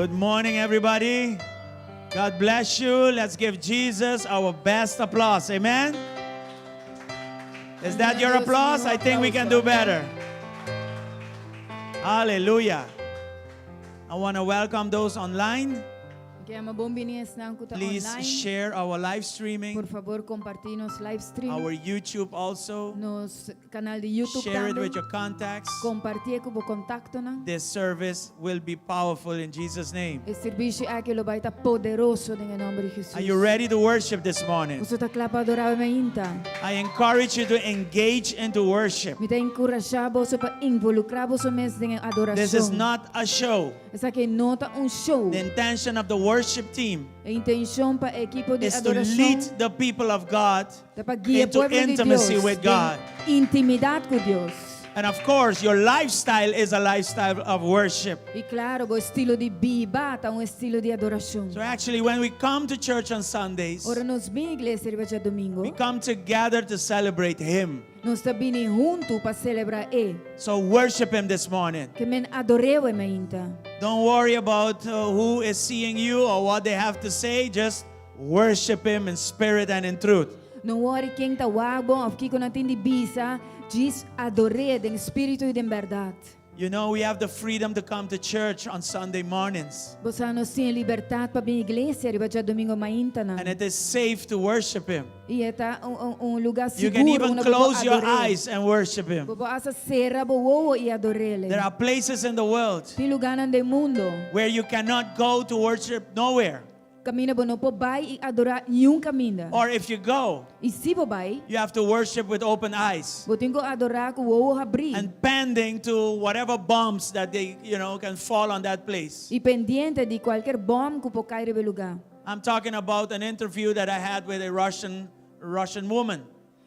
Good morning, everybody. God bless you. Let's give Jesus our best applause. Amen. Is that your applause? I think we can do better. Hallelujah. I want to welcome those online. Ke yama bon bini esnan ku ta Please online. Share our live streaming, Por fabor, kompartí nos live stream. Our YouTube also. Nos kanal di YouTube Share it tambe. With your contacts. Kompartí ku bo kontaktonan. This service will be powerful in Jesus' name. E servisio aki lo bai ta poderoso den nòmber di Hesus. Are you ready to worship this morning? Boso ta kla pa adorá awe mainta? I encourage you to engage into worship. Mi ta enkurashá boso pa involukrá boso mes den This is adorashon. Not a show. Esaki no ta un show. The intention of the worship team E intenshon pa e ekipo di is to adorashon lead the people of God ta pa guia into pueblo di intimacy Dios with den God. Intimidat ku Dios. And of course, your lifestyle is a lifestyle of worship. I klaro, bo estilo di biba ta un estilo di adorashon. So actually, when we come to church on Sundays, Ora nos bin iglesia riba djadumingu, we come together to celebrate Him. Nos ta bini huntu pa selebrá E. So worship Him this morning. Ke men ador'é awe mainta. Don't worry about who is seeing you or what they have to say. Just worship Him in spirit and in truth. No worry ken ta wak bo òf kiko nan tin di bisa, djis ador'é den spiritu i den bèrdat. We have the freedom to come to church on Sunday mornings. Bo sa nos tin e libertat pa bin iglesia riba djadumingu maintanan. And it is safe to worship Him. I e ta un, un, un lugá You can sigur even unda bo por close your ador'é. Eyes and worship Him. Bo por asta sera bo wowo i ador'é. There are places in the world Tin lugánan den mundu where you cannot go to worship nowhere. Kaminda bo no por bai i adorá niun kaminda. Or if you go, I si bo bai, you have to worship with open eyes bo tin ku adorá ku wowo habrí. And pending to whatever bombs that they can fall on that place. I pendiente di kualke bòm ku por kai riba e lugá. I'm talking about an interview that I had with a Russian woman.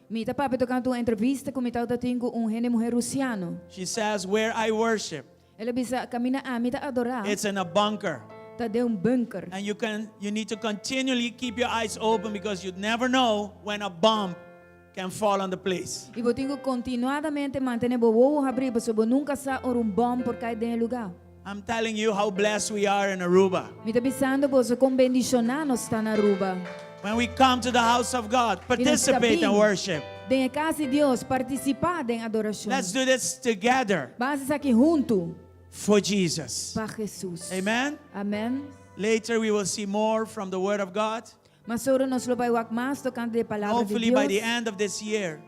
Mi ta papia tokante un entrevista ku mi tabatin ku un hende muhé rusiano. She says, "Where I worship, El a bisa, kaminda ami ta adorá, it's in a bunker. Ta den un bunker. And you need to continually keep your eyes open because you never know when a bomb can fall on the place." I bo tin ku kontinuadamente mantené bo wowo habrí, pasobra bo nunka sa ora un bòm por kai den e lugá. I'm telling you how blessed we are in Aruba. Mi ta bisando boso kon bendishoná nos ta na Aruba. When we come to the house of God, participate in worship. Den e kas di Dios, partisipá den adorashon. Let's do this together Ban hasi esaki huntu for Jesus. Pa Hesus. Amen. Amèn. Later we will see more from the Word of God. Mas ora nos lo bai wak mas tokante e palabra di Hopefully by the Dios. End of this year,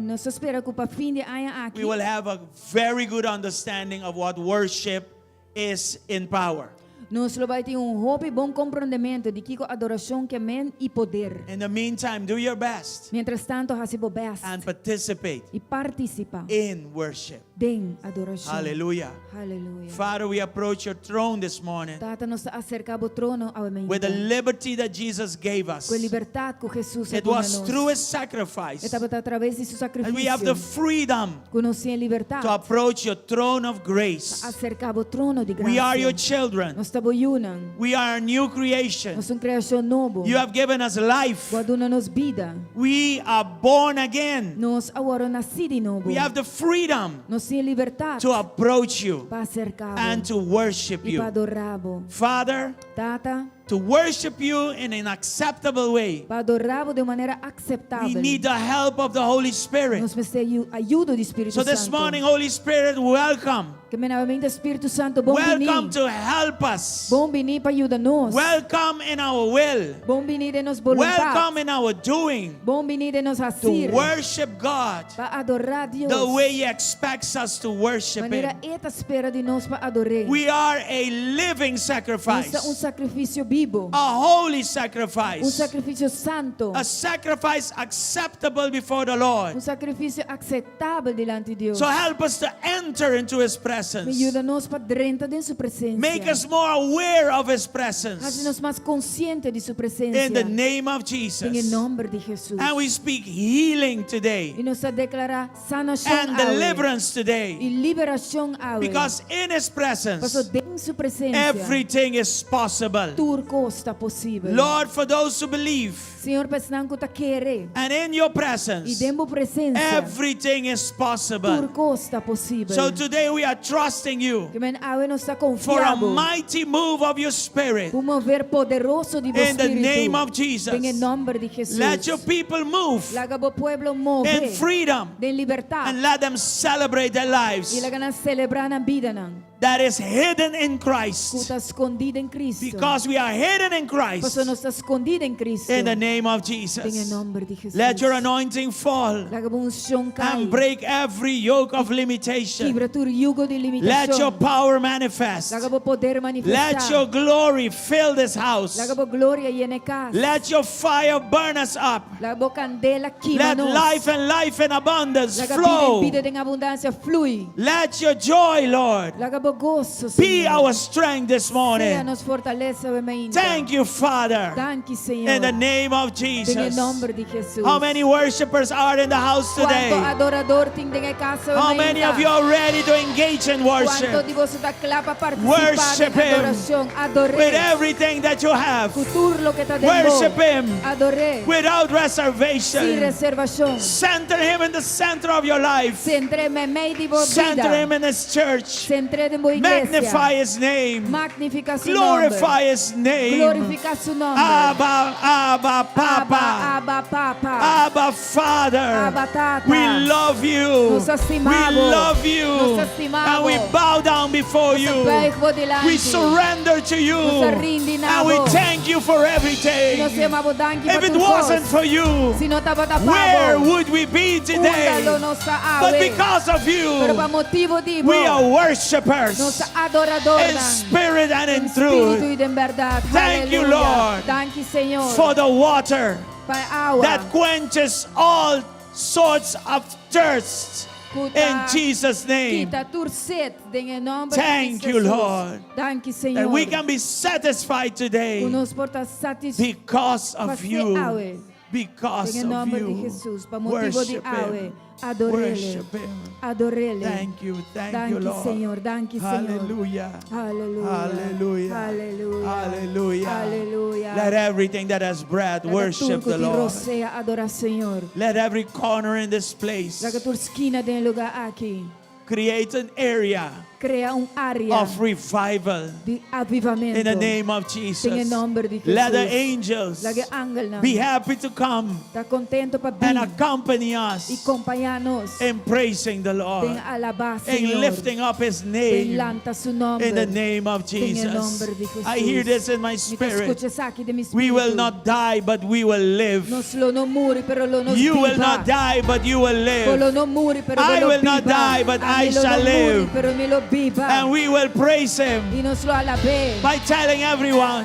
Nos ta spera ku pa fin di aña aki we will have a very good understanding of what worship is in power. Nos lo bai tin un hopi bon komprondementu di kiko adorashon ke men i poder. In the meantime, do your best Mientrastantu, hasi bo best and participate i partisipá in worship. Den adorashon. Hallelujah. Hallelujah. Father, we approach your throne this morning Tata, nos ta aserká bo trono awe with the mainta. Liberty that Jesus gave us. Ku e libertat ku Hesus a It duna was nos. Through his sacrifice E tabata a traves di su that we have the sakrifisio freedom ku nos tin e libertat to approach your throne of grace. Aserká bo trono di We are your grasia. Children. Nos ta bo yunan. We are a new creation. Nos ta un kreashon nobo. You have given us life. Bo a duna nos bida. We are born again. Nos a wòrdu nasí di nobo. We have the freedom Nos tin e libertat to approach you pa aserká bo and to worship i you. pa adorá bo. Father, Tata, to worship you in an acceptable way, pa adorá bo di un manera we akseptabel. Need the help of the Holy Spirit. Nos mester ayudo di Spiritu So this Santu. Morning, Holy Spirit, welcome. Ke men awe mainta Spiritu Santu bon Welcome bini. To help us. Bon bini pa yuda nos. Welcome in our will. Bon bini den nos boluntat. Welcome in our doing. Bon bini den nos To hasir. Worship God Pa adorá Dios. The way He expects us to worship Manera Him. E ta spera di nos pa ador'é. We are a living Nos ta un sacrifice, sakrifisio bibu. A holy Un sacrifice, sakrifisio santu. A sacrifice acceptable before the Lord. Un sakrifisio akseptabel dilanti di Dios. So help us to enter into His Mi presence. yuda nos pa drenta den su presensia. Make us more aware of His Hasi presence. nos mas konsiente di su In presensia. the name of Den e Jesus. nòmber di Hesus. And we speak healing today I nos ta deklará sanashon and awe. Deliverance today. I liberashon awe. Because in His presence, Paso den su presensia. Everything is possible. Tur kos ta posibel. Lord, for those who believe Señor, pa esnan ku ta kere. and in your I presence, den bo presensia, everything is tur possible. kos ta posibel. So today we are trusting you Ke men awe nos ta for a konfia bo. mighty move of your spirit. Un mover poderoso di bo In the spiritu. name of Jesus. Den e nòmber di Jesus. Let your people move Laga bo pueblo move. in freedom Den libertat. and let them celebrate their I lives laga nan selebrá nan bidanan. that is hidden in Ku Christ. ta skondí den Kristu. Because we are hidden in Christ. Pasobra nos ta skondí den Kristu. In the name of Den e Jesus. nòmber di Jesus. Let your anointing fall Laga bo unshon kai. and break every yoke of limitation. Kibra tur yugo di Let your limitashon. power manifest. Laga bo poder manifestá. Let your glory fill this house. Laga bo gloria yena e kas. Let your fire burn us up. Laga bo kandela kima Let nos. life and life in abundance Laga bida flow. i bida den abundansia flui. Let your joy, Lord, Laga bo goso, be Señor. our strength this Sea morning. nos fortalesa awe mainta. Thank you, Father. Danki, Señor. In the name of Den e Jesus. nòmber di Jesus. How many worshipers are in the house Kuantu today? adoradó tin den e kas How many of you are ready to engage in Kuantu worship di boso ta kla pa partisipá Worship den Him. adorashon? Ador'é. with everything that you have? Ku tur loke ta den Worship bo. Him Ador'é. without Sin reservation. reservashon. Center Him in the center of your life. Sentr'é meimei di bo Center bida. Him in His church. Sentr'é den bo iglesia. Magnify His name. Magnifiká su nòmber. Glorify His name. Glorifiká su nòmber. Abba, Abba, Papa. Abba, Abba, Papa. Abba, Father. Abba, Tata. We love you. Nos We ta stima bo. love you. Nos ta stima bo. And we bow down before Nos ta you. buig bo dilanti. We surrender to you. Nos ta rindi na And we bo. thank you for everything. Nos ta yama bo danki If pa it tur wasn't kos. for you, Si no tabata where pa bo. would we be today? Unda lo nos ta But awe. because of Pero pa you, motibu di bo. we are worshipers Nos ta adoradó in spirit and in Spiritu truth i den bèrdat. Thank you, Aleluya. Lord, Danki, Señor. for the water Pa awa. that quenches all sorts of thirst Ku ta in Jesus' name. Kita tur set den e nòmber Thank di you, Jesus. Lord. Danki, Señor. That we can be satisfied today Ku nos por ta satisfecho because of you. awe. Because Den of nòmber di you. Jesus. Pa motibu di Worship awe. Him. Ador'é. Worship Him. Ador'é. Thank you. Thank you, Danki, Lord. Señor. Danki, Señor. Hallelujah. Aleluya. Hallelujah. Aleluya. Hallelujah. Aleluya. Let everything that has breath Laga worship tur ku the tin Lord. rosea adorá Señor. Let every corner in this place Laga tur skina den e lugá aki. create an area Krea un área of revival di avivamentu. in the name of Jesus. Den e nòmber di Let the Jesus. angels Laga angelnan be happy to come Ta kontentu pa and bin accompany i us kompañá nos. in praising the Lord, Den alabá in Señor. lifting up His Den name lanta su nòmber. in the name of Den e Jesus. nòmber di Jesus. I hear this in my Mi ta spirit. skucha esaki den mi We will spiritu. not die, but we will live. Nos lo no muri, pero lo nos You will biba. not die, but you will Bo lo live. no muri, pero I bo lo will not biba. die, but Ami I lo shall no muri, live. pero mi lo biba. And we will praise Him I nos lo alab'é. by telling everyone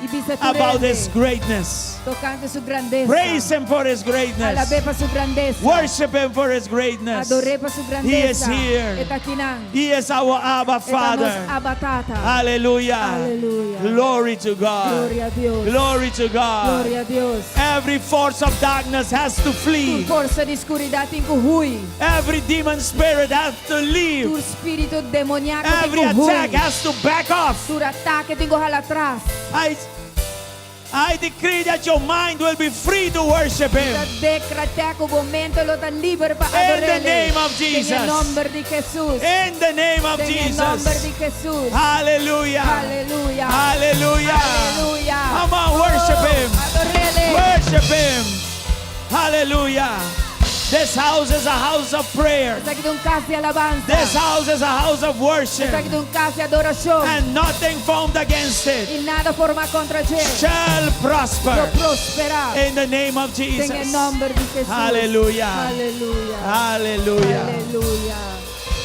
I bisa about tur hende His greatness. Tokante su grandesa. Praise Him for His greatness. Alab'é pa su grandesa. Worship Him for His greatness. Ador'é pa su He is grandesa. here. E ta akinan. He is our Abba E ta nos Father. Abba Tata. Hallelujah. Aleluya. Glory to God. Gloria na Dios. Glory to God. Gloria na Dios. Every force of darkness has to Tur flee. forsa di skuridat tin ku hui. Every demon spirit has to Tur leave. spiritu demoniako Every tin ku hui. attack has to back off. Tur atake tin ku hala atras. I decree that your mind will be free to worship Him. Ta dekretá ku bo mente lo ta liber pa In the ador'é. name of Jesus. Den e nòmber di Jesus. In the name of Den e nòmber Jesus. di Jesus. Hallelujah. Aleluya. Hallelujah. Aleluya. Come on, worship Him. Ador'é. Worship Him. Hallelujah. This house is a house of prayer. Esaki ta un kas di alabansa. This house is a house of worship. Esaki ta un kas di adorashon. And nothing formed against it I nada formá kontra dje. shall Lo prosper. prosperá. In the name of Den e Jesus. nòmber di Jesus. Hallelujah. Aleluya. Hallelujah. Aleluya.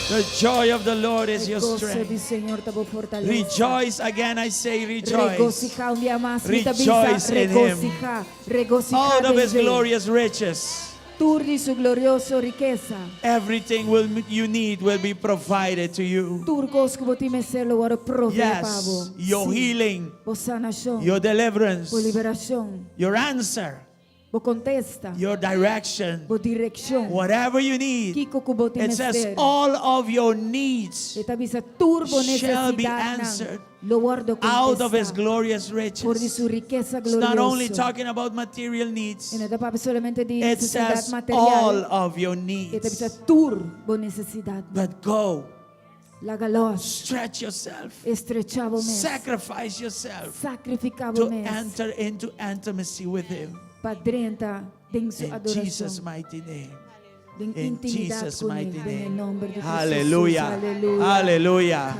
The joy of the Lord is your E goso di strength. Señor ta bo fortalesa. Rejoice again, I say rejoice. Regosihá un dia mas. Mi ta bisa, Rejoice in Him. Regosihá. Regosihá Out of His den dje. glorious riches, Tur di su glorioso rikesa. everything will, you need will be provided to you. Tur kos ku bo tin mester lo wòrdu proveé Yes, pa bo. your Sí. healing, Bo sanashon. your deliverance, Bo liberashon. your answer. Bo kontesta. Your direction. Bo direkshon. Whatever you need. Kiko ku bo tin It says mester. all of your needs E ta bisa tur bo shall be nesesidatnan answered lo wòrdu out of his kontestá glorious for di riches. su rikesa It's not only glorioso. talking about material needs. E no ta papia solamente di It nesesidat says all material. of your E ta bisa needs. tur bo nesesidat. But go, Laga lòs. stretch yourself, Estrechá bo mes. sacrifice yourself Sakrifiká bo to mes enter into intimacy with him. pa drenta den su In Jesus' adorashon. mighty name. Den In intimidat Jesus' kuné. mighty Den e name. nòmber di Hesus. Hallelujah. Aleluya. Hallelujah.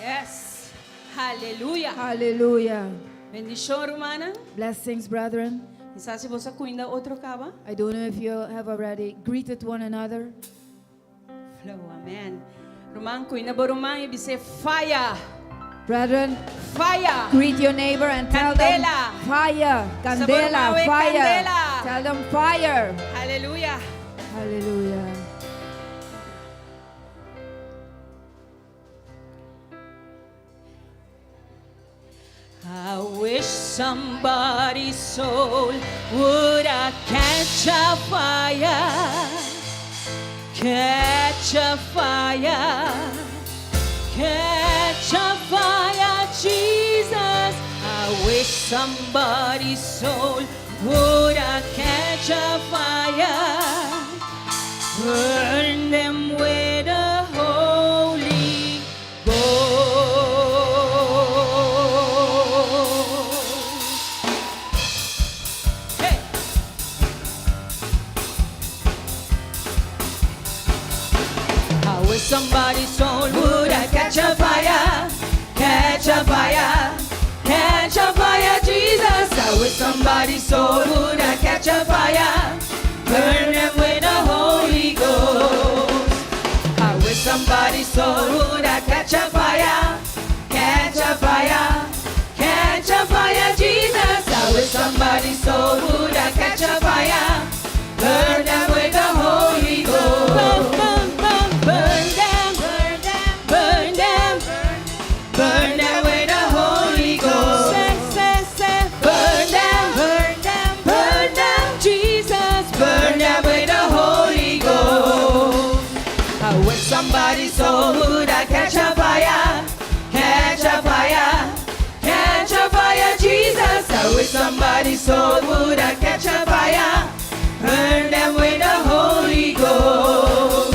Yes. Hallelujah. Aleluya. Bendishon, rumannan. Blessings, brethren. Mi no sa si boso a kuminda otro kaba. I don't know if you have already greeted one another. Flow, amen. Ruman, kuminda bo ruman i bis'é fire. Brethren, Fire. greet your neighbor and tell them Kandela. fire, kandela, Sabor fire. kandela. Tell them fire. Hallelujah. Hallelujah. I wish somebody's soul would I catch a fire, catch a fire, catch a fire, Jesus. I wish somebody's soul would I catch a fire, burn them with the Holy Ghost. Hey! I wish somebody's soul would I catch a fire, catch a fire, catch a fire, Jesus. I wish somebody's soul would I catch a fire, burn them with the Holy Ghost. I wish somebody's soul would I catch a fire, catch a fire, catch a fire, Jesus. I wish somebody's soul would I catch a fire, burn them with the Holy Ghost. Burn, burn, burn, burn them, burn them, burn them, burn them with the Holy Ghost. Say, say, say, burn them, burn them, burn them, Jesus, burn them with the Holy Ghost. I wish somebody's soul would I catch a fire, catch a fire, catch a fire, Jesus. I wish somebody's soul would I catch a fire, burn them with the Holy Ghost.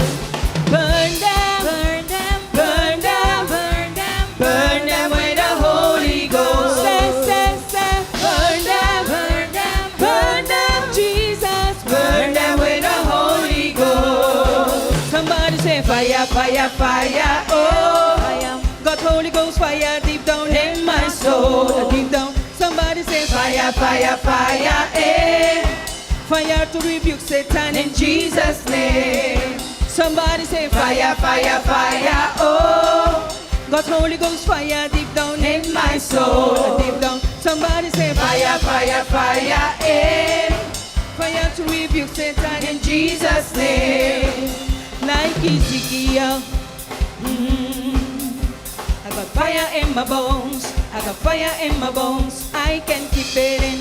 Burn them, burn them, burn them, burn them, burn them with the Holy Ghost. Say, say, say, burn them, burn them, burn them, Jesus, burn them with the Holy Ghost. Somebody say fire, fire, fire, oh. Got Holy Ghost fire deep down in my soul, deep down. Somebody say fire, fire, fire, eh. Fire to rebuke Satan in Jesus' name. Somebody say fire, fire, fire, oh. Got Holy Ghost fire deep down in my soul, deep down. Somebody say fire, fire, fire, eh. Fire to rebuke Satan in Jesus' name. Like Ezekiel. I got fire in my bones. I got fire in my bones. I can keep it in.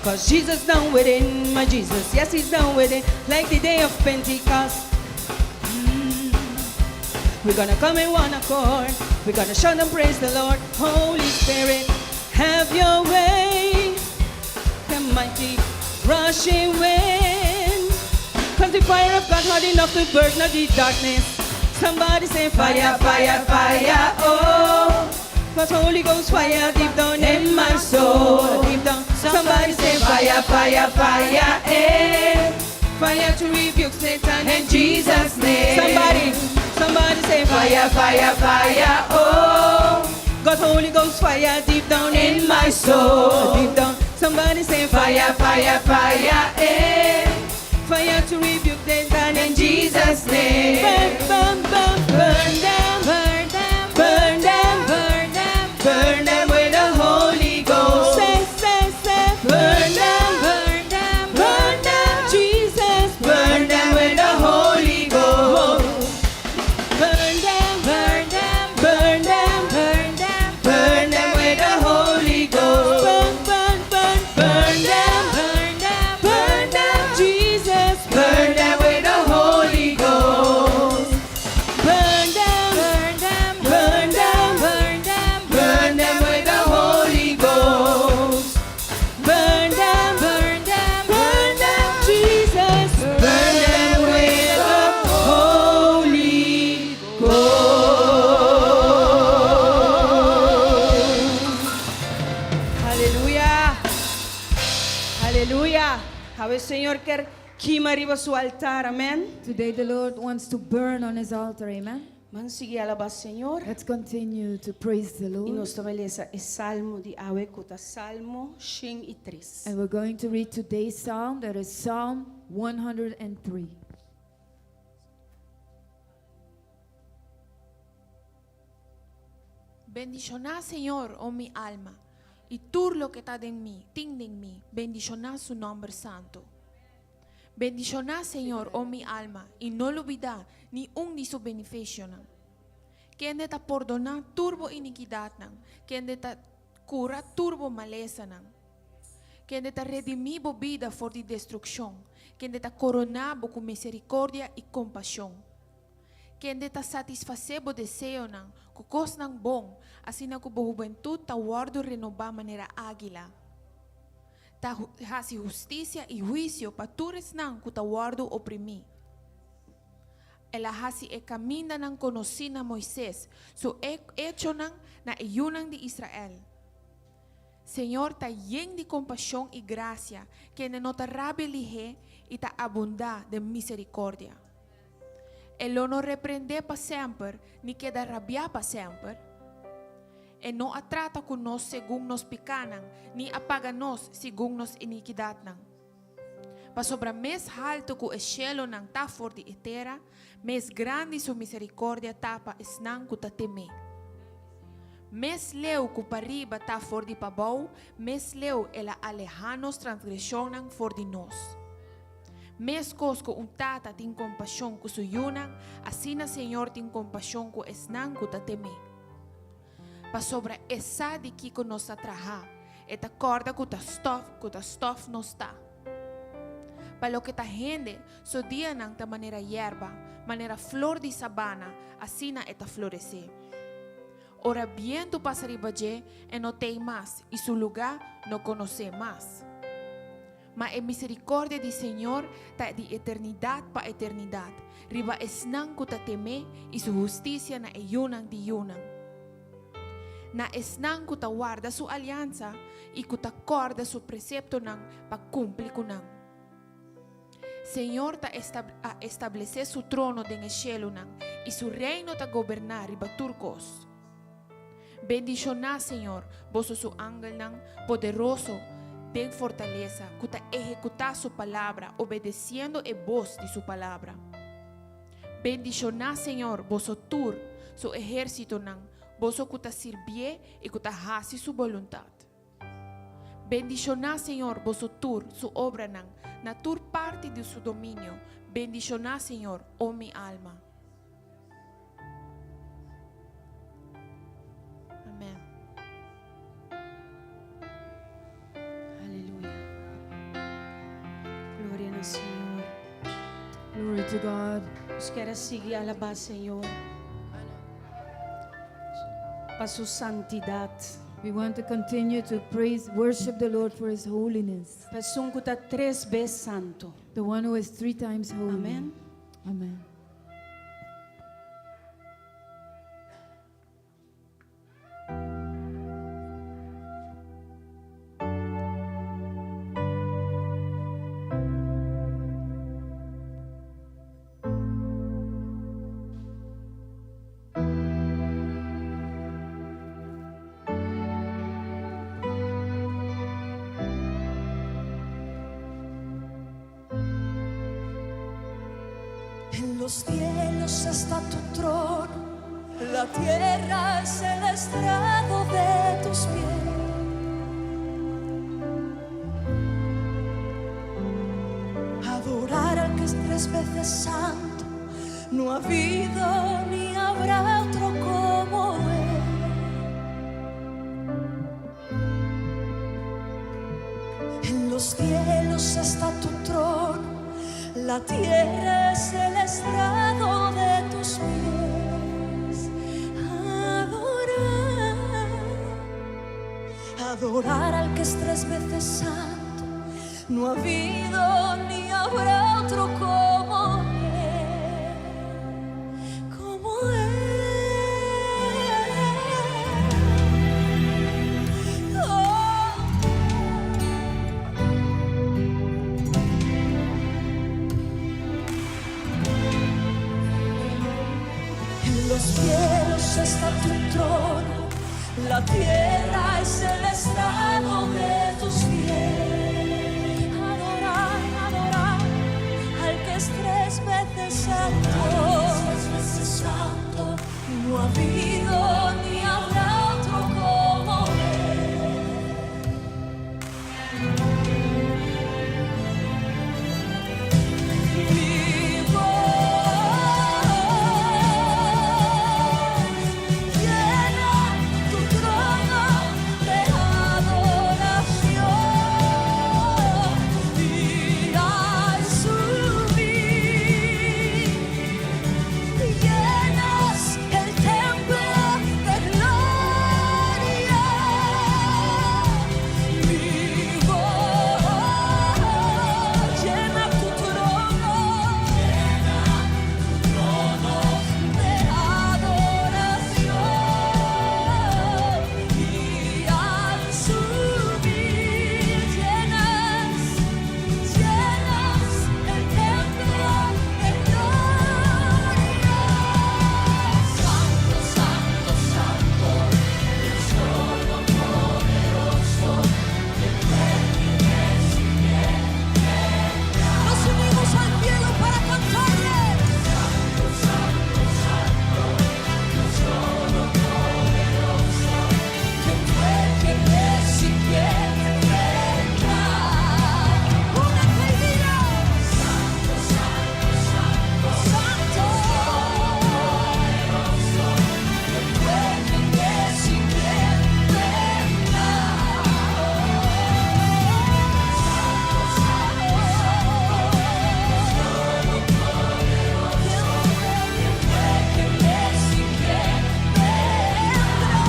Cause Jesus down within, my Jesus, yes, he's down within, like the day of Pentecost. We're gonna come in one accord. We're gonna shout and praise the Lord. Holy Spirit, have your way. The mighty rushing wind. Cause the fire of God hot enough to burn out the darkness. Somebody say fire, fire, fire, oh. Cause Holy Ghost fire deep down in my soul. Deep down. Somebody say fire, fire, fire, eh. Fire to rebuke Satan in Jesus' name. Somebody, somebody say fire, fire, fire, oh. Got Holy Ghost fire deep down in my soul. Deep down. Somebody say fire, fire, fire, eh. Fire to rebuke Satan in Jesus' name. Burn, burn, burn, burn them, burn them, burn them, burn them, burn them with the Holy Ghost. Say, say, say, burn them, burn them, burn them, Jesus, burn them with the Holy Ghost. Burn them, burn them, burn them, burn them, burn them with the Holy Ghost. Burn, burn, Awe Señor ke kima riba su altar, amèn. Today the Lord wants to burn on his altar, amen. Ban sigui alabá Señor. Let's continue to praise the I Lord. nos ta bai lesa e Salmo di awe ku ta Salmo 103. And we're going to read today's psalm, that is Psalm 103. Bendishoná Señor, o mi alma, i tur loke ta den mi, tin den mi, bendishoná su nòmber santu. Bendishoná Señor, o mi alma, i no lubidá ni un di su benefisionan. Kende ta pordoná tur bo inikidatnan, kende ta kura tur bo malesanan. Kende ta redimí bo bida for di destrukshon, kende ta koroná bo ku miserikordia i kompashon. Kende ta satisfasé bo deseonan ku kosnan bon, asina ku bo hubentut ta wòrdu renobá manera águila. Ta hasi hustisia i huisio pa tur esnan ku ta wòrdu oprimí. El a hasi e kamindanan konosí na Moises, su echonan na e yunan di Israel. Señor ta yen di kompashon i grasia, kende no ta rabia lihé i ta abundá den miserikòrdia. E lo no reprendé pa semper ni keda rabiá pa semper. E no a trata ku nos segun nos pikánan ni a paga nos segun nos inikidatnan. Pasobra mes haltu ku e shelunan ta for di e tera, mes grandi su miserikòrdia ta pa esnan ku ta tem'é. Mes leu ku pariba ta for di pabou, mes leu el a alehá nos transgreshonnan for di nos. Meskos ku un tata tin kompashon ku su yunan, asina Señor tin kompashon ku esnan ku ta tem'é. Pasobra e sa di kiko nos ta traha, e ta kòrda ku ta stòf ku ta stòf nos ta. Pa loke ta hende, su dianan ta manera yerba, manera flor di sabana, asina e ta floresé. Ora bientu pasa riba dje, e no t'ei mas, i su lugá no konosé mas. Ma e misericordia di Señor ta di eternidad pa eternidad, riba esnan cu ta tem'É i Su husticia na e yunan di yunan. Na esnan cu ta warda Su aliansa i cu ta corda Su preceptonan pa cumpli cu nan. Señor ta a establece Su trono den e shelunan i Su reino ta goberná riba tur cos. Bendishoná Señor, boso su angelnan poderoso den fortalesa ku ta ehekutá su palabra, obedesiendo e bos di su palabra. Bendishoná Señor, boso tur, su ehérsitonan, boso ku ta sirbié i ku ta hasi su boluntat. Bendishoná Señor, boso tur, su obranan, na tur parti di su dominio. Bendishoná Señor, o mi alma. Amen. Aleluya. Gloria na Señor. Glory to God. Nos kier sigui alabá Señor pa su santidat. We want to continue to praise, worship the Lord for His holiness. Pa esun ku ta tres bes santu. The one who is three times holy. Amen. Amen. En los cielos está tu trono, la tierra es el estrado de tus pies. Adorar al que es tres veces santo, no ha habido ni habrá otro como él. En los cielos está tu trono, la tierra es el estrado de tus pies. Adorar, adorar al que es tres veces santo, no ha habido ni habrá otro como él, como él. Oh. La tierra es el estrado de tus pies. Adorar, adorar al que es tres veces santo. Tres veces santo. No ha habido ni habrá otro como él. Mi voz llena tu trono de adoración y al subir llenas el templo de gloria. Mi voz llena tu trono, llena tu trono de adoración y al subir llenas, llenas el templo de gloria. Santo, santo, santo, Dios todopoderoso, que fue, quien es y quien vendrá. Nos unimos al cielo para cantarle. Santo, santo, santo, Dios todopoderoso, quien fue, quien es y quien vendrá. Únete y dile. Santo, santo, santo, santo, todopoderoso, quien fue, quien es y quien vendrá. Santo, santo, santo, Dios todopoderoso, quien fue, quien es y quien vendrá.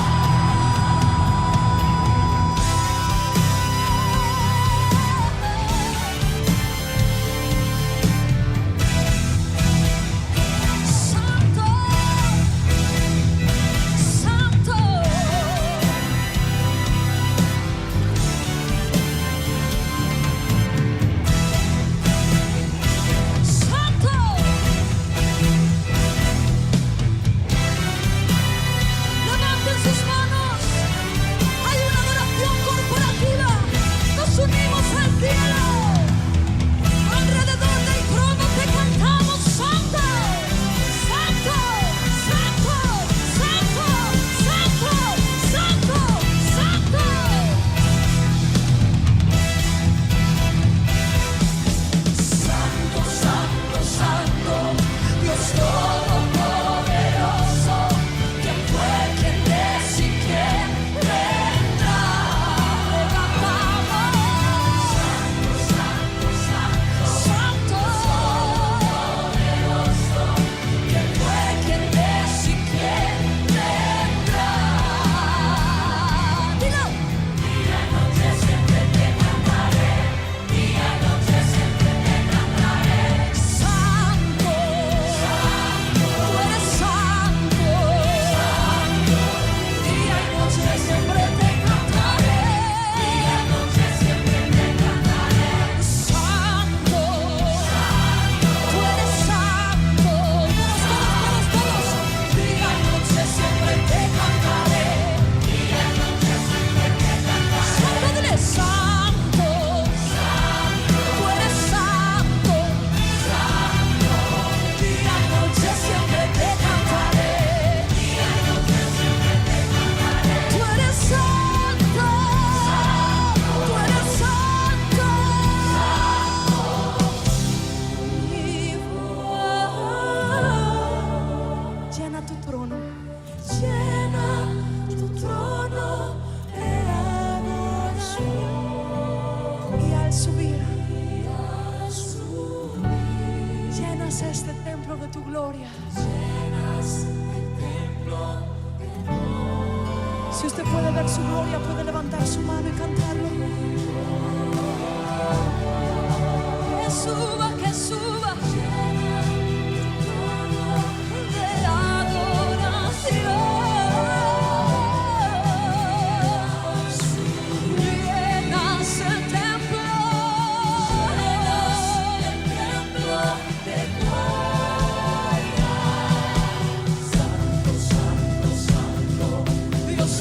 Santo, Santo. Santo. Levanten sus manos. Hay una adoración corporativa. Nos unimos al cielo. Alrededor del trono te cantamos Santo, Santo, Santo, Santo, Santo, Santo, Santo. Santo, Santo, Santo, Dios Todopoderoso, quien fue, quien es y quien vendrá. Levantamos. Santo, Santo, Santo, Santo, Todopoderoso, quien fue, quien es y quien vendrá. Dilo. Día y noche siempre te cantaré, día y noche siempre te cantaré. Santo, santo, tú eres santo, santo. Día y noche siempre te cantaré, día y noche siempre te cantaré. Santo, santo, tú eres santo. Todos, todos, todos, todos. Día y noche siempre te cantaré, día y noche siempre te cantaré. Santo, dile santo, santo, tú eres santo, santo. Día y noche siempre te cantaré, día y noche siempre te cantaré. Tú eres santo, tú eres santo. Mi voz llena tu trono, llena tu trono de adoración. Y al subir, llenas este templo de tu gloria. Llenas el templo de Si usted puede ver su gloria, puede levantar su mano y cantarlo. Que suba, que suba. De adoración. Llenas el templo. Llenas el templo de gloria. Santo, santo, santo, Dios.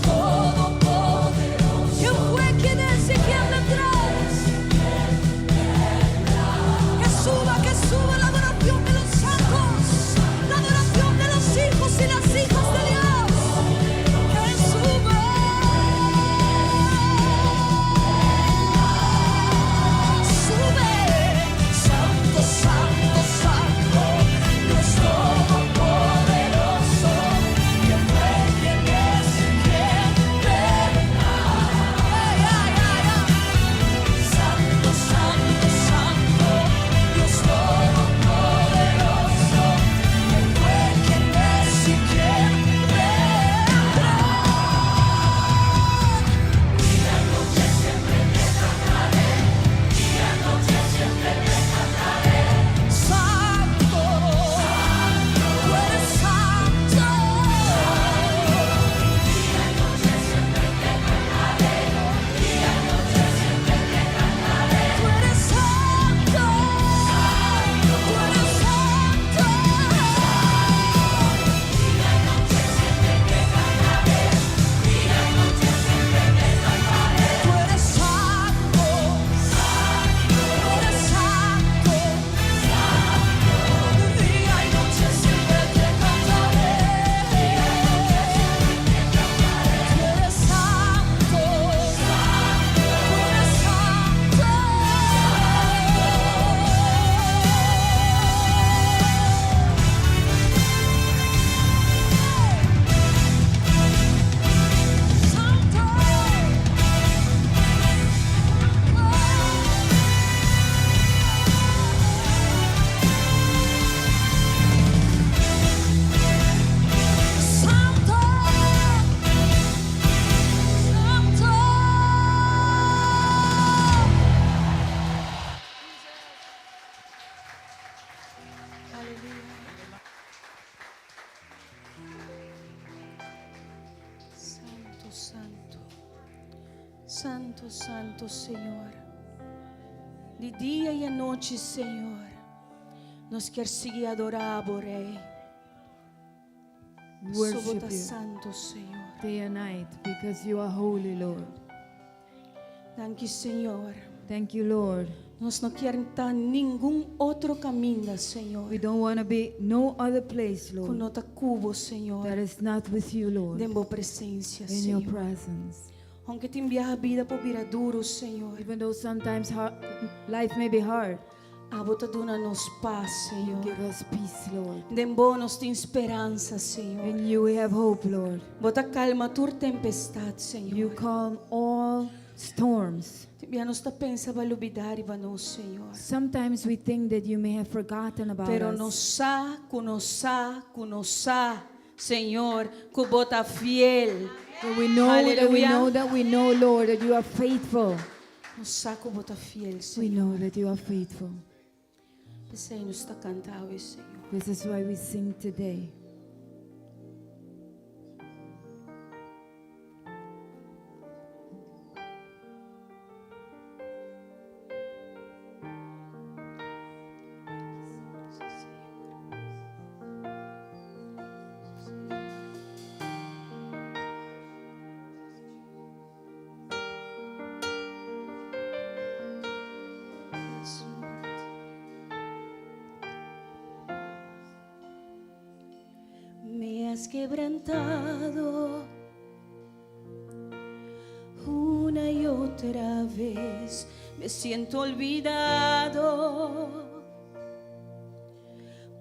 Santo, Santo Señor. Di dia y anochi, Señor. Nos kier sigui adora Bo, Rey. Worship Paso Bo ta you santo, Señor. Day and night because you are holy, Lord. Danki, Señor. Thank you, Lord. Nos no kier ta ningun otro caminda, Señor. We don't want to be no other place, Cu Lord, no ta cu Bo, Señor. That is not with you, Lord, Den bo presencia, in your Señor. Presence. Aunke tin biaha bida por bira duro, Señor. Even though sometimes life may be hard, Abo ta duna nos paz, you Señor. Give us peace, Lord. Den bo nos tin speransa, Señor. In you we have hope, Lord. Bo ta calma tur tempestad, You Señor. Calm all storms. Tin biaha nos ta pensa bo a lubida riba nos, Señor. Sometimes we think that you may have forgotten about Pero nos us. sa, cu nos sa, cu nos sa, Señor, cu bo ta fiel. But we know that we Aleluya. Know that we know, Lord, that you are faithful. Nos sa cu bo ta fiel, We Señor. Know that you are faithful. P'esey nos ta canta, Señor. This is why we sing today. Yes, Lord. Me has quebrantado una y otra vez. Me siento olvidado,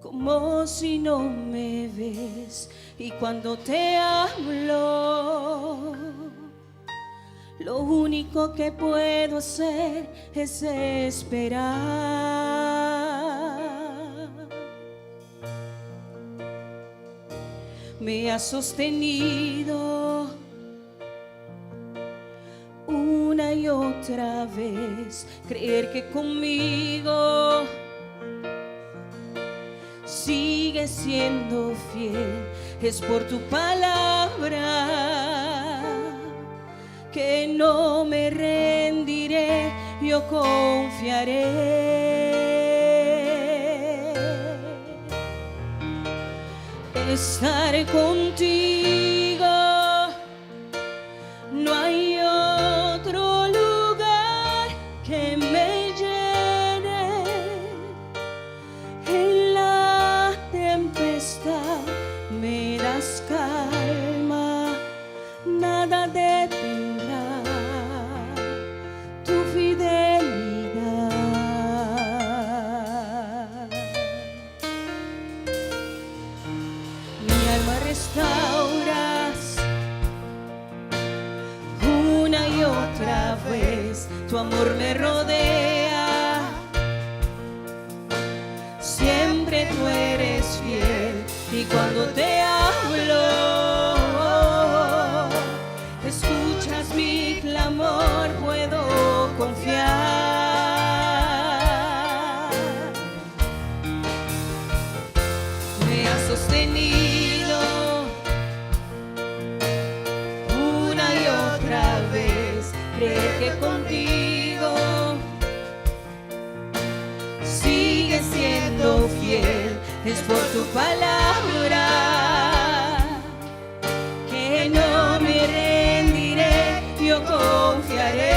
como si no me ves. Y cuando te hablo, lo único que puedo hacer es esperar. Me has sostenido una y otra vez. Creer que conmigo sigues siendo fiel es por tu palabra que no me rendiré, yo confiaré. Estar contigo, no hay otro lugar que me llene. En la tempestad me das calma, nada detendrá tu fidelidad. Mi alma restauras una y otra vez, tu amor me rodea. Siempre tú eres fiel y cuando te hablo, escuchas mi clamor, puedo confiar. Me has sostenido una y otra vez, creer que contigo sigues siendo fiel, es por tu palabra que no me rendiré, yo confiaré.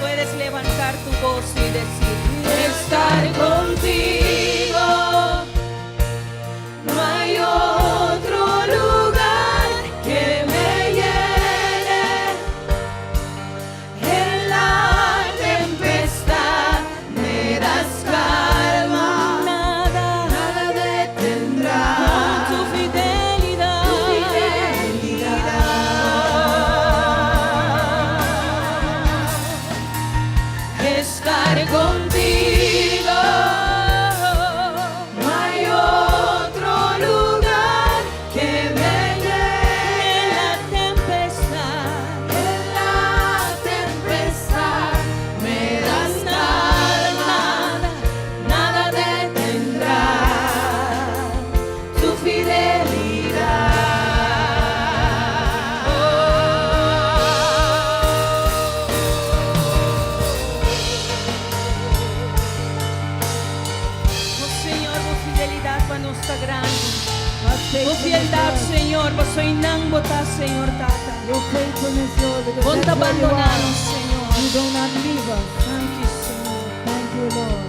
Puedes levantar tu voz y decir: estar contigo. No hay otro lugar que me llene. En la tempestad me das calma. Nada, nada detendrá tu fidelidad. Tu fidelidad. Estar contigo. ta, Señor Tata. Your faithfulness, Lord, because Bo n' ta that's where you bandoná are. nos, Señor. You do not leave us. Thank you, Señor. Thank you, Lord.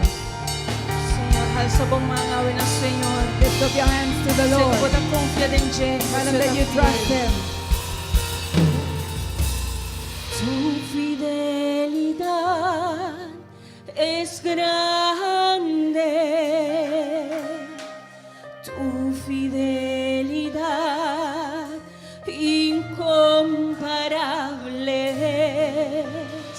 Señor, halsa bo man awe na Señor. Lift up your hands to the Bis'é Lord. ku bo ta konfia den dje. Tell him that you trust him. Tu fidelidad es grande. Tu fidelidad incomparable es.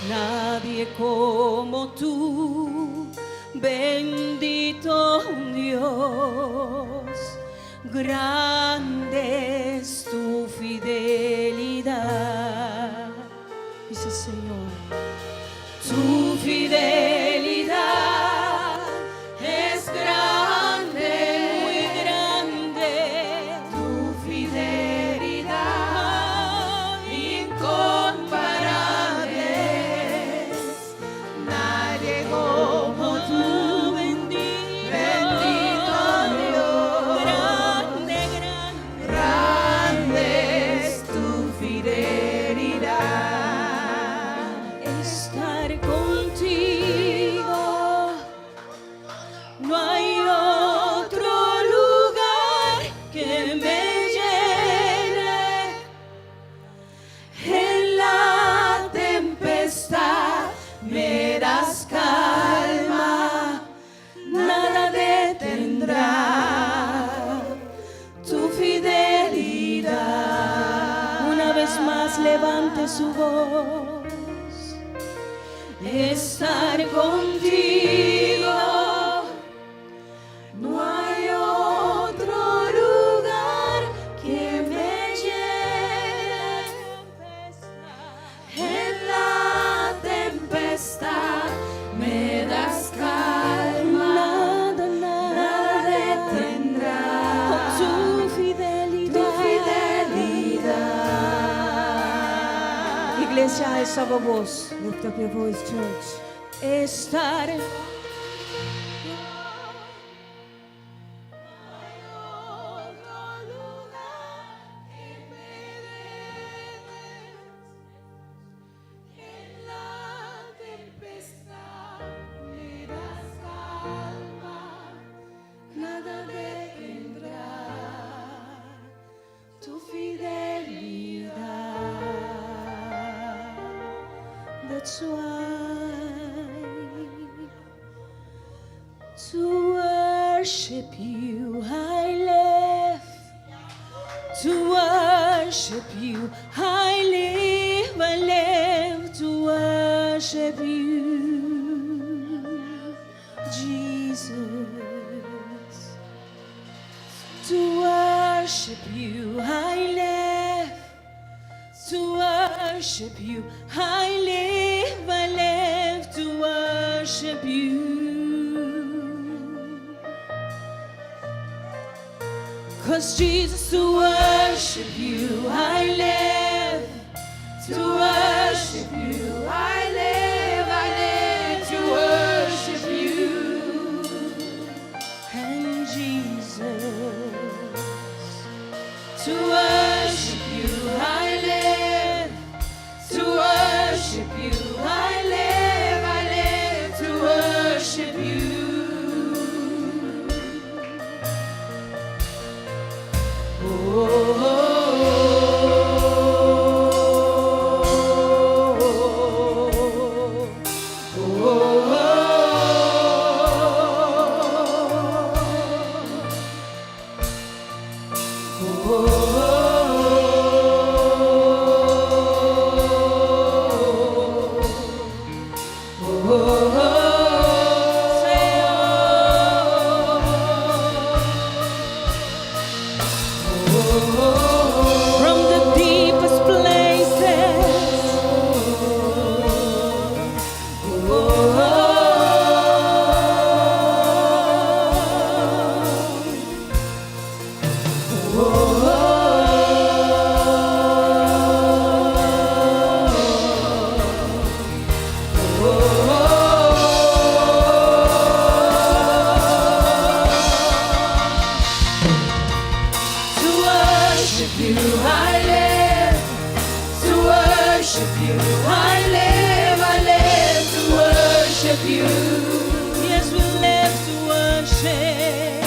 Nadie como tú, bendito Dios. Grande es tu fidelidad. Dice Señor. Tu fidelidad es grande, muy grande. Tu fidelidad incomparable. Nadie como tú, bendito, bendito Dios. Grande, grande, grande es tu fidelidad. Estar contigo, no hay otro lugar que me llene. En la tempestad me das calma, nada detendrá tu fidelidad. Una vez más levante su voz. Estar contigo, no hay otro lugar que me llene. En la tempestad me das calma, nada, nada detendrá tu fidelidad. Tu fidelidad. Iglesia, alsa bo bos. Lift up your voice, church. Estar. En la tempestad me das calma, nada detendrá tu fidelidad. That's why to worship you I live. To worship you I live to worship you, Jesus. To worship you I live. To worship you I live to worship you. 'Cause Jesus, to worship you I live. To worship you I live to worship you. And Jesus, to worship you I live. To worship you I live to worship you. Oh, oh, oh, worship you, I live, I live to worship you. Yes, we live to worship.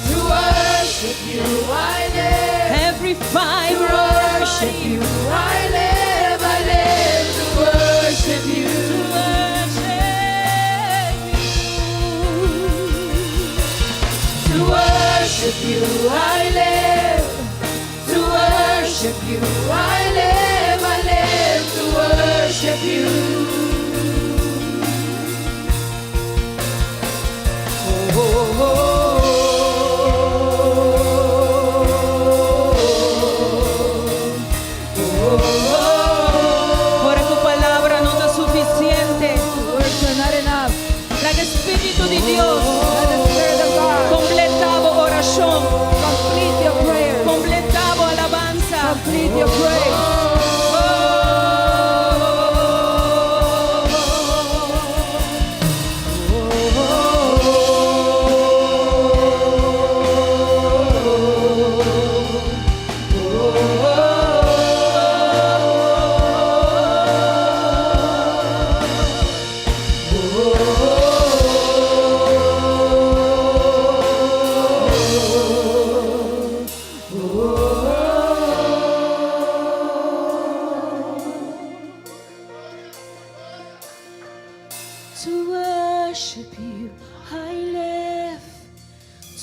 To worship you, I live. Every fiber To of our worship body you, I live, I live to worship you. to worship you. To worship you, I live. To worship you, I live, I live to worship you. Oh, oh, oh, oh, Ora ku palabra no ta sufisiente. Words are not enough. Laga Spiritu di Dios Let the Spirit of God kompletá bo orashon, complete your prayers. kompletá bo alabansa. Complete your praise. To worship you, I live.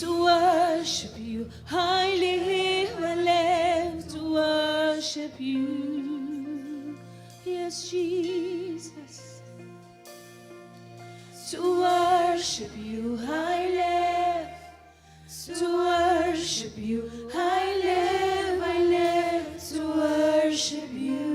To worship you, I live. I live to worship you. Yes, Jesus. To worship you, I live. To worship you, I live. I live to worship you.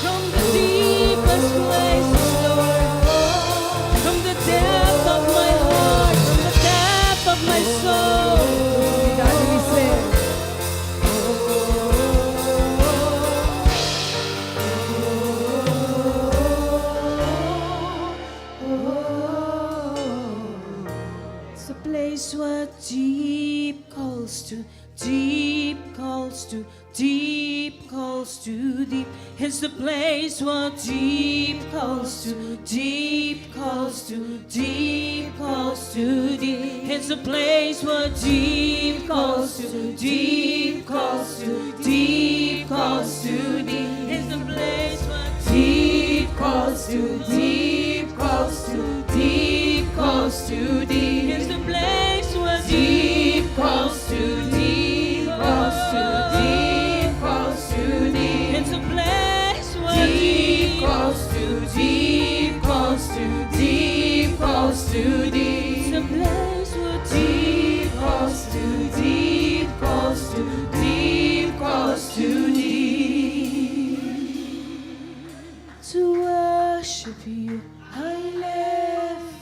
From the deepest places, Lord, from the depth of my heart, from the depth of my soul. Profundidat di mi ser. It's a place where deep calls to deep calls to deep calls to deep. It's the place where deep calls to deep calls to deep calls to deep. It's the place where deep calls to deep calls to deep calls to deep. It's the place where deep calls to deep calls to deep calls to deep. It's the place where deep calls to deep calls to deep calls to deep. It's a place where deep calls to deep calls to deep calls to deep. It's a place where deep calls to deep calls to deep calls to deep. To worship you, I live.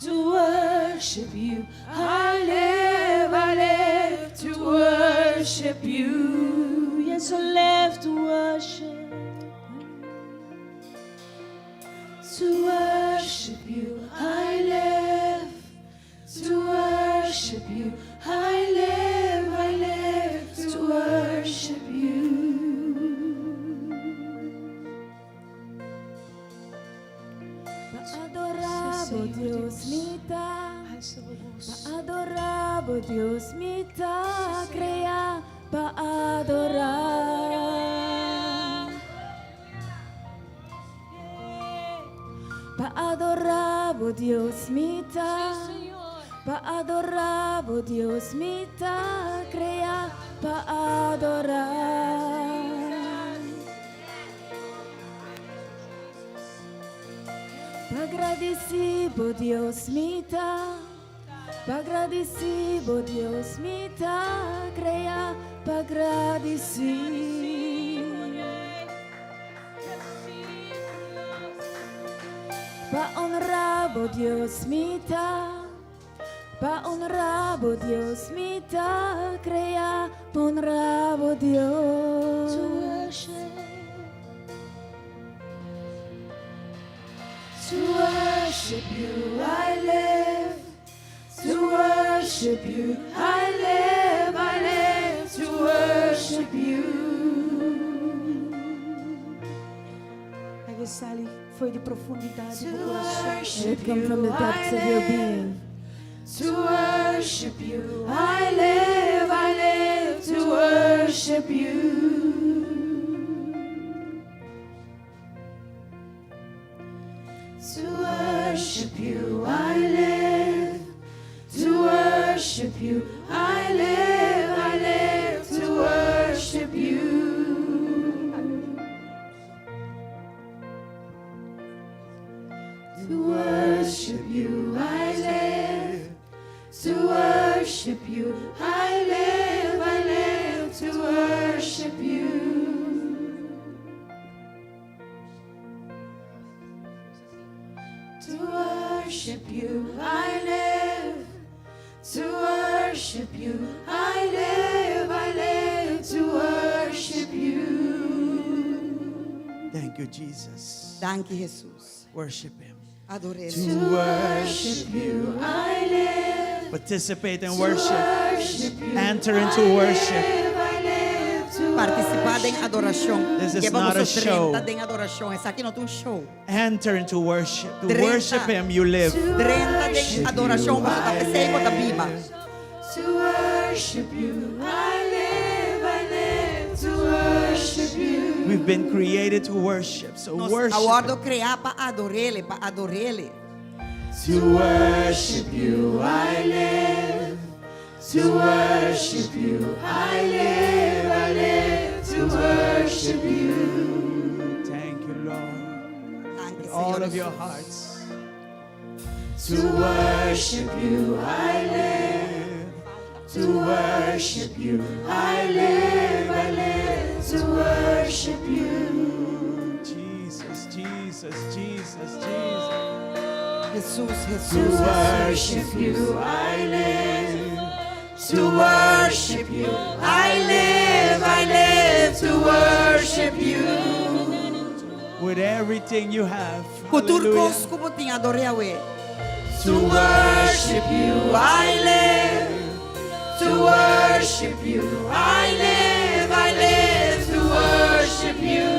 To worship you, I live, I live to worship you. Yes, I live to worship. To worship you, I live. To worship you, I live, I live to worship you. Pa adorá bo Dios mi ta Pa adorá bo Dios mi ta kreá pa adorá Pa adorá bo Dios mi ta Pa adorá bo Dios mi ta kreá pa adorá. Pa gradisí bo Dios mi ta Pa gradisí bo Dios mi ta kreá pa gradisí. Pa honrá bo Dios mi ta Pa honrá bo Dios mi ta kreá pa honrá bo Dios. To worship. To worship you I live. To worship you I live, I live to worship you. Lag'é sali for di profundidat di bo kurason. Let it come from the depths of your being. To worship you, I live, I live to worship you. To worship you, I live. To worship you, I live, I live to worship you. To worship you, I live. To worship you, I live, I live to worship you. To worship you, I live. To worship you, I live, I live to worship you. Thank you, Jesus. Danki, Jesus. Worship Him. Ador'é. To worship You, I live. Participate in worship. Enter into worship. I live to Partisipá den adorashon. This is Yeba not a boso show. drenta den adorashon. Esaki no ta un show. Enter into worship. To Drenta. worship Him, you live. Drenta den adorashon. Bo ta p'esei bo ta biba. To worship you, I live, I live to worship you. We've been created to worship. So Nos worship. a wòrdu Him. kreá pa ador'é, pa ador'é. To worship you, I live. To worship you, I live, I live to worship you. Thank you, Lord. Danki, With all Señor of your Jesus. hearts. To worship you, I live. To worship you, I live, I live to worship you. Jesus, Jesus, Jesus, Jesus. Jesus, To Jesus. worship you, I live. To worship you, I live, I live to worship you. With everything you have. Ku tur Hallelujah. kos ku bo tin ador'é. To worship you, I live. To worship you, I live, I live to worship you.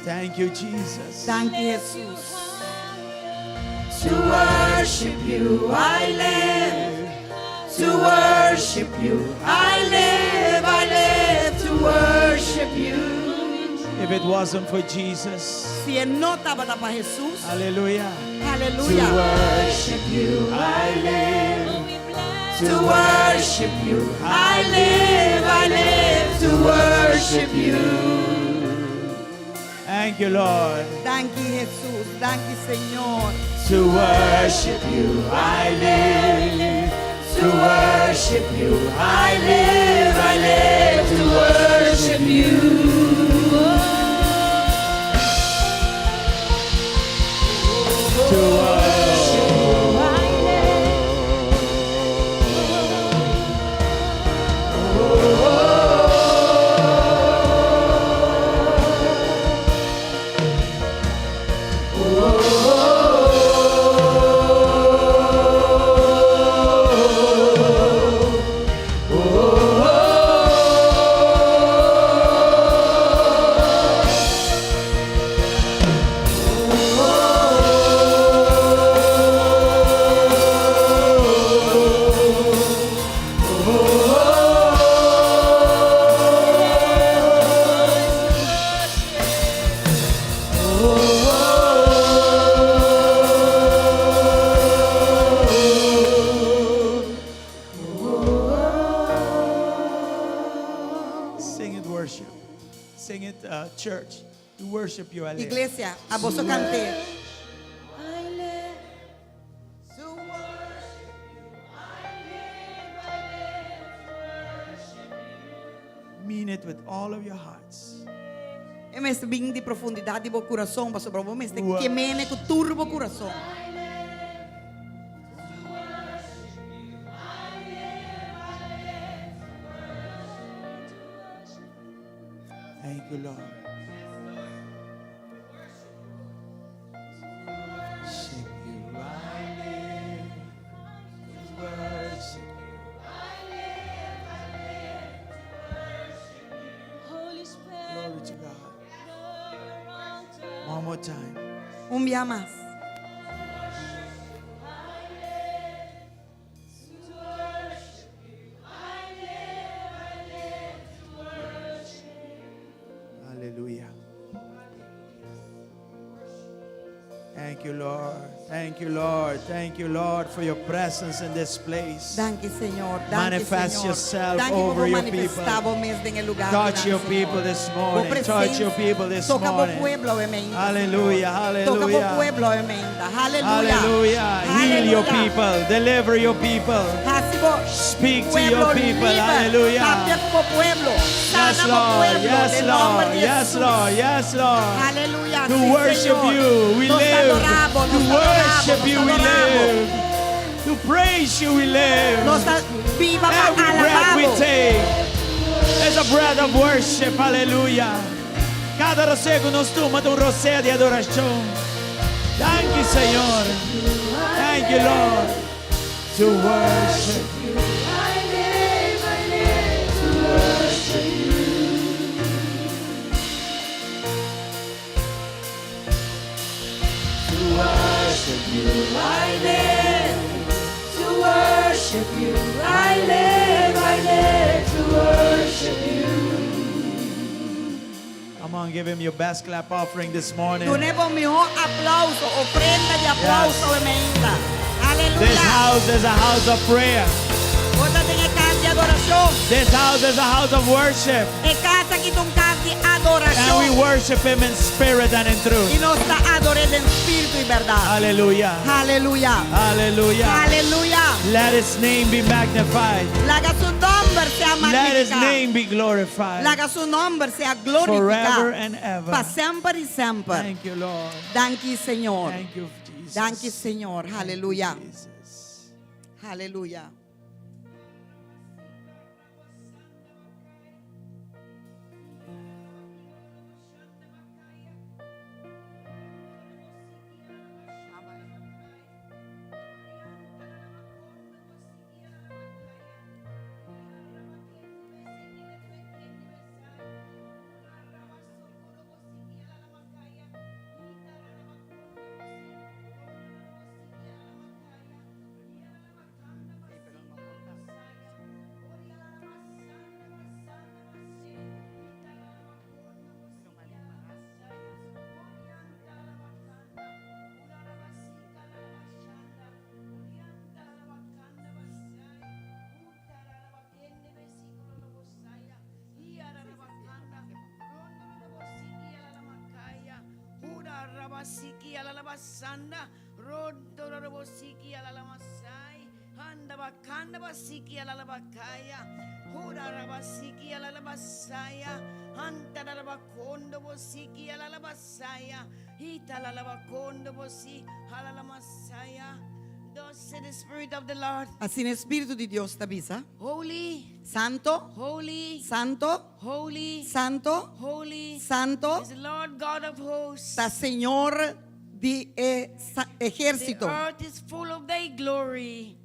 Thank you, Jesus. Danki, Jesus. To worship you, I live. To worship you, I live, I live to worship you. If it wasn't for Jesus, Si no tabata pa Jesus, hallelujah. aleluya. Worship you, I live. To worship you, I live, I live to worship you. Thank you, Lord. Danki, Jesus. Danki, Señor. To worship you, I live. To worship you, I live, I live to worship you. To worship I live. you. it, uh, church. To worship you, I live. Iglesia, abo so kant'é. Mean it with all of your hearts. E mester bin di profundidat di bo kurason, pasobra bo mester Worship. kem'é ku tur bo kurason. Thank you, Lord. Worship you, I live. To worship you. Holy Spirit, Glory to God. One more time. Un bia mas. Hallelujah. Thank you, Lord. Thank you, Lord. Thank you, Lord, for your presence in this place. Danki, Señor. Danki, Manifest Señor. yourself Danki pa over bo your manifestá people. bo mes den e lugá. Touch your people this morning. Bo Touch your presensia. people this Toka bo morning. pueblo, awe mainta, Hallelujah, Señor. Toka bo hallelujah. pueblo, awe mainta. Hallelujah. Hallelujah. Heal your Hallelujah. people. Deliver your people. Hasi bo Speak to pueblo your people. liber. Hallelujah. Papia ku bo pueblo. Yes, Sana bo Lord. pueblo. Yes, Den nomber Lord. di Yes, Jesus. Lord. Yes, Lord. Hallelujah. To Sí, worship Señor. you, we Nos live. adoramos, To nos worship adoramos, you, nos we adoramos. live. To praise you, we live. Nos ta biba pa Every breath we alabá bo. take is a breath of worship. Hallelujah. Kada rosea ku nos tuma ta un rosea di adorashon. Thank you, Señor. Thank you, Lord. To worship you. To worship you, I live. To worship you, I live. I live to worship you. Come on, give him your best clap offering this morning. Dun'é bo mihó aplouso, ofrenda di aplouso, Yes. awe mainta. This Aleluya. house is a house of prayer. Bo ta den e kas di adorashon. This house is a house of worship. E kas aki ta un kas di And we adorashon. worship him in spirit and in I truth. nos ta ador'é den spiritu i bèrdat. Hallelujah. Aleluya. Hallelujah. Aleluya. Let his name be magnified. Laga su nòmber sea Let his magnifiká. name be glorified. Laga su nòmber sea glorifiká. Forever and ever. Pa semper i semper. Thank you, Lord. Danki, Señor. Thank you, Jesus. Danki, Señor. Thank you, Aleluya. Jesus. Aleluya. Thus said the Spirit of the Lord. Asina e Spiritu di Dios ta bisa. Holy, Santo, holy, Santo, holy, Santo, holy Santo, is the Lord God of hosts. ta Señor di e The ehérsito. earth is full of thy glory.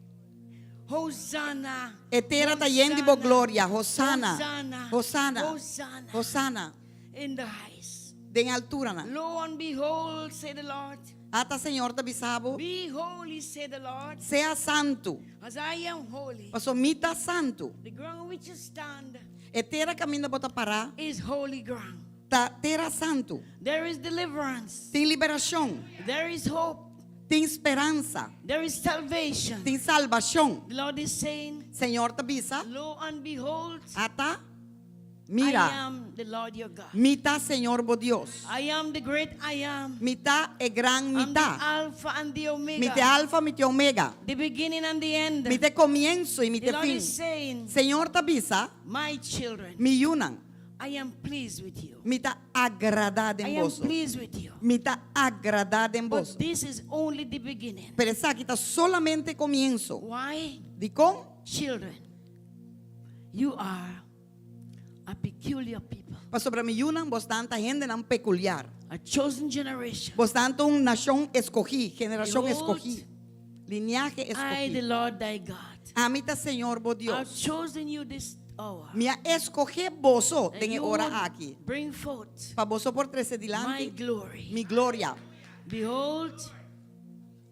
Hosanna. E tera ta yen di bo gloria. Hosana. Hosanna. Hosana. Hosanna. Hosana. In the highest. Den alturanan. Lo and behold, say the Lord. Ata Señor ta bisa bo. Be holy, say the Lord. Sea santu. As I am holy. Paso mi ta santu. The ground which you stand E tera kaminda bo ta pará. is holy ground. Ta tera santu. There is deliverance. Tin liberashon. There is hope. Tin speransa. There is salvation. Tin salbashon. The Lord is saying, Señor ta bisa. Lo and behold, Ata. I Mira, am the Lord your God. mi ta Señor bo Dios. I am the great I am. Mi ta e gran I'm the mi ta. Alpha and the Omega. Mi ta alfa, mi ta omega. The beginning and the end. Mi ta komienso i mi The ta Lord fin. is saying, Señor ta bisa, My children, mi yunan, I am pleased with you. mi ta agradá I den am boso. pleased with you. Mi ta agradá den But boso. this is only the beginning. Pero esaki ta solamente komienso. Why? Dikon? Children, you are a peculiar people, Pasobra mi yunan boso ta hendenan pekuliar. a chosen generation. Boso ta un nashon eskohí, generashon Behold, eskohí, lineahe I, the eskohí. Lord thy God, Ami ta Señor bo have Dios. chosen you this hour. Mi a eskohé boso that den e you ora would aki. Bring forth Pa boso por trese my dilanti glory. mi gloria. Behold,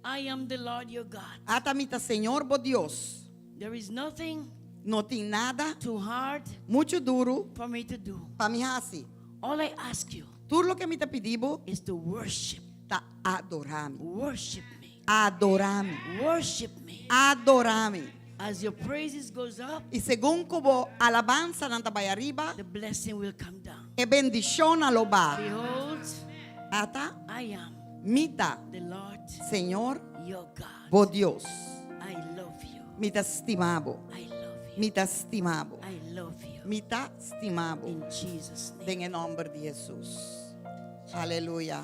I am the Lord your God. Ata mi ta Señor bo Dios. There is nothing No tin nada too hard muchu duru for me to do. pa mi hasi. All I ask you Tur loke mi ta pidi bo is to worship. ta adorá mi. Worship me. Adorá mi. Worship me. Adorá mi. As your praises goes up, I segun ku bo alabansanan ta bai ariba, the blessing will come down. e bendishonnan lo baha. Behold, Ata I am mi ta the Lord Señor your God. bo Dios. I love you. Mi ta stima bo. I love you. Mi ta stima bo. I love you. Mi ta stima bo. In Jesus' name. Den e nòmber di Hesus. Aleluya.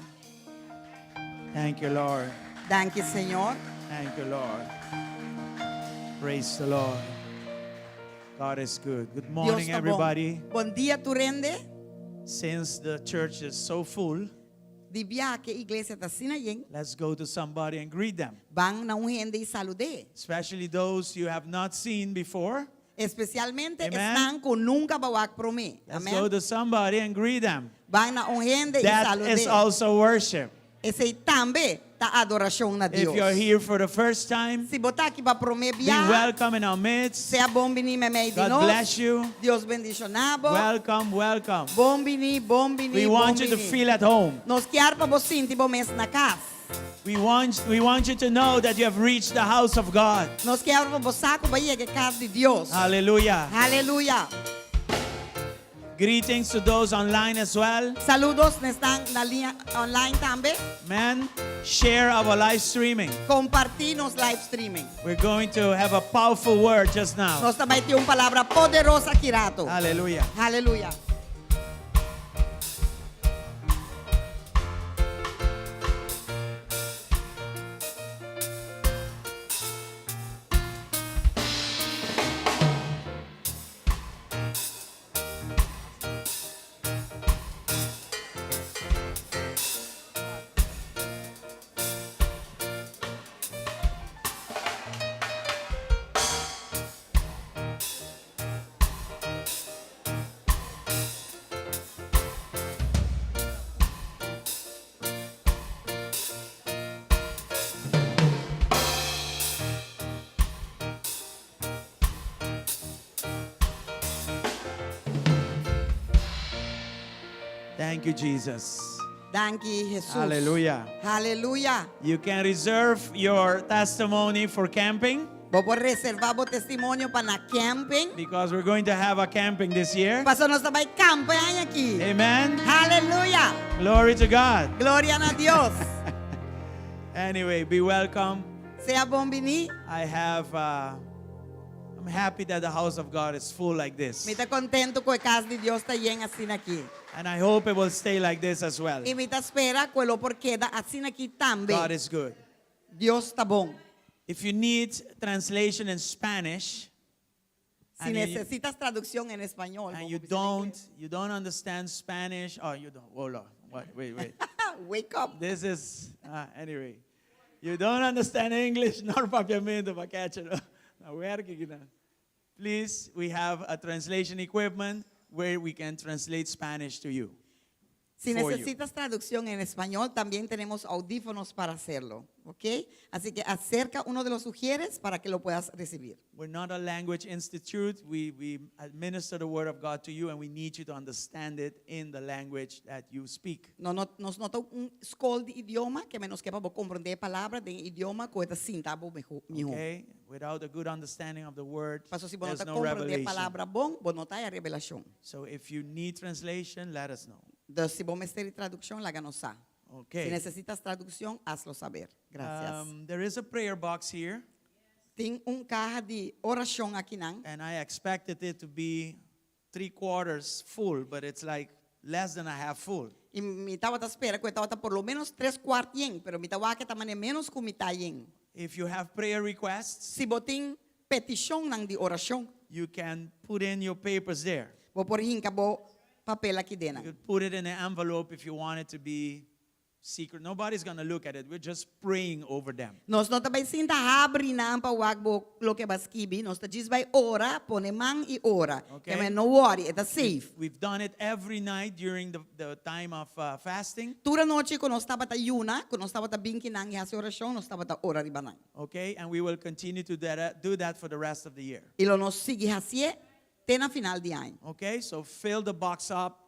Thank you, Lord. Danki, Señor. Thank you, Lord. Praise the Lord. God is good. Good Dios morning, ta bon. everybody. Bon dia, tur hende. Since the church is so full, Di bia ku iglesia ta asina yen. let's go to somebody and greet them, Ban na un hende i salud'é. especially those you have not seen before. Espesialmente Amen. esnan ku nunca bo a wak promé. Let's Amèn. go to somebody and greet them. Ban na un hende i That salud'é. is also worship. Esei tambe ta adorashon na If Dios. you're here for the first time, Si bo ta aki pa promé be bia, welcome in our midst. sea bon biní meimei di God nos. bless you. Dios bendishoná bo. Welcome, welcome. Bon biní, bon biní, We bon want you to biní. feel at home. Nos ke pa bo sinti bo mes na kas. We want, we want you to know that you have reached the house of God. Nos ke pa bo sa ku bo a yega kas di Dios. Hallelujah. Aleluya. Greetings to those online as well. Saludo na esnan na liña online tambe. Man, share our live streaming. Kompartí nos live streaming. We're going to have a powerful word just now. Nos ta bai tin un palabra poderoso aki ratu. Hallelujah. Aleluya. Thank you, Jesus. Danki, Hesus. Hallelujah. Aleluya. You can reserve your testimony for camping Bo por reservá bo testimonio pa na camping. because we're going to have a camping this year. Paso nos ta bai kamp e aña aki. Amen. Aleluya. Glory to God. Gloria na Dios. Anyway, be welcome. Sea bon biní. I have, uh, I'm happy that the house of God is full like this. Mi ta kontentu ku e kas di Dios ta yen asina aki. And I hope it will stay like this as well. I mi ta spera ku e lo por keda asina aki tambe. God is good. Dios ta bon. If you need translation in Spanish, Si and you, necesitas tradukshon na spañó, and you don't, you don't understand Spanish, oh, you don't, hold on, wait, wait, wait. Wake up. This is, uh, anyway, you don't understand English nor Papiamento, pa catch it. Now, where can you- Please, we have a translation equipment where we can translate Spanish to you. Si for you. necesitas traducción en español, también tenemos audífonos para hacerlo, ¿ok? Así que acerca uno de los ujieres para que lo puedas recibir. We're not a language institute. We, we administer the word of God to you, and we need you to understand it in the language that you speak. No, no, nos no ta un skol di idioma ke men nos ke pa bo komprondé e palabra den idioma ku e ta sinta bo mihó. Okay? Without a good understanding of the word, Paso si bo no there's ta no komprondé revelation. palabra bon, bo no ta haya revelashon. So if you need translation, let us know. Dus si bo mester di tradukshon, laga nos sa. Okay. Si necesitas traducción, hazlo saber. Gracias. Um, there is a prayer box here, Tin un kaha di orashon akinan. and I expected it to be three quarters full, but it's like less than a half full. I mi tabata spera ku e tabata por lo menos tres kuart yen, pero mi ta wak e ta mane ménos ku mitá yen. If you have prayer requests, Si bo tin petishonnan di orashon, you can put in your papers there. bo por hinka bo papel aki You denan. could put it in an envelope if you want it to be secret. Nobody's going to look at it. We're just praying over them. Nos no ta bai sinta habri nan pa wak bo loke bo a skibi, nos ta djis bai ora, pone man i ora. Okay. Ke men no worry, e ta safe. We've done it every night during the, the time of uh, fasting. Tur anochi ku nos tabata yuna, ku nos tabata bin kinan i hasi orashon, nos tabata ora riba nan. Okay, and we will continue to that, do that for the rest of the year. I lo nos sigui hasié te na final di aña. Okay, so fill the box up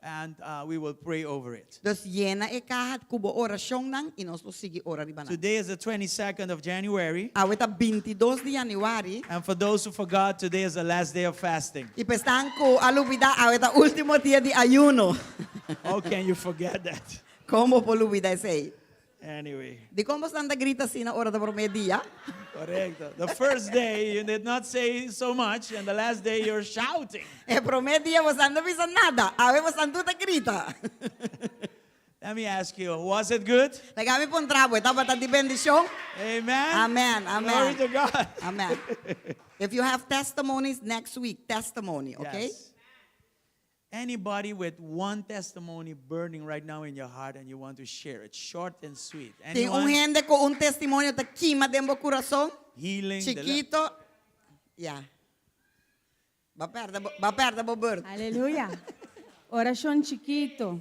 and uh, we will pray over it. Dus yena e kaha ku bo orashonnan i nos lo sigui ora riba nan. Today is the 22nd of January. Awe ta 22 di yanüari. And for those who forgot, today is the last day of fasting. I pa esnan ku a lubidá, awe ta último dia di ayuno. How can you forget that? Kon bo por lubidá esei? Anyway, Dikon boso ta grita asina ora ta promé dia? correcto. The first day you did not say so much, and the last day you're shouting. E promé dia boso no a bisa nada, awe boso tur ta grita. Let me ask you, was it good? Laga mi puntra bo, e tabata di bendishon? Amen. Amen, amen. Glory to God. Amen. If you have testimonies next week, testimony, okay? Yes. Anybody with one testimony burning right now in your heart and you want to share it, short and sweet. Tin un Anyone? hende ku un testimonio ta kima den bo kurason? Healing. deli- Chikitu. Ya. B'a pèrdè, b'a pèrdè bo beurt. Aleluya. Orashon chikitu.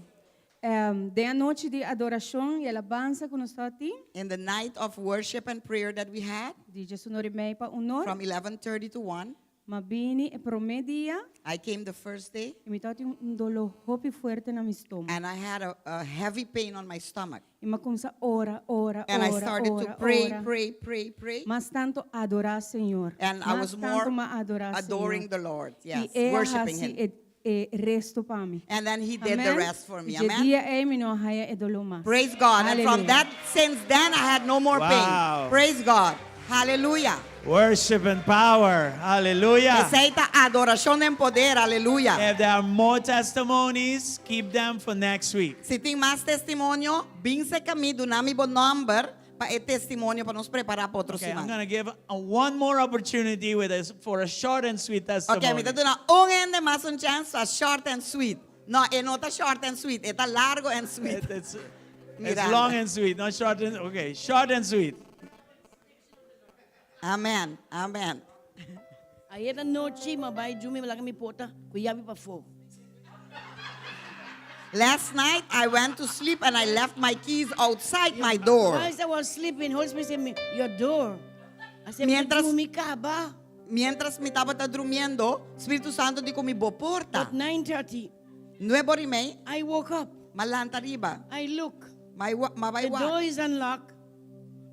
Um, den anochi di adorashon i alabansa ku nos tabatin. In the night of worship and prayer that we had, Di 11 or i mei pa 1 or. from 11:30 to 1, M'a bini e promé dia. I came the first day I mi tabatin un doló hopi fuerte na mi stoma. and I had a, a heavy pain on my stomach. I m'a kuminsá ora, ora, And I ora, started to ora, pray, ora. pray, pray, pray. Mas tantu adorá Señor. And I Mas was tantu more m'a adorá adoring Señor. the Lord. Yes, I El a worshiping hasi Him. e, e resto pa mi. And then He did the Amen. rest for me. I Amen. dia ei mi no a haya e doló mas. Praise God. And from Hallelujah. that, since then, I had no more Wow. pain. Praise God. Hallelujah. Worship and power. Hallelujah. Esei ta adorashon den poder. Aleluya. If there are more testimonies, keep them for next week. Si tin mas testimonio, bin serka mi, duna mi bo nòmber pa e testimonio pa nos prepará pa otro Okay, I'm siman. going to give a, one more opportunity with us for a short and sweet testimony. Ok, mi ta duna un hende mas un chèns pa short and sweet. No, e no ta short and sweet, e ta largu and sweet. It- it's, it's Miranda. long and sweet, not short and okay, short and sweet. Amen, amen. Ayera nochi m'a bai drumi m'a laga mi porta ku yabi pafó. Last night I went to sleep and I left my keys outside my door. Whilst I was sleeping, Holy Spirit said, me, your door. I said, Mientras- mi kaba. Mientras mi tabata drumiendo, Spiritu Santu di ku mi bo porta. At 9.30, Nueb'or i mei, I woke up. m'a lanta riba. I look. M'a m'a bai The door wak. is unlocked.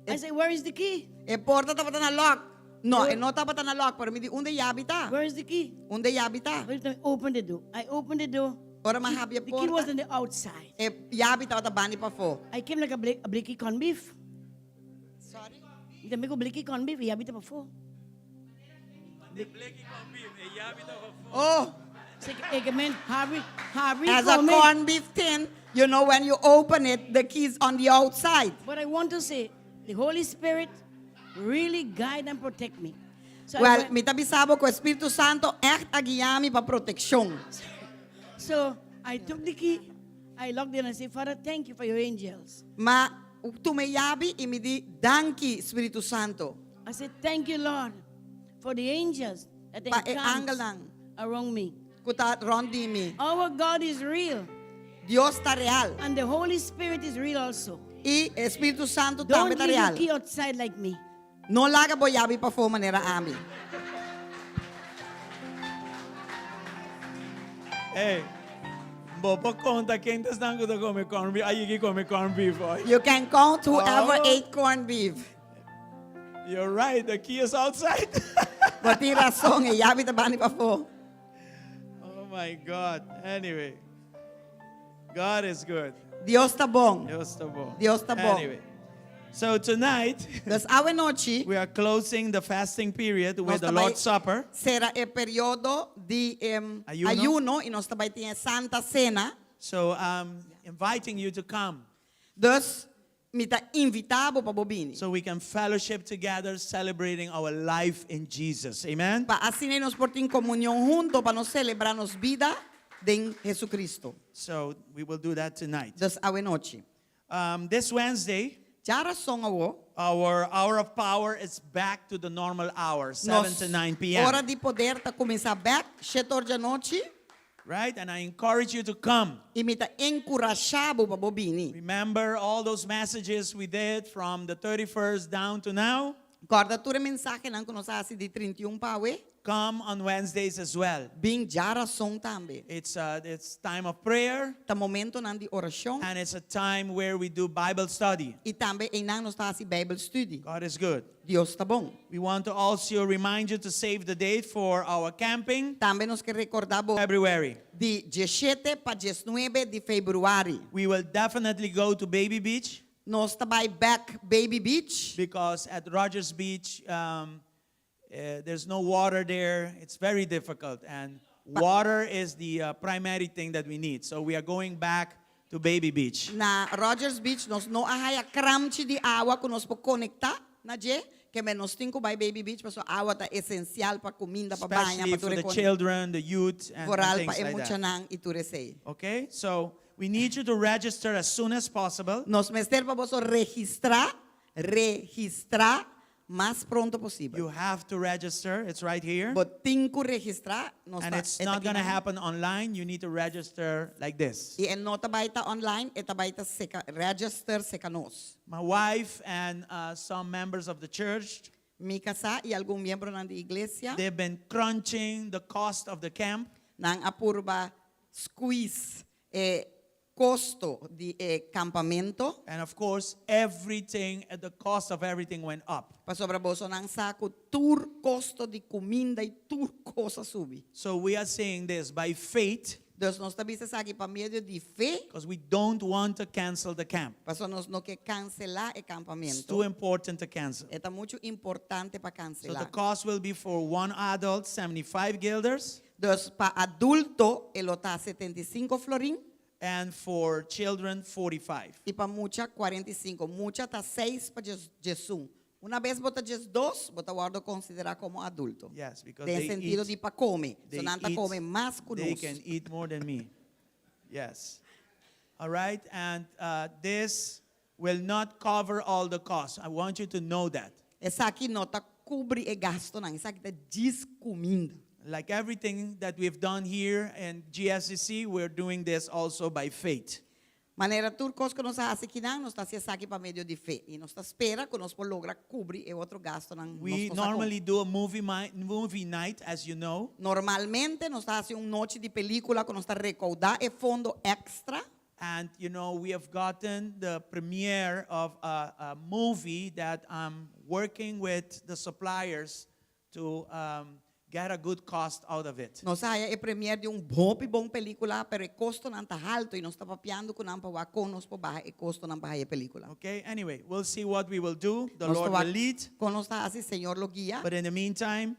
I say, where is the key? E porta tabata na lock. No, e no tabata na lock, pero mi di unda e yabi ta? Where is the key? Unda e yabi ta? Holy Spirit, open the door. I opened the door. Ora m'a habri e The key was porta. on the outside. E yabi tabata band'i pafó. I came like a, blik, a blicky corned beef. Sorry? Mi tambe ku blicky corned beef, e yabi ta pafó. Oh, Ik men Harry, Harry as a come. corned beef tin, you know when you open it, the key's on the outside. But I want to say, the Holy Spirit really guide and protect me. So I Well, went- mi ta bisa bo ku Spiritu Santu echt a guia mi pa protekshon. So I took the key, I locked it and I said, Father, thank you for your angels. M'a tuma e yabi i mi di, Danki, Spiritu Santu. I said, thank you, Lord, for the angels that Pa e encamped angelnan around me. ku ta rònt di mi. Our God is real. Dios ta real. And the Holy Spirit is real also. I e Spiritu Santu Don't tambe ta leave your real. key outside like me. No laga bo yabi pafó manera ami. Hey, bo por konta ken ta esnan ku ta kome corn beef. A yegi kome corn beef hoy. You can count whoever Oh. ate corned beef. You're right, the key is outside. Bo tin rason, e yabi ta bani pafó. Oh my God. Anyway, God is good. Dios ta bon. Dios ta bon. Dios ta bon. Anyway, so tonight Dus awe nochi we are closing the fasting period with nos the ta bai Lord's Supper. sera e periodo di em, Ayuno. ayuno i nos ta bai tin e Santa Sena. So I'm inviting you to come Dus mi ta invitá bo pa bo bini. so we can fellowship together, celebrating our life in Jesus. Amen. Pa asina nos por tin komunion hunto pa nos selebrá nos bida den Jesucristo. So we will do that tonight. Dus awe nochi. Um, this Wednesday, Djarason awo. our hour of power is back to the normal hour, 7 Nos to 9 p.m. Ora di poder ta kuminsá bèk, shete or djanochi. Right? And I encourage you to come. I mi ta enkurashá bo pa bo bini. Remember all those messages we did from the 31st down to now? Kòrda tur e mensahenan ku nos a hasi di 31 pa awe? Come on Wednesdays as well. Bin djarason tambe. It's, uh, it's time of prayer Ta momentonan di orashon. and it's a time where we do Bible study. I tambe einan nos ta hasi Bijbel study. God is good. Dios ta bon. We want to also remind you to save the date for our camping. Tambe nos ke rekordá bo February. di diesshete pa diesnuebe di februari. We will definitely go to Baby Beach. Nos ta bai bek Baby Beach. Because at Rogers Beach, um, uh, there's no water there. It's very difficult. And water is the uh, primary thing that we need. So we are going back to Baby Beach. Na Rogers Beach nos no a haya kramchi di awa ku nos por konektá na dje, ke men nos tin ku bai Baby Beach pasobra awa ta esensial pa kuminda, pa baña, Especially pa tur for e the kos. children, the youth, and, and Vooral pa things e like that. muchanan i tur esei. Okay, so we need you to register as soon as possible. Nos mester pa boso registrá, registrá mas pronto posibel. You have to register. It's right here. Bo tin ku registrá, nos And ta it's e ta not going to akinan. happen online. You need to register like this. I e no ta bai ta online, e ta bai ta seka register seka nos. My wife and uh, some members of the church, Mi kasá i algun miembronan di iglesia, they've been crunching the cost of the camp. nan a purba squeeze e kosto di e kampamento. And of course, everything, the cost of everything went up. Pasobra bosonan sa ku tur kosto di kuminda i tur kos a subi. So we are saying this by faith Dus nos ta bisa esaki pa medio di fe. because we don't want to cancel the camp. Pasobra nos no ke kanselá e It's kampamento. too important to cancel. E ta muchu importante pa So the kanselá. cost will be for one adult, 75 guilders, Dus pa adulto e lo ta 75 florin. and for children, 45. I pa mucha 45. Mucha ta seis pa diesun. Una bes bo ta diesdos, bo ta wòrdu konsiderá komo adulto. Yes, because Den they sentido eat, di pa kome. they So nan ta eat, kome mas ku They nos. can eat more than me. Yes. All right, and uh, this will not cover all the costs. I want you to know that. Esaki no ta kubri e gastonan. Esaki ta djis kuminda. Like everything that we've done here in GSCC, we're doing this also by faith. Manera tur kos ku nos a hasi akinan, nos ta hasi esaki pa medio di fe. I nos ta spera ku nos por logra kubri e otro gastonan. We nos no sa kon. normally do a movie, movie night, as you know. Normalmente nos ta hasi un nochi di pelíkula ku nos ta rekoudá e fondo èkstra. And, you know, we have gotten the premiere of a, a movie that I'm working with the suppliers to um, get a good cost out of it. Nos a haya e premiere di un hopi bon pelíkula, pero e kostonan ta haltu i nos ta papiando ku nan pa wak kon nos por baha e kostonan pa haya e pelíkula. Okay, anyway, we'll see what we will do. The Nos ta Lord wak will lead. kon nos ta hasi, Señor lo guia. But in the meantime,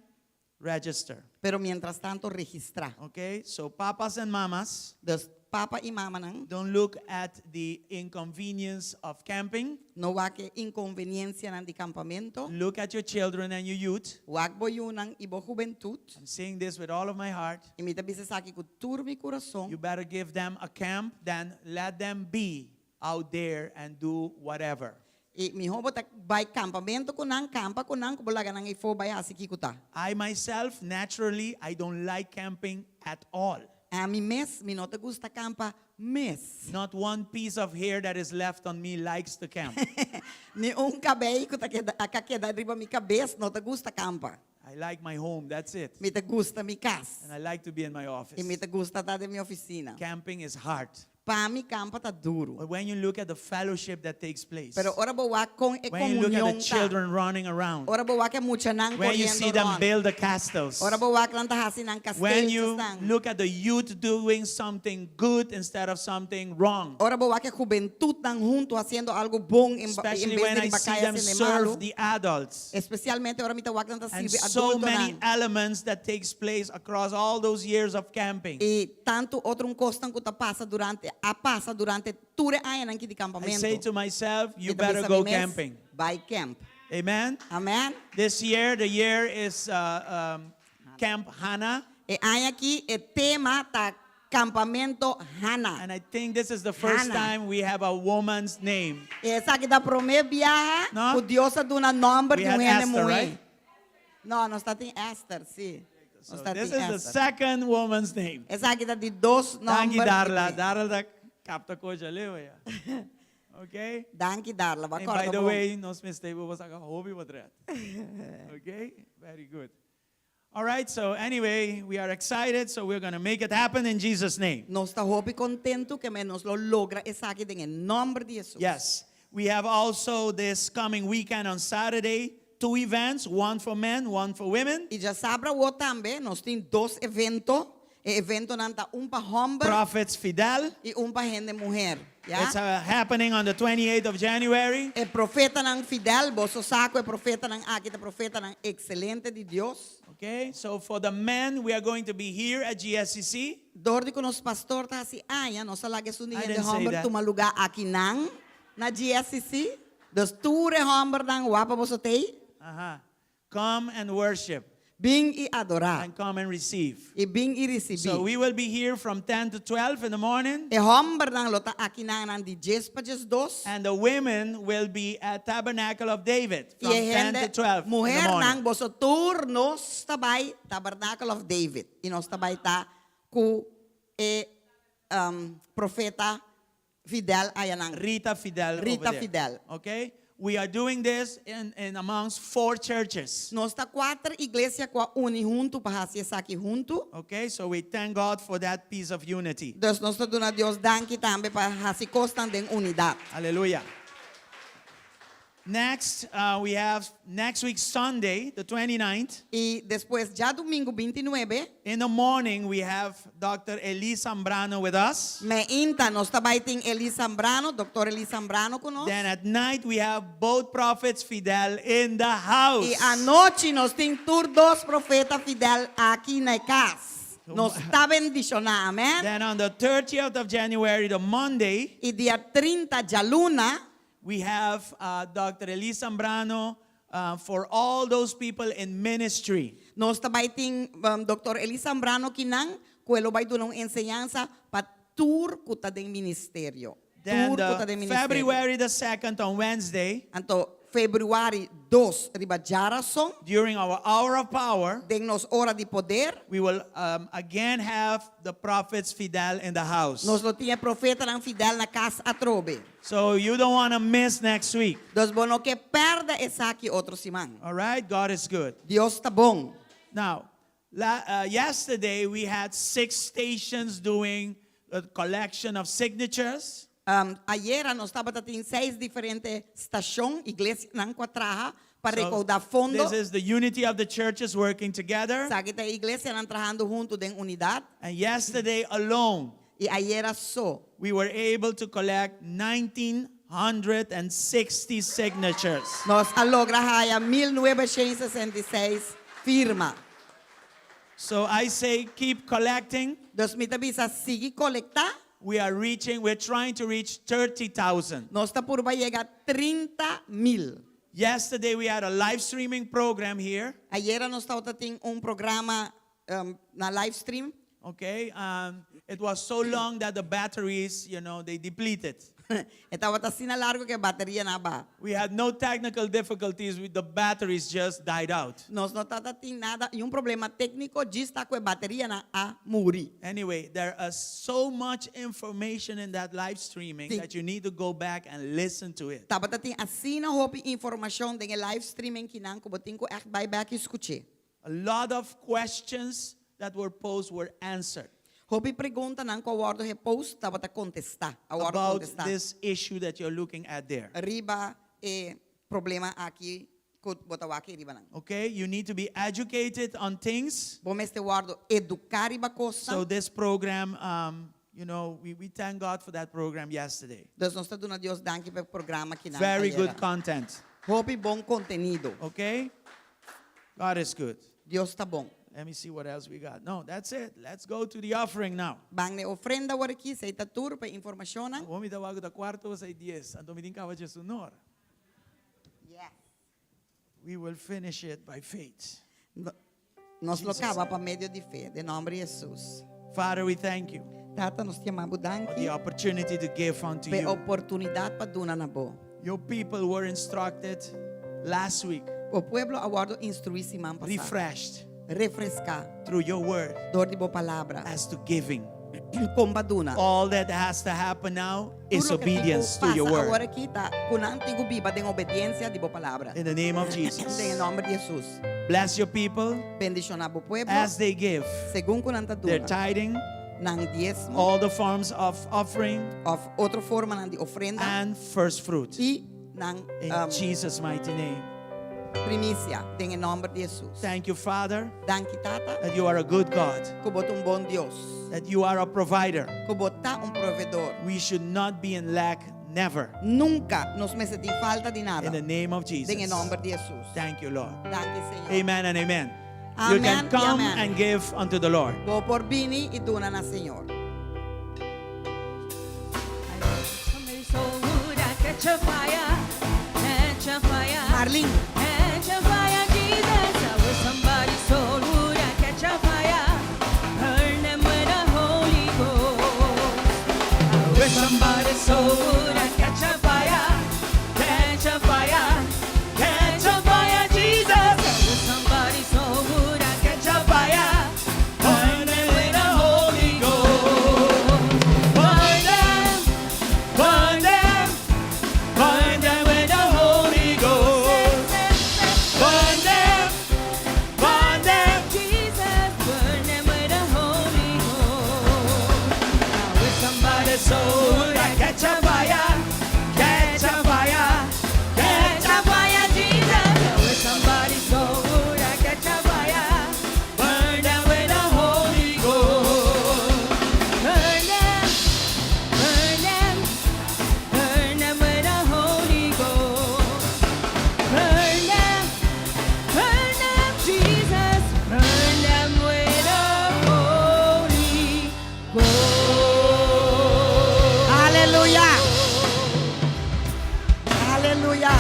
register. Pero mientras tanto registrá. Okay, so papas and mamas, Dus papa i mamanan don't look at the inconvenience of camping. no wak e inkonveniensianan di kampamentu. Look at your children and your youth. Wak bo yunan i bo hubentut. I'm saying this with all of my heart. I mi ta bisa esaki ku tur mi kurason. You better give them a camp than let them be out there and do whatever. I mihó bo ta bai kampamentu ku nan, kampa ku nan, ku bo laga nan eifó bai hasi kiko ta. I myself, naturally, I don't like camping at all. Ami mes, mi no ta gusta kampa mes. Not one piece of hair that is left on me likes to camp. Ni un kabei ku ta keda a keda riba mi kabes no ta gusta kampa. I like my home, that's it. Mi ta gusta mi kas. And I like to be in my office. I mi ta gusta ta den mi ofisina. Camping is hard. Pa mi kampa ta duru. But when you look at the fellowship that takes place, Pero ora bo wak kon e when you look at komunion the ta. children running around, Ora bo wak e muchanan when you koriendo see them rònt. build the castles, Ora bo wak nan ta hasi nan when you kasteeltjesnan. look at the youth doing something good instead of something wrong, Ora bo wak e hubentutnan huntu hasiendo algu bon en, en especially bes when di I riba see kaya them hasiendo serve malu. the adults. Espesialmente ora mi ta wak nan ta And sirbi so many adultonan. elements that takes place across all those years of camping. I tantu otro kosnan ku ta pasa durante, a pasa durante tur e añanan aki di I say kampamentu. to myself, you Mi ta better bisa go mi mes, camping. Bai camp. Amen. Amen. This year, the year is Camp Hannah. E aña aki e tema ta Kampamentu Hannah. And I think this is the first Hannah. time we have a woman's name. Esaki ta promé biaha No? ku Dios a duna nòmber We di had un hende Esther, muhé. right? No, nos tatin Esther, sí. So Nos ta this tin is the Esther. second woman's name. Esaki ta di dos Danki nòmber. Darla. Darla ta kapta kos leu ya. Okay? Danki Darla, And by the way, nos mester bo saka hopi portrèt. Okay? Very good. All right, so anyway, we are excited, so we're going to make it happen in Jesus' name. Nos ta hopi kontentu ke men nos lo logra esaki den nòmber di Hesus. Yes. We have also this coming weekend on Saturday, two events, one for men, one for women. I djasabra awor tambe, nos tin dos evento. E eventonan ta un pa hòmber Prophets Fidel. i un pa hende muhé. Ya? It's happening on the 28th of January. E profetanan Fidel, boso sa ku e profetanan aki ta profetanan ekselente di Dios. Okay, so for the men, we are going to be here at GSCC. Dor di ku nos pastor ta hasi aña, nos a laga esun di I hende didn't say hòmber that. tuma lugá akinan na GSCC. Dus tur e hòmbernan wak pa boso t'ei. Aha. Come and worship. Bin i adorá. And come and receive. I bin i risibí. So we will be here from 10 to 12 in the morning. E hòmbernan lo ta akinan di dies pa diesdos. And the women will be at Tabernacle of David I from e 10 to hende 12 in the muhernan morning. boso tur nos ta bai Tabernacle of David. I nos ta bai ta ku e um, profeta Fidel ayanan. Rita Fidel. over Rita there. Fidel. Okay? We are doing this in amongst four churches. Nos ta kuater iglesia ku a uni huntu pa hasi esaki huntu. Okay? So we thank God for that piece of unity. Dus nos ta duna Dios danki tambe pa hasi kosnan den unidat. Hallelujah. Next, we have next week, Sunday, the 29th. I despues djadumingu 29. In the morning, we have Dr. Eli Zambrano with us. Mainta nos ta bai tin Eli Zambrano, Dr. Eli Zambrano ku nos. Then at night, we have both prophets Fidel in the house. I anochi nos tin tur dos profeta Fidel aki na kas. Nos ta bendishoná, amèn. Then on the 30th of January, the Monday, I dia 30 djaluna, we have Dr. Eli Zambrano for all those people in ministry. Nos ta bai tin um, Dr. Eli Zambrano kinan, ku e lo bai duna un enseñansa pa tur ku ta den ministerio. Then Tur ku ta the den ministerio. February the 2nd on Wednesday, Anto febrüari 2 riba djárason. During our hour of power, Den nos ora di poder. We will um, again have the prophets Fidel in the house. Nos lo tin e profetanan Fidel na kas atrobe. So you don't want to miss next week. Dus bo no ke pèrdè esaki otro siman. All right? God is good. Dios ta bon. Now, la, yesterday we had six stations doing a collection of signatures. Um, ayera nos tabatin seis diferente stashon, iglesianan ku a traha pa So, rekoudá fondo. This is the unity of the churches working together. Esaki ta iglesianan trahando huntu den unidat. And yesterday alone, I ayera so. we were able to collect 1,960 signatures. Nos a logra haya 1966 firma. So I say keep collecting. Dus mi ta bisa sigui kolektá. We are reaching, we're trying to reach 30,000. Nos ta purba yega 30 mil. Yesterday we had a live streaming program here. Ayera nos tabatin un programa um, na live stream. Okay, um, it was so long that the batteries, you know, they depleted. E tabata asina largu ku e baterianan a baha. We had no technical difficulties with the batteries just died out. Nos no tabata tin nada, niun problema tékniko, djis ta ku e baterianan a muri. Anyway, there is so much information in that live streaming Tin. that you need to go back and listen to it. Tabata tin asina hopi informashon den e live streaming kinan ku bo tin ku ègt bai bèk i skuch'é. A lot of questions that were posed were answered. Hopi preguntanan ku a wòrdu gepost tabata kontestá, a wòrdu About kontestá. this issue that you're looking at there. Riba e problema aki ku bo ta wak riba nan. Okay, you need to be educated on things. Bo mester wòrdu eduká riba So kosnan. this program, um, you know, we, we thank God for that program yesterday. Dus nos ta duna Dios danki pa e programa kinan Very ayera. good content. Hopi bon kontenido. Okay? God is good. Dios ta bon. Let me see what else we got. No, that's it. Let's go to the offering now. Ban na e ofrenda awor aki, esei ta tur pa e informashonnan. Awor mi ta wak ku ta kuarto o sei dies, anto mi tin kaba dje su nor. Yes. We will finish it by faith. Nos lo kaba pa medio di fe, den nomber di Hesus. Father, we thank you. Tata, nos ta yama bo For danki. the opportunity to give unto Pa e you. oportunidat pa duna na bo. Your people were instructed last week. Bo pueblo a wòrdu instruí siman pasá. Refreshed. Refreská. Through your word. Dor di bo palabra. As to giving. Kon pa duna. All that has to happen now is Tur loke tin ku obedience to your pasa word. awor aki ta ku nan tin ku biba den obediensia di bo palabra. In the name of Jesus. Den e nòmber di Hesus. Bless your people. Bendishoná bo pueblo. As they give. Segun ku nan ta Their duna. tithing. Nan diesmo. All the forms of offering. Of otro formanan di ofrenda. And first fruit. I nan In um, Jesus mighty name. Primisia den e nomber di Hesus. Thank you, Father. Danki Tata. That you are a good God. Ku bo ta un bon Dios. That you are a provider. Ku bo ta un proveedor. We should not be in lack never. Nunka nos mester tin falta di nada. In the name of Jesus. Den e nomber di Hesus. Thank you, Lord. Danki Señor. Amen and amen. You Amen can i come amen. and give unto the Lord. Bo por bini i duna na Señor. Marlin. Aleluya! Aleluya!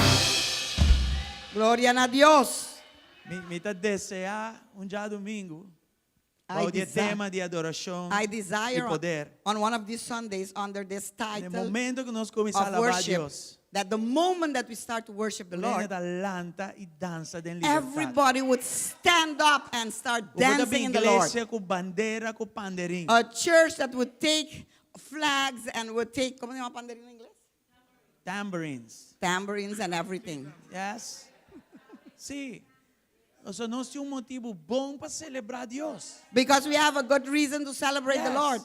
Gloria na Dios! Mi ta deseá un djadumingu Bou di e tema di adorashon i poder. On one of these Sundays under this Na e title momento ku nos kuminsá of alabá worship, Dios, that the moment that we start to worship the tur hende Lord, ta lanta i dansa den libertat. everybody would stand up and start Bo por ta dancing bin in the Lord. iglesia ku bandera ku panderin. A church that would take flags and would take, komo se yama panderin na ingles? Tambourines. Tambourines and everything. Yes. Sí. Pasobra nos tin un motibu bon pa selebrá Dios. Because we have a good reason to celebrate the Yes. Lord.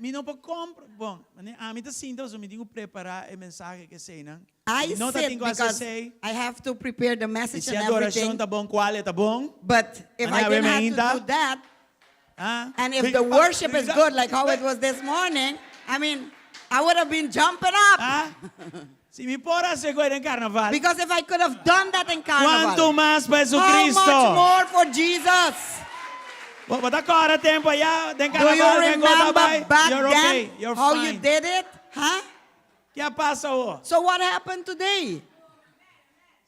Mi no por compra, bon, ami ta sinta pasobra mi tin ku prepará e mensahe ku eseinan. I Mi no ta sit tin ku hasi because esei. I have to prepare the I message si and adorashon everything. ta bon, kual e ta bon? But if Mane I awe didn't have to mainta? do that, Ah? and if the worship is good, like how it was this morning, I mean, I would have been jumping up. Ah? Si mi por hasi ku den carnaval. Because if I could have done that in carnaval, Cuanto mas pa how Jesucristo? much more for Jesus? Bo bo ta kòrda tempu ayá den Do you carnaval ken kos ta remember bai? back You're okay, then you're how you fine. did it? Huh? Ke a pasa awor? So what happened today?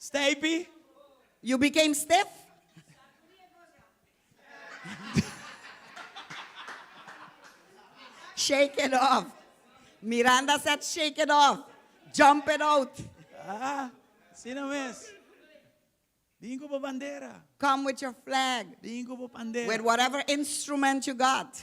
Stapy? You became stiff? Shake it off. Miranda said shake it off, jump it out. Ah, asina mes. Bin ku bo bandera. Come with your flag, Bin ku bo bandera. with whatever instrument you got.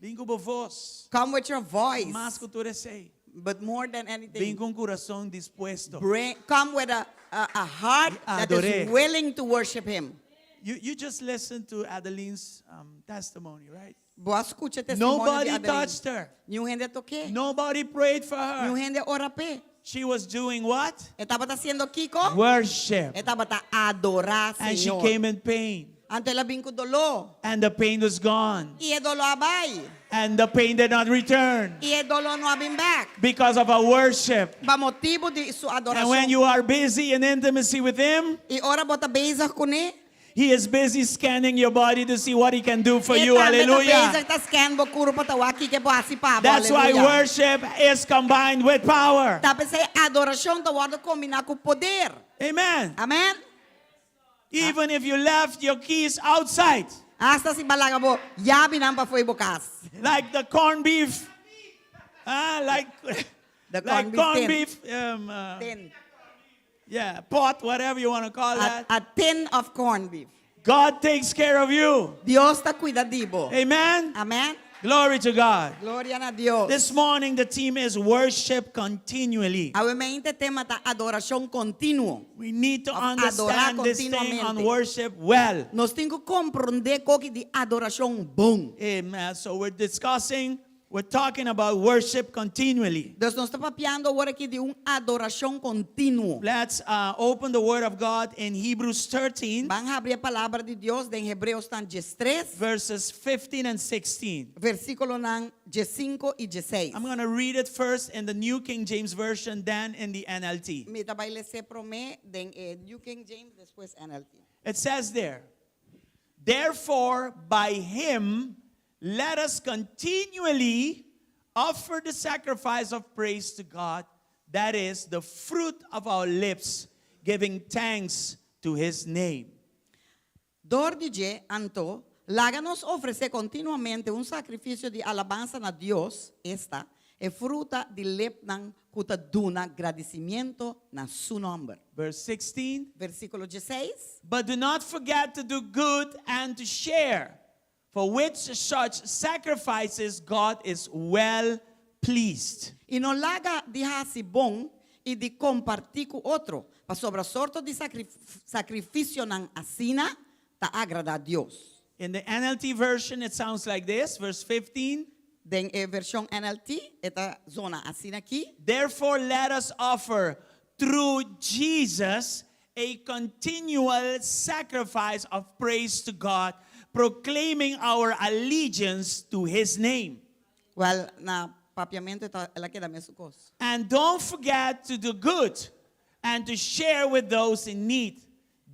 Bin ku bo voz. Come with your voice. Mas ku tur esei. But more than Bin anything, ku un kurason dispuesto. bring, come with a heart that is Ador'é. willing to worship Him. You just listened to Adeline's testimony, right? Bo a skucha testimonio Nobody di Adeline. touched her. Niun hende a tok'é. Nobody prayed for her. Niun hende a ora p'e. She was doing what? E tabata hasiendo kiko? Worship. E tabata adorá And she Señor. came in pain. Anto el a bin ku doló. And the pain was gone. I e doló a bai. And the pain did not return. I e doló no a bin bèk. Because of her worship. Pa motibu di su And adorashon. when you are busy in intimacy with him, I ora bo ta bezig kuné. He is busy scanning your body to see what he can do for E you. tambe ta Hallelujah. bezig ta scan bo kurpa ta wak kiko e por hasi pa bo. That's why Hallelujah. worship is combined with power. Ta p'esei adorashon ta wòrdu kombiná ku poder. Amen. Amen. Even if you left your keys outside, Asta si bo a laga bo yabinan pafó di bo kas. like the corned beef, like The like corned beef corned tin. beef, Tin. yeah, pot, whatever you want to call A, that. a tin of corned beef. God takes care of you. Dios ta kuida di bo. Amen. Amen. Glory to God. Gloria na Dios. This morning the theme is worship continually. Awe mainta e tema ta adorashon kontinuo. We need to Of adorá understand this thing on kontinuamente. worship well. Nos tin ku komprondé e kos aki di adorashon bon. Amen. So we're discussing, we're talking about worship continually. Dus nos ta papiando awor aki di un adorashon kontinuo. Let's uh, open the Word of God in Hebrews 13, Ban habri e palabra di Dios den Hebreonan 13, verses 15 and 16. versíkulonan 15 i 16. I'm going to read it first in the New King James Version, then in the NLT. Mi ta bai les'é promé den eh, New King James, despues NLT. It says there, Therefore, by him, let us continually offer the sacrifice of praise to God, that is, the fruit of our lips, giving thanks to his name. Dor di dje, anto, laga nos ofresé kontinuamente un sakrifisio di alabansa na Dios, esta, e fruta di lepnan ku ta duna gradisimentu na su nòmber. Verse 16. Versíkulo 16. But do not forget to do good and to share, for which such sacrifices God is well pleased. I no laga di hasi bon i di kompartí ku otro, pasobra sorto di sakrifisionan asina ta agradá Dios. In the NLT version, it sounds like this, verse 15. Den e vershon NLT, e ta zona asina aki. Therefore, let us offer through Jesus a continual sacrifice of praise to God, proclaiming our allegiance to his name. Well, na papiamentu el a keda mesun kos. And don't forget to do good and to share with those in need.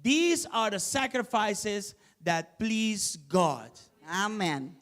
These are the sacrifices that please God. Amen.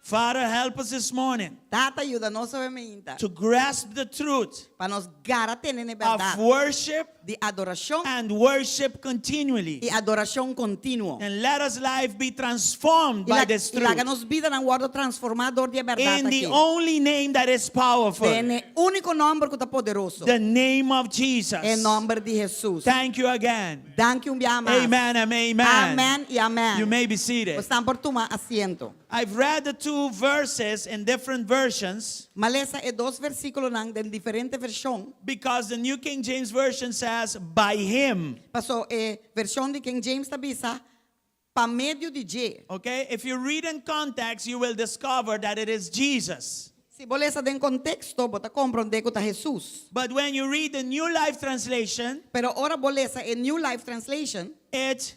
Father, help us this morning Tata, yuda nos awe mainta. to grasp the truth Pa nos gara tene e of bèrdat worship di adorashon and worship continually. i adorashon kontinuo. And let us life be transformed I by la, this i laga truth. nos bidanan wòrdu transformá dor di e bèrdat In the aki. only name that is powerful, Den e úniko nòmber ku ta poderoso. the name of Jesus. E nòmber di Hesus. Thank you again. Danki un biaha mas. Amen and amen. Amèn i amèn. You may be seated. Boso por tuma asiento. I've read the two verses in different versions M'a lesa e dos versíkulonan den diferente vershon. because the New King James Version says, by him. Paso e vershon di King James ta bisa pa medio di dje. Okay? If you read in context, you will discover that it is Jesus. Si bo lesa den konteksto, bo ta komprondé ku ta Hesus. But when you read the New Life Translation, Pero ora bo lesa e New Life Translation, it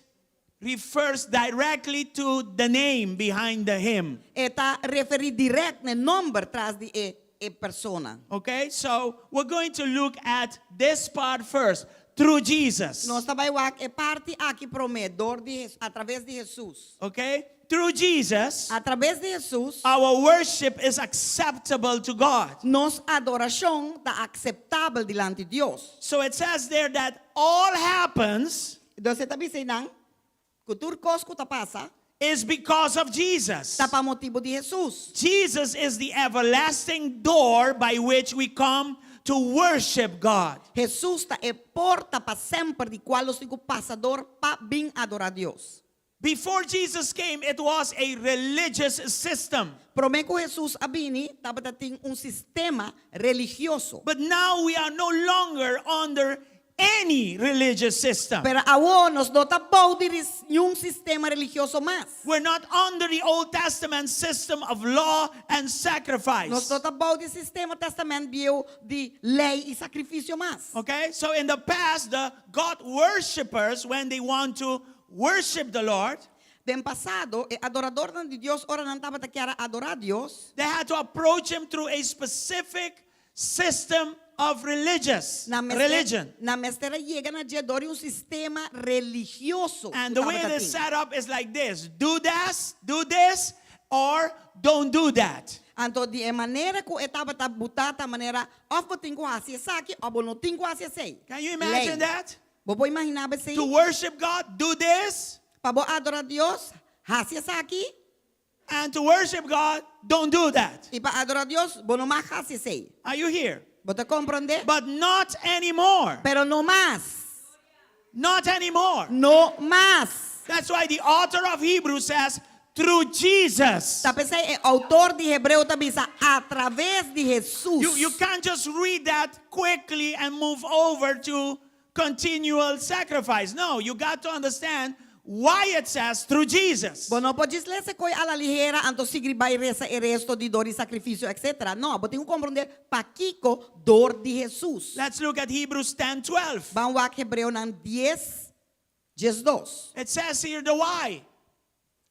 refers directly to the name behind the him. E ta referí dirèkt na e nòmber tras di e e persona. Okay, so we're going to look at this part first through Jesus. Nos ta bai wak e parti aki promé dor di atraves di Hesus. Okay, through Jesus, Atraves di Hesus, our worship is acceptable to God. nos adorashon ta akseptabel dilanti Dios. So it says there that all happens Entonces e ta bisa einan, ku tur kos ku ta pasa. is because of Jesus. Ta pa motibu di Hesus. Jesus is the everlasting door by which we come to worship God. Hesus ta e porta pa semper di kual nos tin ku pasa dor pa bin adorá Dios. Before Jesus came, it was a religious system. Promé ku Hesus a bini, tabata tin un sistema religioso. But now we are no longer under any religious system. Pero awor nos no ta bou di niun sistema religioso mas. We're not under the Old Testament system of law and sacrifice. Nos no ta bou di sistema Tèstamènt Bieu di lei i sakrifisio mas. Okay? So in the past, the God worshippers, when they want to worship the Lord, Den pasado, e adoradornan di Dios ora nan tabata kier a adorá Dios, they had to approach him through a specific system of religious nan mester, religion. nan mester a yega na dje dor di un sistema religioso And ku the way tabata it is tin. set up is like this. Do this, do this, or don't do that. Anto di e manera ku e tabata butá ta manera òf bo tin ku hasi esaki òf bo no tin ku hasi esei. Can you imagine Lei. that? Bo por imaginá bo esei? To worship God, do this. Pa bo adorá Dios, hasi esaki. And to worship God, don't do that. I pa adorá Dios, bo no mag hasi esei. Are you here? Bo ta komprondé? But not anymore. Pero no mas. Not anymore. No mas. That's why the author of Hebrews says, through Jesus. Ta p'esei e outor di Hebreo ta bisa, a traves di Hesus. You, you can't just read that quickly and move over to continual sacrifice. No, you got to understand why it says through Jesus. Bo no por djis lesa e koi a la ligera anto sigui bai resa e resto di dor di sakrifisio etc. No, bo tin ku komprondé pakiko dor di Hesus. Let's look at Hebrews 10 12. Ban wak Hebreonan dies, 12. It says here the why.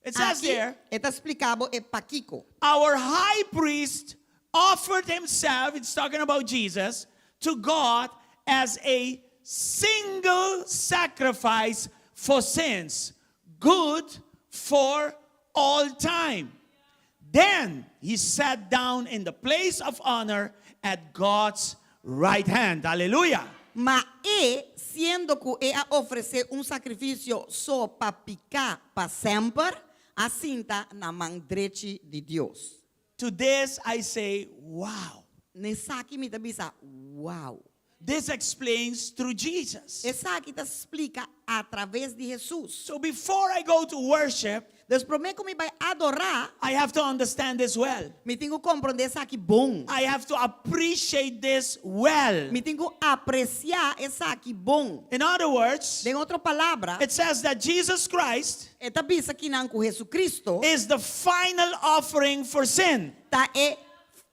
It says Aki there, e ta splika bo e pakiko. our high priest offered himself, it's talking about Jesus, to God as a single sacrifice for sins, good for all time. Then he sat down in the place of honor at God's right hand. Hallelujah. Ma e, siendo ku e a ofresé un sakrifisio so pa piká pa semper, a sinta na man drechi di Dios. To this I say, wow. Na esaki mi ta bisa, wow. This explains through Jesus. Esaki ta splika atraves di Hesus. So before I go to worship, Dus promé ku mi bai adorá, I have to understand this well. mi tin ku komprondé esaki bon. I have to appreciate this well. Mi tin ku apresiá esaki bon. In other words, Den otro palabra, it says that Jesus Christ e ta bisa kinan ku Hesukristo is the final offering for sin. ta e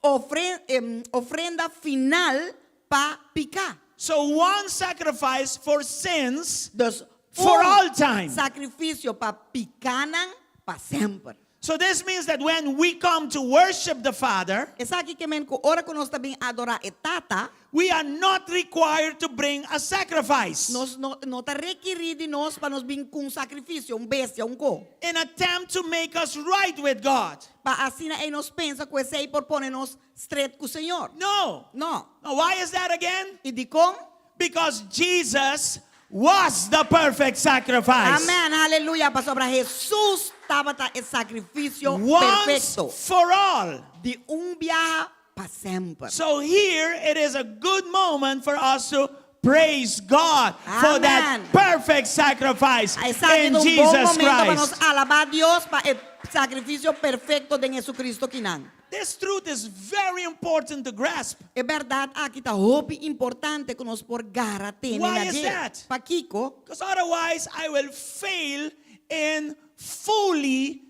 ofrenda final pa piká. So one sacrifice for sins Dus for un all time. sakrifisio pa pikánan pa semper. So this means that when we come to worship the Father, Esaki ke men ku ora ku nos ta bin adorá e Tata, we are not required to bring a sacrifice. Nos no, no ta rekirí di nos pa nos bin ku un sakrifisio, un bestia, un ko. In attempt to make us right with God. Pa asina ei nos pensa ku esei por pone nos stret ku Señor. No. No. Now, why is that again? I dikon? Because Jesus was the perfect sacrifice. Amen, aleluya. Pasobra Hesus tabata e sakrifisio Once perfekto. for all. Di un biaha pa semper. So here it is a good moment for us to praise God for that Amen. perfect sacrifice Esaki in ta un bon Jesus momento pa nos Christ. alabá Dios pa e sakrifisio perfekto den Jesucristo kinan. This truth is very important to grasp. E bèrdat aki ta hopi importante ku nos por gara tene Why na is dje. that? Pakiko? Because otherwise I will fail in fully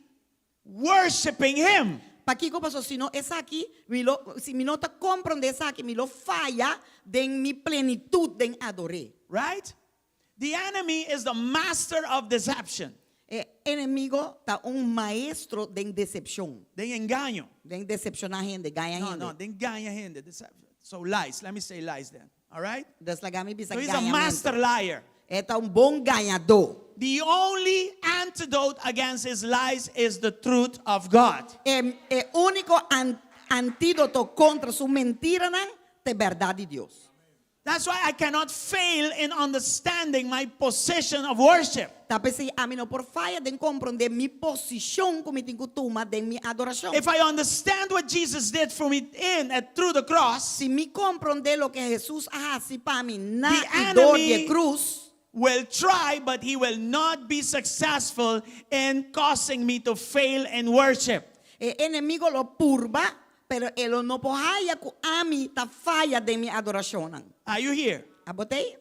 worshiping Him. Pakiko paso si no esaki mi lo si mi no ta komprondé esaki mi lo faya den mi plenitut den ador'é. Right? The enemy is the master of deception. E enemigo ta un maestro den desepshon. Den engaño. Den desepshoná hende, gaña No, hende. no, den gaña hende. Deception. So lies. Let me say lies then. All right? Dus laga mi bisa So he's a gañamentu. master liar. E ta un bon gañadó. The only antidote against his lies is the truth of God. E, e úniko an, antídoto kontra su mentiranan ta e bèrdat di Dios. That's why I cannot fail in understanding my position of worship. Ta p'esei ami no por faya den komprondé mi posishon ku mi tin ku tuma den mi adorashon. If I understand what Jesus did for me in and through the cross, Si mi komprondé loke Hesus a hasi pa mi na The i dor di e enemy krus, will try, but he will not be successful in causing me to fail in worship. E enemigo lo purba, pero e lo no por haya ku ami ta faya den mi adorashonnan. Are you here? Abo t'ei?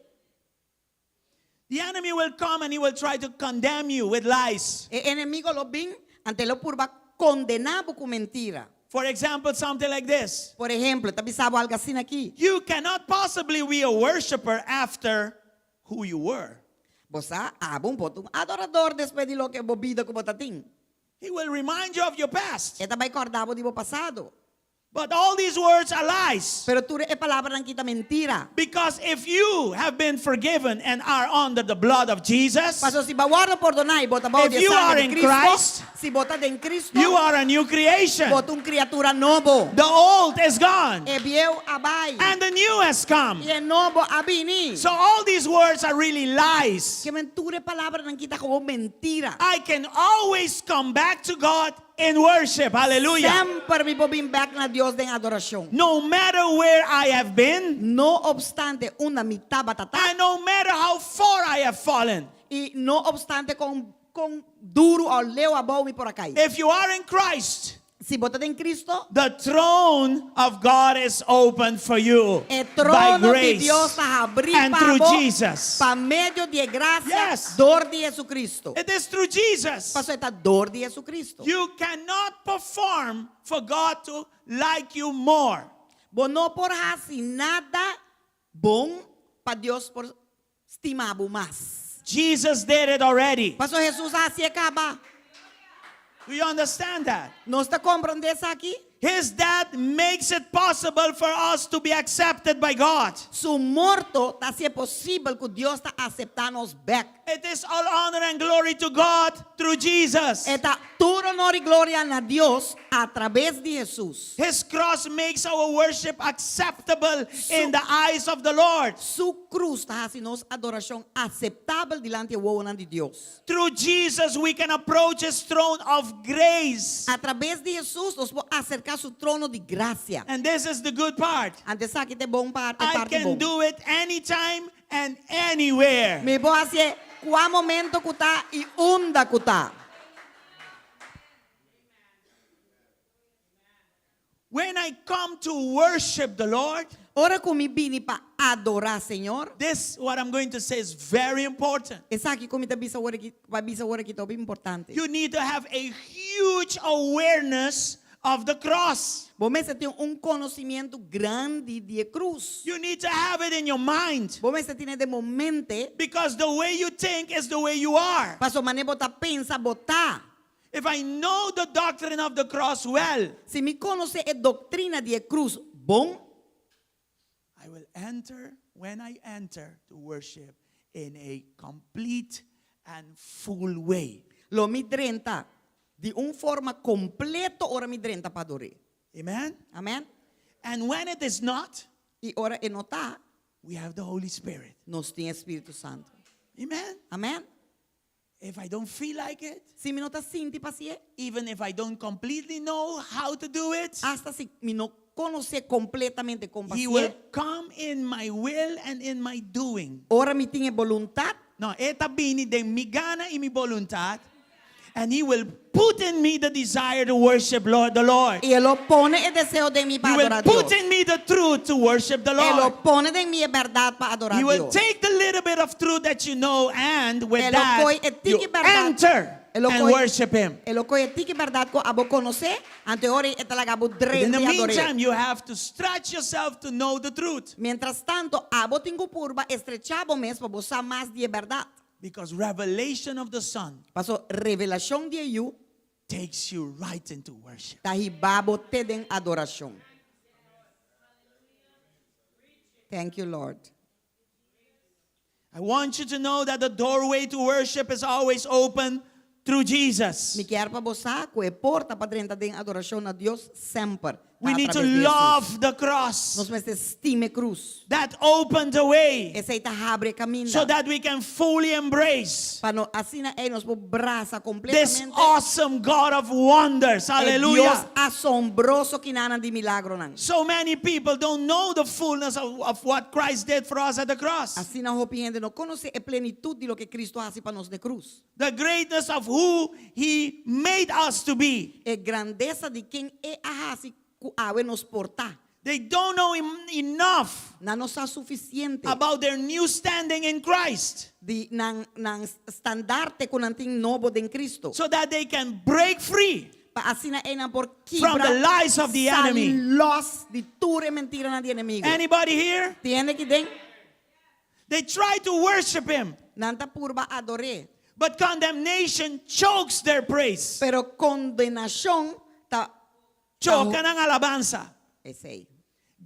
The enemy will come and he will try to condemn you with lies. E enemigo lo bin, anto e lo purba kondená bo ku mentira. For example, something like this. Por ehemplo, e ta bisa bo algu asina aki. You cannot possibly be a worshiper after who you were. Bo sa, abo un por ta un adorador despues di loke bo bida ku bo ta tin. He will remind you of your past. E ta bai kòrda bo di bo pasado. But all these words are lies. Pero tur e palabranan ki ta mentira. Because if you have been forgiven and are under the blood of Jesus, Paso si bo a wòrdu pordoná i bo ta bou If di e you sangre are di in Cristo, Christ, si bo ta den Cristo, you are a new creation. bo ta un kriatura nobo. The old is gone E bieu a bai and the new has come. i e nobo a bini. So all these words are really lies. Ke men tur e palabranan ki ta komo mentira. I can always come back to God in worship. Hallelujah. Semper mi por bin bek na Dios den adorashon. No matter where I have been No obstante unda mi tabata ta and no matter how far I have fallen. i no obstante kon kon duru o leu abou mi por a kai. If you are in Christ, Si bo ta den Cristo, the throne of God is open for you e by trono di grace Dios ta habrí and pa through bo Jesus. pa medio di e gracia Yes. dor di Jesucristo. It is through Jesus. Pasobra e ta dor di Jesucristo. You cannot perform for God to like you more. Bo no por hasi nada bon pa Dios por stima bo mas. Jesus did it already. Pasobra Jesus a hasié kaba. Do you understand that? Nos ta komprondé esaki? His death makes it possible for us to be accepted by God. Su morto ta hasié posibel ku Dios ta aseptá nos bèk. It is all honor and glory to God through Jesus. E ta tur honor i gloria na Dios atrabes di Hesus. His cross makes our worship acceptable in the eyes of the Lord. Su krus ta hasi nos adorashon aseptabel dilanti e wowonan di Dios. Through Jesus we can approach his throne of grace. Atrabes di Hesus nos por aserká su trono di grasia. And this is the good part. Anto esaki ta e bon parti, e I parti can bon. do it anytime and anywhere. Mi por hasié kua momento ku ta i unda ku ta. When I come to worship the Lord, Ora ku mi bini pa adorá Señor, this what I'm going to say is very important. esaki ku mi ta bisa awor aki, pa bisa awor aki ta hopi importante. You need to have a huge awareness of the cross. Bo mester tin un konosimiento grandi di e krus. You need to have it in your mind. Bo mester tin'é den bo mente. Because the way you think is the way you are. Paso manera bo ta pensa, bo ta. If I know the doctrine of the cross well, Si mi konosé e doktrina di e krus bon, I will enter when I enter to worship in a complete and full way. Lo mi drenta di un forma kompleto ora mi drenta pa ador'é. Amen? Amen? And when it is not, I ora e no ta, we have the Holy Spirit. nos tin e Spiritu Santu. Amen? Amen? If I don't feel like it, Si mi no ta sinti pa hasié, even if I don't completely know how to do it, asta si mi no konosé kompletamente kon pa He hasié, will come in my will and in my doing. ora mi tin e boluntat, No, e ta bini den mi gana i mi boluntat, and he will put in me the desire to worship Lord, the Lord. I e lo pone e deseo den mi pa He will adorá put Dios. in me the truth to worship the E lo Lord. pone den mi e bèrdat pa adorá He will Dios. take the little bit of truth that you know and with E lo that koi e you tiki bèrdat. enter E lo and koi- worship him. E lo koi e tiki bèrdat ku abo konosé, anto e ora ei e ta laga bo But in drenta the i ador'é. meantime, you have to stretch yourself to know the truth. Mientras tanto, abo tin ku purba estrechá bo mes pa bo sa mas di e bèrdat. Because revelation of the Son Paso revelashon di e Yu takes you right into worship. ta hiba bo te den adorashon. Thank you, Lord. I want you to know that the doorway to worship is always open through Jesus. Mi kier pa bo sa ku e porta pa drenta den adorashon na Dios semper. We Ta need to a traves di Jesus. love the cross. Nos mester stima e krus. That opened the way Esei ta habri e kaminda. so that we can fully embrace Pa no, asina ei nos por brasa this kompletamente awesome God of wonders. e Dios Hallelujah. asombroso kinanan di milagronan. So many people don't know the fullness of, of what Christ did for us at the cross. Asina hopi hende no konosé e plenitut di loke Kristu a hasi pa nos na krus. The greatness of who he made us to be. E grandesa di ken e a hasi ku awe nos por ta. They don't know enough Nan no sa sufisiente about their new standing in Christ di nan nan standarte ku nan tin nobo den Kristu. so that they can break free Pa asina ei nan por from kibra the lies of the sali enemy. los di tur e mentiranan di enemigu. Anybody here? Tin hende aki den? They try to worship him. Nan ta purba ador'é. But condemnation chokes their praise. Pero kondenashon ta Choka nan alabansa. Esei.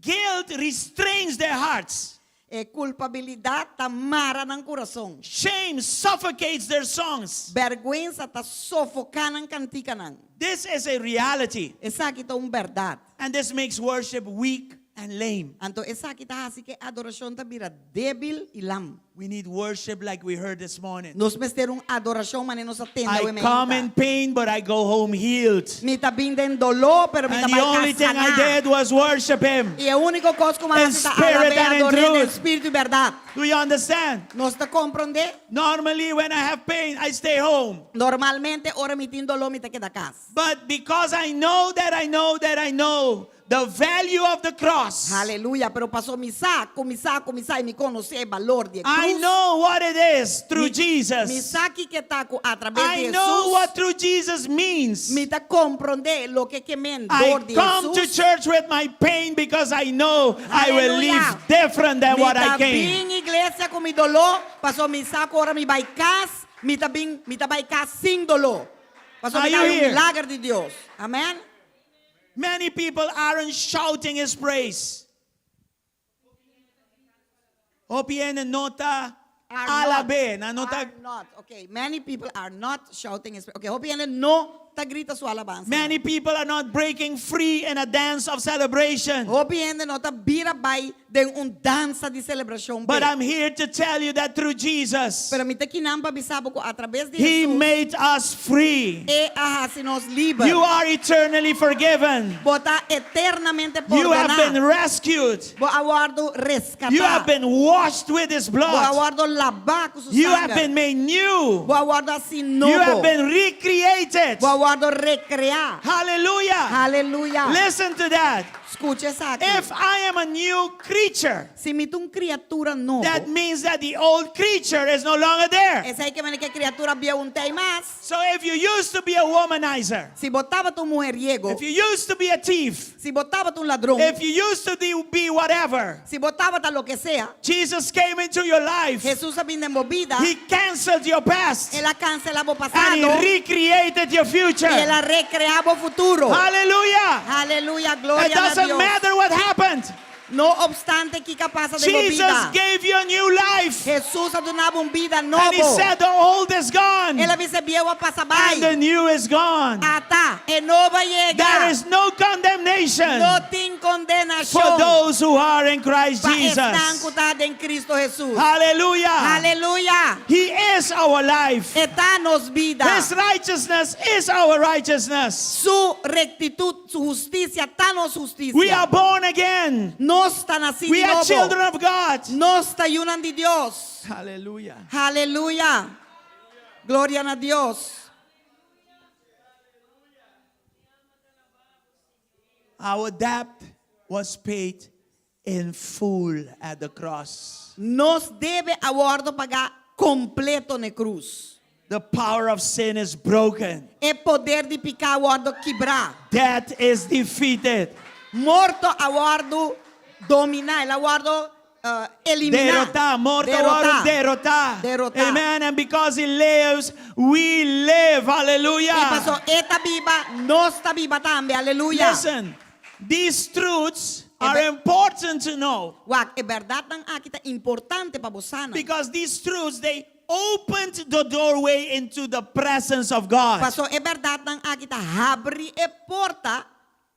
Guilt restrains their hearts. E kulpabilidat ta mara nan kurason. Shame suffocates their songs. Bèrgwensa ta sofoká nan kantikanan. This is a reality. Esaki ta un bèrdat. And this makes worship weak and lame. Anto esaki ta hasi ku e adorashon ta bira débil i lam. We need worship like we heard this morning. Nos mester un adorashon manera nos a tende I awe come in mainta. pain, but I go home healed. Mi ta bin den doló, pero mi ta And the bai only kas thing I saná. did was worship him. I e úniko kos ku mi a In hasi ta spirit alab'é, and in ador'é den truth. spiritu i bèrdat. Do you understand? Nos ta komprondé? Normally, when I have pain, I stay home. Normalmente ora mi tin doló mi ta keda kas. But because I know that I know that I know the value of the cross. Aleluya, pero paso mi sa, ku mi sa, ku mi sa i mi konosé e balor di e I krus. know what it is through Mi Jesus. sa kiko ta ku a traves I di know Jesus. what through Jesus means. Mi ta komprondé loke ke men I dor di come to Jesus. church with my pain because I know I will Aleluya. leave different than Mi what ta I came. bin iglesia ku mi doló, paso mi sa ku ora mi bai kas, mi ta bin, mi ta bai kas sin doló. Paso Are mi you ta un here? milager di Dios. Amen. Many people aren't shouting his praise. Hopi hende no ta Are not. alab'é, nan no ta Are not. Okay, many people are not shouting his praise. Okay, hopi hende no ta grita su alabansa. Many people are not breaking free in a dance of celebration. Hopi hende no ta bira bai den un dansa di selebrashon. But I'm here to tell you that through Jesus, Pero mi ta akinan pa bisa bo ku a traves di He Jesus, made us free. E a hasi nos liber. You are eternally forgiven. Bo ta eternamente You have pordoná. been rescued. Bo a wòrdu reskatá. You have been washed with His Bo a blood. wòrdu labá ku su You have sanger. been made new. Bo a wòrdu hasí You have nobo. been recreated. Bo a wòrdu rekreá. Hallelujah. Aleluya. Listen to that. Skucha esaki. If I am a new creature, Si mi ta un kriatura nobo, that means that the old creature is no longer there. esei ke men ku e kriatura bieu n' t'ei mas. So if you used to be a womanizer, Si bo tabata un mujeriego, if you used to be a thief, si bo tabata un ladron, if you used to be whatever, si bo tabata loke sea, Jesus came into your life. Jesus a bin den bo bida, He canceled your past el a kanselá bo and he pasado recreated your future. i el a rekreá bo futuro. Hallelujah. Aleluya, gloria It na doesn't Dios. matter what happened. No obstante kiko a pasa den bo Jesus bida. gave you a new life. Jesus a duna bo un bida And he nobo. said the old is gone El a bisa e bieu a pasa and the bai. new is gone. Ata, e nobo a yega. There is no condemnation No tin for kondenashon those who are in Christ pa esnan Jesus. ku ta den Kristu Jesus. Hallelujah. Aleluya. He is our life. E ta nos bida. His righteousness is our righteousness. Su rektitut, su hustisia ta nos hustisia. We are born again. Nos ta nasí We di are nobo. children of God. Nos ta yunan di Dios. Hallelujah. Aleluya. Gloria na Dios. Our debt was paid in full at the cross. Nos debe a wòrdu pagá kompleto na krus. The power of sin is broken. E poder di piká a wòrdu kibrá. Death is defeated. Morto a wòrdu dominá, el a wòrdu eliminá. Derotá, morto a wòrdu derotá. Derotá. Amen. And because he lives, we live. Hallelujah. I paso e ta biba, nos ta biba tambe. Aleluya. Listen, these truths are Ebe- important to know Wak, e bèrdatnan aki ta importante pa bo sa nan. because these truths they opened the doorway into the presence of God. Paso e bèrdatnan aki ta habri e porta.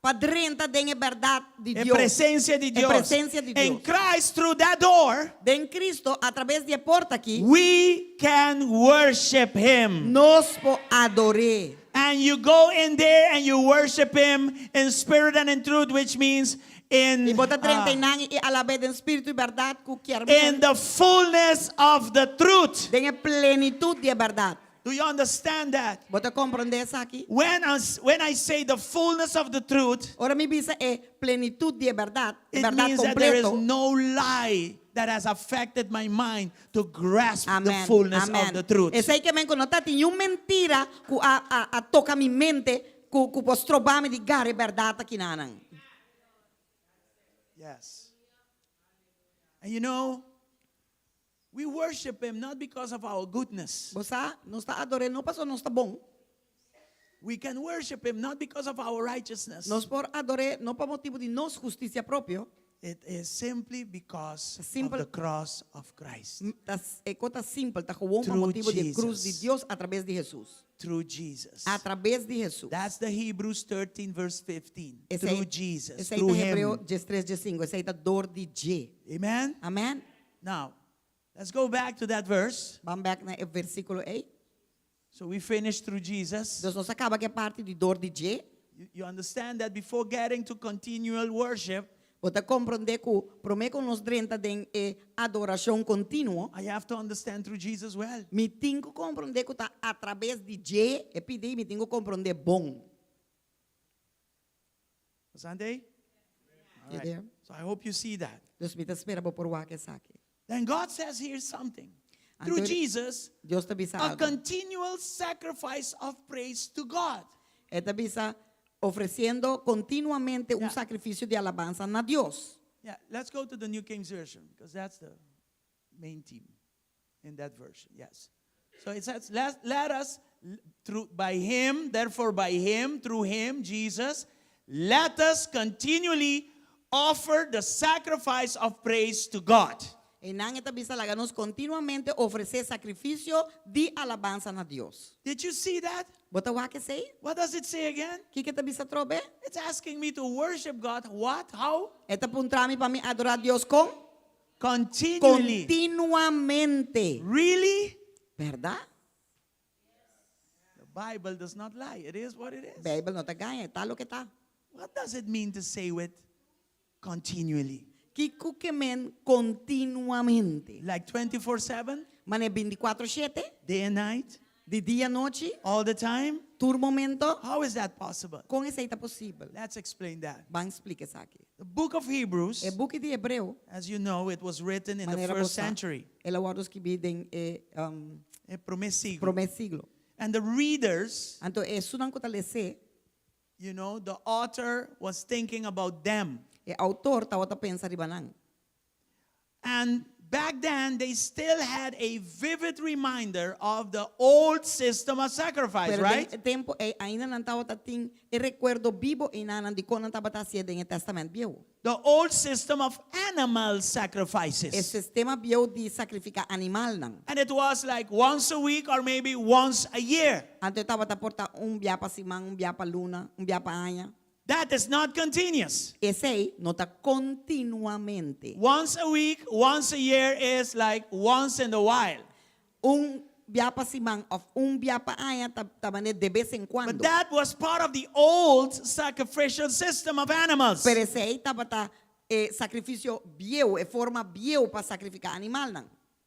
Pa drenta den e bèrdat di E Dios. presensia di E Dios. presensia di In Dios. Christ through that door, Den Cristo, a traves di e porta aki, we can worship him. nos por ador'é. And you go in there and you worship him in spirit and in truth, which means in, I bo ta drenta ah, einan i alab'é den spiritu i bèrdat ku kier in men the fullness of the truth. den e plenitut di e bèrdat. Do you understand that? Bo ta komprondé esaki? When I, when I say the fullness of the truth, Ora mi bisa e plenitut di e bèrdat, e it bèrdat means that there is kompleto. no lie that has affected my mind to grasp the Amen. fullness of Amen. the truth. Esei ke men ku no tatin niun mentira ku a, a, a toka mi mente ku, ku por stroba mi di gara e bèrdat akinanan. Yes. And you know, we worship him not because of our goodness. Bo sa, nos ta ador'é no pasobra nos ta bon. We can worship him not because of our righteousness. Nos por ador'é no pa motibu di nos hustisia propio. It is simply because of Simpel. the cross of Christ. Ta, e kos ta simpel, ta gewoon pa Through motibu di e krus di Jesus. Dios a traves di Hesus. Through Jesus. A traves di Hesus. That's the Hebrews 13 verse 15. Esei, Through Jesus. esei Through ta Hebreo him. 13, 15. Esei ta dor di dje. Amen. Amen. Now, let's go back to that verse. Ban bèk na e versíkulo ei. So we finished through Jesus. Dus nos a kaba ku e parti di dor di dje. You, you understand that before getting to continual worship, Bo ta komprondé ku promé ku nos drenta den e adorashon kontinuo, I have to understand through Jesus well. mi tin ku komprondé ku ta atraves di dje, e pidi mi tin ku komprondé bon. Sunday? All You right. there? So I hope you see that. Dus mi ta spera bo por wak esaki. Then God says here's something. Through Anto Jesus, Dios ta bisa a algu. continual sacrifice of praise to God. E ta bisa ofresiendo kontinuamente un Yeah. sakrifisio di alabansa na Dios. Yeah, let's go to the New King Version because that's the main theme in that version. Yes. So it says, let, let us, through, by him, therefore by him, through him, Jesus, let us continually offer the sacrifice of praise to God. Einan e ta bisa laga nos kontinuamente ofresé sakrifisio di alabansa na Dios. Did you see that? Bo ta wak esei? What does it say again? Kiko e ta bisa atrobe? It's asking me to worship God. What? How? E ta puntra mi pa mi adorá Dios kon? Continually. Kontinuamente. Really? Bèrdat? The Bible does not lie. It is what it is. Beibel no ta gaña, e ta loke ta. What does it mean to say with continually? Kiko ke men kontinuamente? Like 24 7? Mane bintikuater shete? Day and night? Di dia anochi? All the time? Tur momento? How is that possible? Kon esei ta posibel? Let's explain that. Ban splika esaki. The book of Hebrews, E buki di Hebreo, as you know, it was written in the manera first bo sa, century. el a wòrdu skibí den e um, E promé siglo. promé siglo. And the readers, Anto esunnan ku ta les'é, you know, the author was thinking about them. e outor tabata pensa riba nan. And back then, they still had a vivid reminder of the old system of sacrifice, Pero right? den e tempu ei ainda nan tabata tin e rekuerdo bibo einan di kon nan tabata hasié den e Tèstamènt Bieu. The old system of animal E sacrifices. sistema bieu di sakrifiká animalnan. And it was like once a week or maybe once a year. Anto e tabata por ta un bia pa siman, un bia pa luna, un bia pa aña. That is not continuous. Esei no ta kontinuamente. Once a week, once a year is like once in a while. Un bia pa siman òf un bia pa aña ta ta manera de bes en But kuando. that was part of the old sacrificial system of animals. Pero esei tabata e sakrifisio bieu, e forma bieu pa sakrifiká animalnan.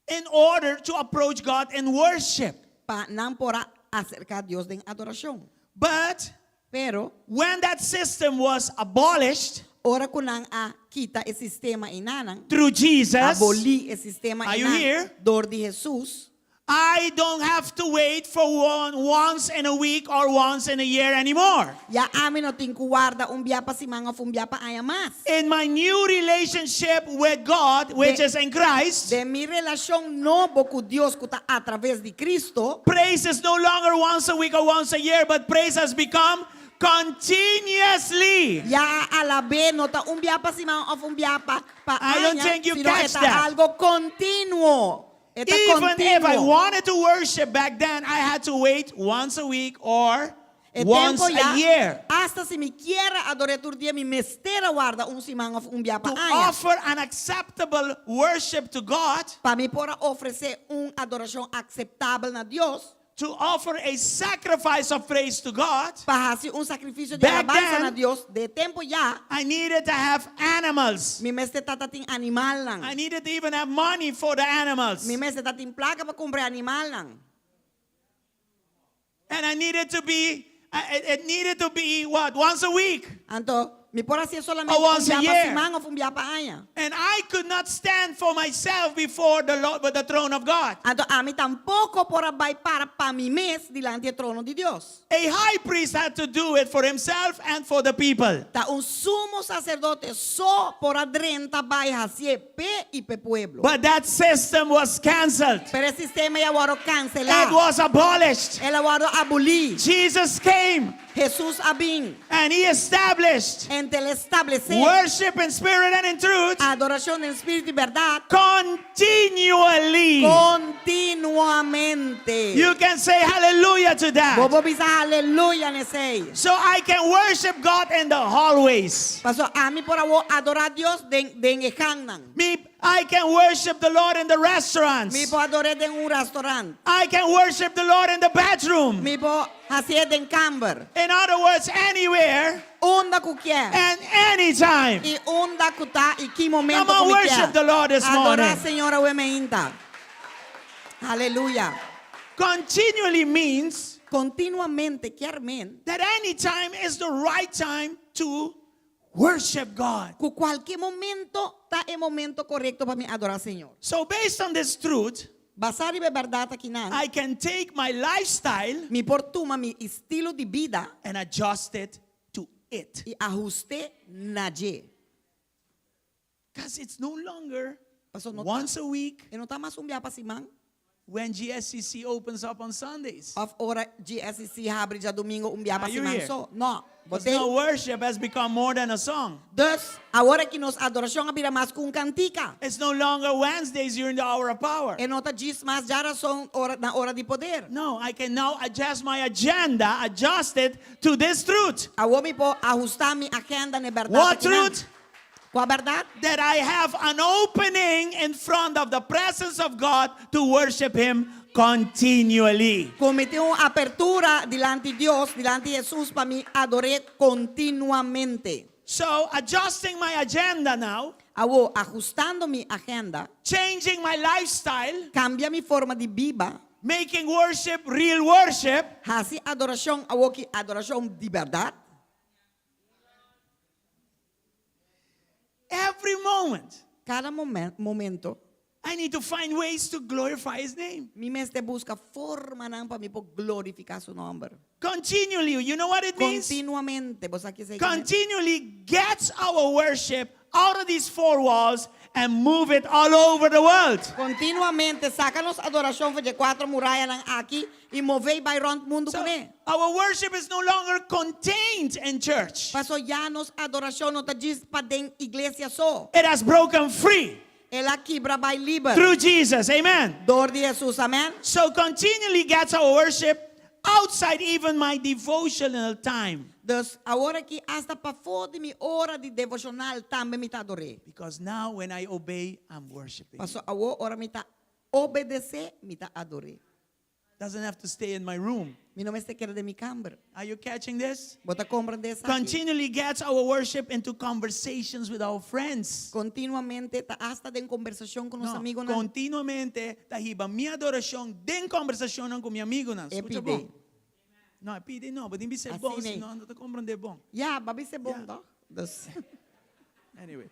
In order to approach God in worship. Pa nan por a aserká Dios den adorashon. But Pero when that system was abolished ora ku nan a kita e sistema einanan, through Jesus, abolí e sistema Are you einan here? dor di Hesus, I don't have to wait for one once in a week or once in a year anymore. Ya ami no tin ku warda un bia pa siman òf un bia pa aña mas. In my new relationship with God, which De- is in Christ, Den mi relashon nobo ku Dios ku ta atraves di Cristo, praise is no longer once a week or once a year, but praise has become continuously. Ya alab'é no ta un bia pa siman òf un bia pa pa I don't aña, think you sino catch e ta that. algo kontinuo. E ta Even if I kontinuo. wanted to worship back then, I had to wait once a week or E once tempo a ya, year Hasta si mi kier a ador'é tur dia, mi mester a warda un siman òf un bia pa to aña. offer an acceptable worship to God, Pa mi por a ofresé un adorashon akseptabel na Dios, to offer a sacrifice of praise to God, pa hasi un sakrifisio di Back alabansa then, na Dios, den tempu ya, I needed to have animals. mi mester tabatin animalnan. I needed to even have money for the animals. Mi mester tabatin plaka pa kumpra animalnan. And I needed to be, it needed to be what? Once a week. Anto, mi por a hasié solamente Or un once a bia pa year. siman òf un bia pa aña. And I could not stand for myself before the Lord, with the throne of God. Anto, ami tampoko por a bai para pa mi mes dilanti e trono di Dios. A high priest had to do it for himself and for the people. Ta un sumo saserdote so por a drenta bai hasié p'e i p'e pueblo. But that system was canceled. Pero e sistema ei a wòrdu kanselá. It was abolished. El a wòrdu abolí. Jesus came Hesus a bin. and he established Anto el a establesé worship in spirit and in truth adorashon den spiritu i bèrdat continually. Kontinuamente. You can say hallelujah to that. Bo por bisa aleluya na esei. So I can worship God in the hallways. Paso ami por awor adorá Dios den den e hangnan. Me, I can worship the Lord in the restaurants. Mi por ador'é den un restaurant. I can worship the Lord in the bedroom. Mi por hasié den kamber. In other words, anywhere Unda ku ke. and anytime. I unda ku ta i ki momento Come on, ku mi worship ke. the Lord this Adorá morning. Señor awe mainta. Aleluya. Continually means Kontinuamente ke men that any time is the right time to worship God. ku kualke momento ta e momento korekto pa mi adorá Señor. So based on this truth, Basá riba e bèrdat akinan. I can take my lifestyle Mi por tuma mi estilo di bida and adjust it to it. i ahust'é na dje. Because it's no longer Paso no once a week E no ta mas un bia pa siman. when GSCC opens up on Sundays. Òf ora GSCC habri djadumingu un bia pa Are you siman here? so. No. Because Bo t'ei. now worship has become more than a song. Dus, awor aki nos adorashon a bira mas ku un kantika. It's no longer Wednesdays during the hour of power. E no ta djis mas djarason ora, na ora di poder. No, I can now adjust my agenda, adjust it to this truth. Awor mi por ahustá mi agenda na e bèrdat. What akinan. truth? Kua bèrdat? That I have an opening in front of the presence of God to worship Him continually. Ku mi tin un apertura dilanti Dios, dilanti Hesus pa mi ador'é kontinuamente. So, adjusting my agenda now, Awor, ahustando mi agenda, changing my lifestyle, kambia mi forma di biba, making worship real worship, hasi adorashon awor aki adorashon di bèrdat. Every moment, Kada momen- momento, I need to find ways to glorify His name. mi mester buska formanan pa mi por glorifiká su nòmber. Continually, you know what it means? Kontinuamente, bo sa kiko esei Continually gets our worship out of these four walls and move it all over the world. Kontinuamente, saka nos adorashon for di e kuater murayanan aki i mov'é bai rònt mundu So kuné. our worship is no longer contained in church. Paso ya nos adorashon no ta djis paden iglesia so. It has broken free El a kibra bai liber. through Jesus. Amen. Dor di Hesus, amèn. So continually gets our worship outside even my devotional time. Dus awor aki asta pafó di mi ora di devoshonal tambe mi ta ador'é. Because now when I obey, I'm worshiping. Paso awor ora mi ta obedesé, mi ta ador'é. Doesn't have to stay in my room. Mi no mester keda den mi kamber. Are you catching this? Bo ta komprondé esaki. Continually gets our worship into conversations with our friends. Kontinuamente ta asta den kombersashon ku nos No, amigunan. Kontinuamente ta hiba mi adorashon den kombersashon ku mi amigunan. E Skucha pidi. bon. No, e pidi no, bo tin bisa Asina bon, ei. sino no ta komprondé bon. Ja, b'a bisa bon, Ja. toch? Dus. Anyway.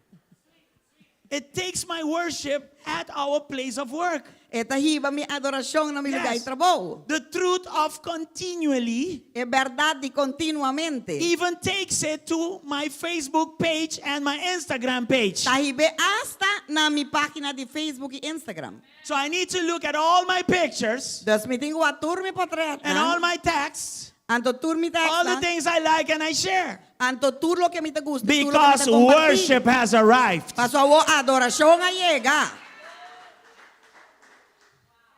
It takes my worship at our place of work. E ta hiba mi adorashon na mi lugá di Yes. trabou. The truth of continually E bèrdat di kontinuamente. even takes it to my Facebook page and my Instagram page. Ta hib'é asta na mi página di Facebook i Instagram. So I need to look at all my pictures Dus mi tin ku wak tur mi portrèt. and all my texts, Anto tur mi all the tekstnan. things I like and I share. Anto tur loke mi ta gusta, tur loke mi Because ta kompartí. worship has arrived. Paso awor adorashon a yega.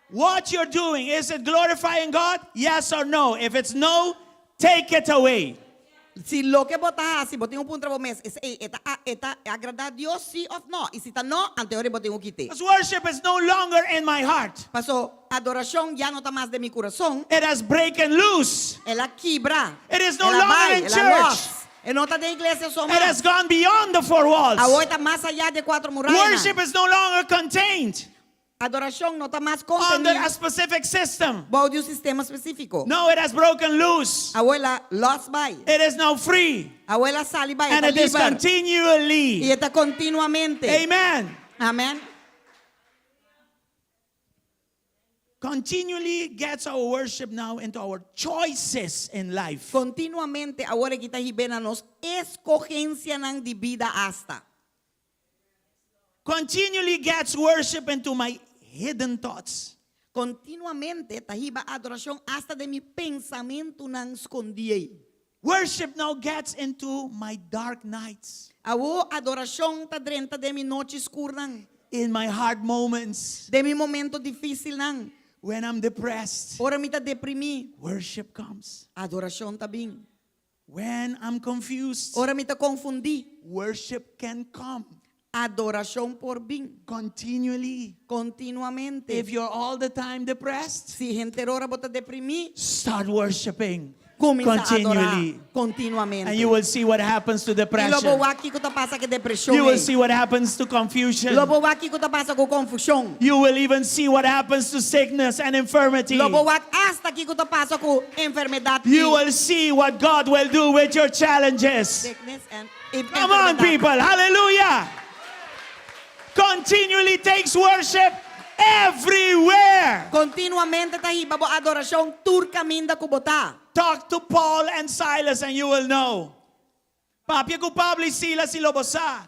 What you're doing, is it glorifying God? Yes or no? If it's no, take it away. Si loke bo ta hasi, bo tin ku puntra bo mes, esei e ta e ta agradá Dios sí òf nò? I si ta nò, anto ora bo tin ku kit'é. Because worship is no longer in my heart. Pasó adorashon ya no ta mas den mi kurason. It has broken loose. El a kibra. It is no El a longer bai, in el a church. lòs. E no ta den iglesia so It mas. has gone beyond the four walls. Awor e ta mas ayá di e kuater murayanan. Worship is no longer contained Adorashon no ta mas under kontení a specific system. bou di un sistema spesífiko. No, it has broken loose. Awor el a lòs bai. It is now free. Awor el a sali bai. E And ta it is liber. I continually. e ta kontinuamente. Amen. Amèn. Continually gets our worship now into our choices in life. Kontinuamente awor aki ta hib'é na nos eskohensianan di bida asta. Continually gets worship into my hidden thoughts. Kontinuamente ta hiba adorashon asta den mi pensamentunan skondí ei. Worship now gets into my dark nights. Awor adorashon ta drenta den mi nochi skurnan. In my hard moments. Den mi momento difísilnan. When I'm depressed. Ora mi ta deprimí. Worship comes. Adorashon ta bin. When I'm confused. Ora mi ta konfundí. Worship can come. Adorashon por bin. Continually. Kontinuamente. If you're all the time depressed. Si henter ora bo ta deprimí. Start worshiping. Kuminsá adorá Continually. kontinuamente. And you will see what happens to I lo depression. bo wak kiko ta pasa ku depreshon You will ei. see what happens to confusion. Lo bo wak kiko ta pasa ku konfushon. You will even see what happens to sickness and infirmity. Lo bo wak asta kiko ta pasa ku enfermedat You i will see what God will do with your challenges. sickness and Come on, enfermedat. people. Hallelujah. Continually takes worship everywhere. Kontinuamente ta hiba bo adorashon tur kaminda ku bo ta. Talk to Paul and Silas and you will know. Papia ku Pablo i Silas i lo bo sa.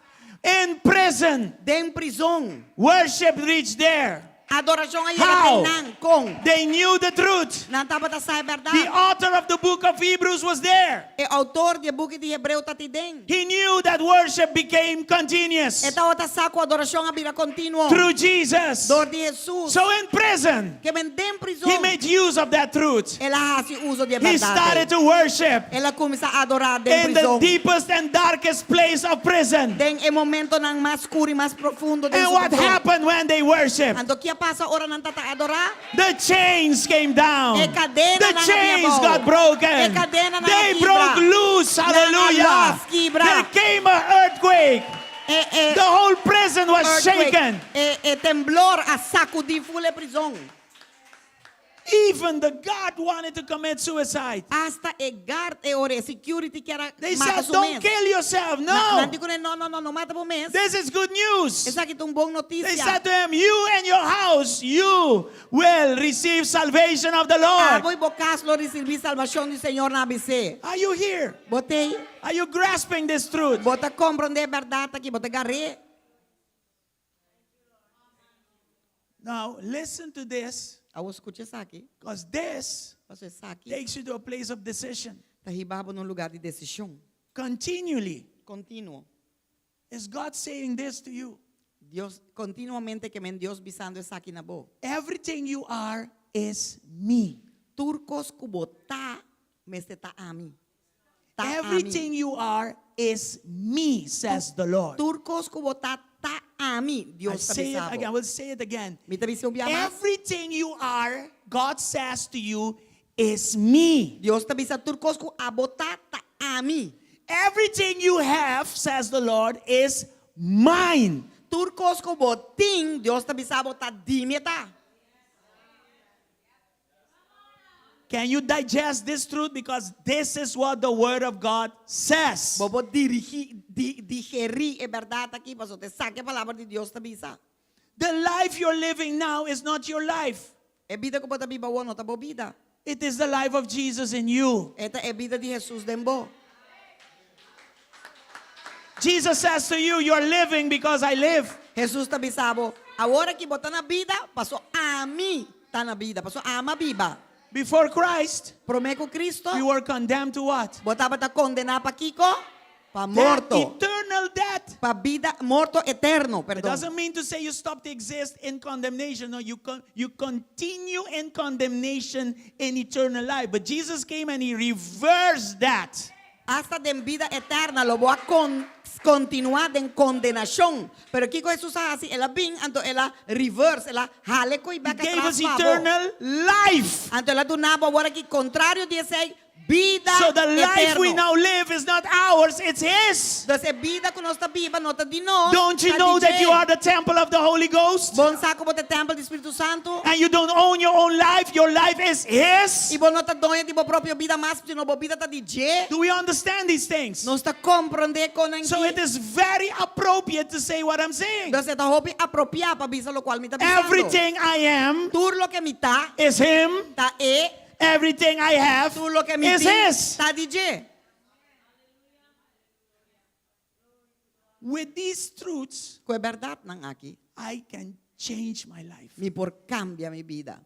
In prison. Den prizon. Worship reached there. Adorashon a yega How? den nan. Kon? They knew the truth. Nan tabata sa e bèrdat. The author of the book of Hebrews was there. E outor di e buki di Hebreo ta ti den. He knew that worship became continuous. E tabata sa ku adorashon a bira kontinuo. Through Jesus. Dor di Hesus. So in prison, Ke men den prizon. he made use of that truth. El a hasi uso di e He bèrdat. started to worship. El a kuminsá adorá den In the prizon. deepest and darkest place of prison. Den e momentonan mas skur i mas profundo den And su what prizon. happened when they worshiped? Anto ki a pasa ora nan tata adorá? The chains came down. E kadena The nan a chains bia got bou. broken. E kadena nan a They kibra. broke loose. Nan a Hallelujah. los kibra. There came an earthquake. E, e, The whole prison was earthquake. shaken. E, e temblor a sakudí ful e prizon. Even the guard wanted to commit suicide. Asta e guard e ora e security kier a They mata said, su Don't mes. kill yourself. Na, nan No. di kuné, no, no, no, no mata bo mes. This is good news. Esaki ta un bon They notisia. said to him, You and your house, you will receive salvation of the Lord. Abo i bo kas lo risibí salbashon di Señor nan a bis'é. Are you here? Bo t'ei? Are you grasping this truth? Bo ta komprondé e bèrdat aki, bo ta gar'é. Now, listen to this, Awor skucha esaki. because this Pasobra esaki takes you to a place of decision. ta hiba bo na un lugá di desishon. Continually. Kontinuo. Is God saying this to you? Dios, kontinuamente ke men Dios bisando esaki na bo. Everything you are is me. Tur kos ku bo ta, mester ta ami. Ta ami. Everything you are is me, says the Lord. Tur kos ku bo ta, ta ami, I Dios ta say it bisa again. I bo. will say it again. Mi ta bisa un bia mas. Everything you are, God says to you, is me. Dios ta bisa tur kos ku abo ta, ta ami. Everything you have, says the Lord, is mine. Tur kos ku bo tin, Dios ta bisa bo ta di mi ta. Can you digest this truth? Because this is what the Word of God says. Bo por dirigí, di, digerí e bèrdat aki, pasobra t'esaki e palabra di Dios ta bisa. The life you're living now is not your life. E bida ku bo ta biba awor no ta bo bida. It is the life of Jesus in you. E ta e bida di Hesus den bo. Jesus says to you, You're living because I live. Hesus ta bisa bo, awor aki bo ta na bida, paso ami ta na bida, paso ami a biba. Before Christ, Promé ku Cristo, you were condemned to what? bo tabata kondená pa kiko? Pa Death, morto. eternal death. death. Pa bida morto eterno, It perdon. doesn't mean to say you stop to exist in condemnation. No, you, con- you continue in condemnation in eternal life. But Jesus came and he reversed that. Asta den bida eterno lo bo a kon, kontinuá den kondenashon. Pero kiko Hesus a hasi, el a bin, anto el a reverse, el a hala kos He bèk gave atras us pa bo. eternal life. Anto el a duna bo awor aki kontrario di esei bida So the life we eterno. now live is not ours, it's his. Anto e bida ku nos ta biba no ta di nos. Don't you ta know di that you dje. are the temple of the Holy Ghost? Bo n' sa ku bo ta tèmpel di Spiritu Santu. And you don't own your own life, your life is his. I bo no ta doño di bo propio bida mas, sino bo bida ta di dje. Do we understand these things? Nos ta komprondé kosnan So it is very appropriate to say what I'm saying. Anto ta hopi apropiá pa bisa lokual mi ta bisando. Everything I am Tur loke mi ta, is him. ta e. Everything I have Tur loke mi is tin, his. ta di dje. With these truths, Ku e bèrdatnan aki, I can change my life. mi por kambia mi bida.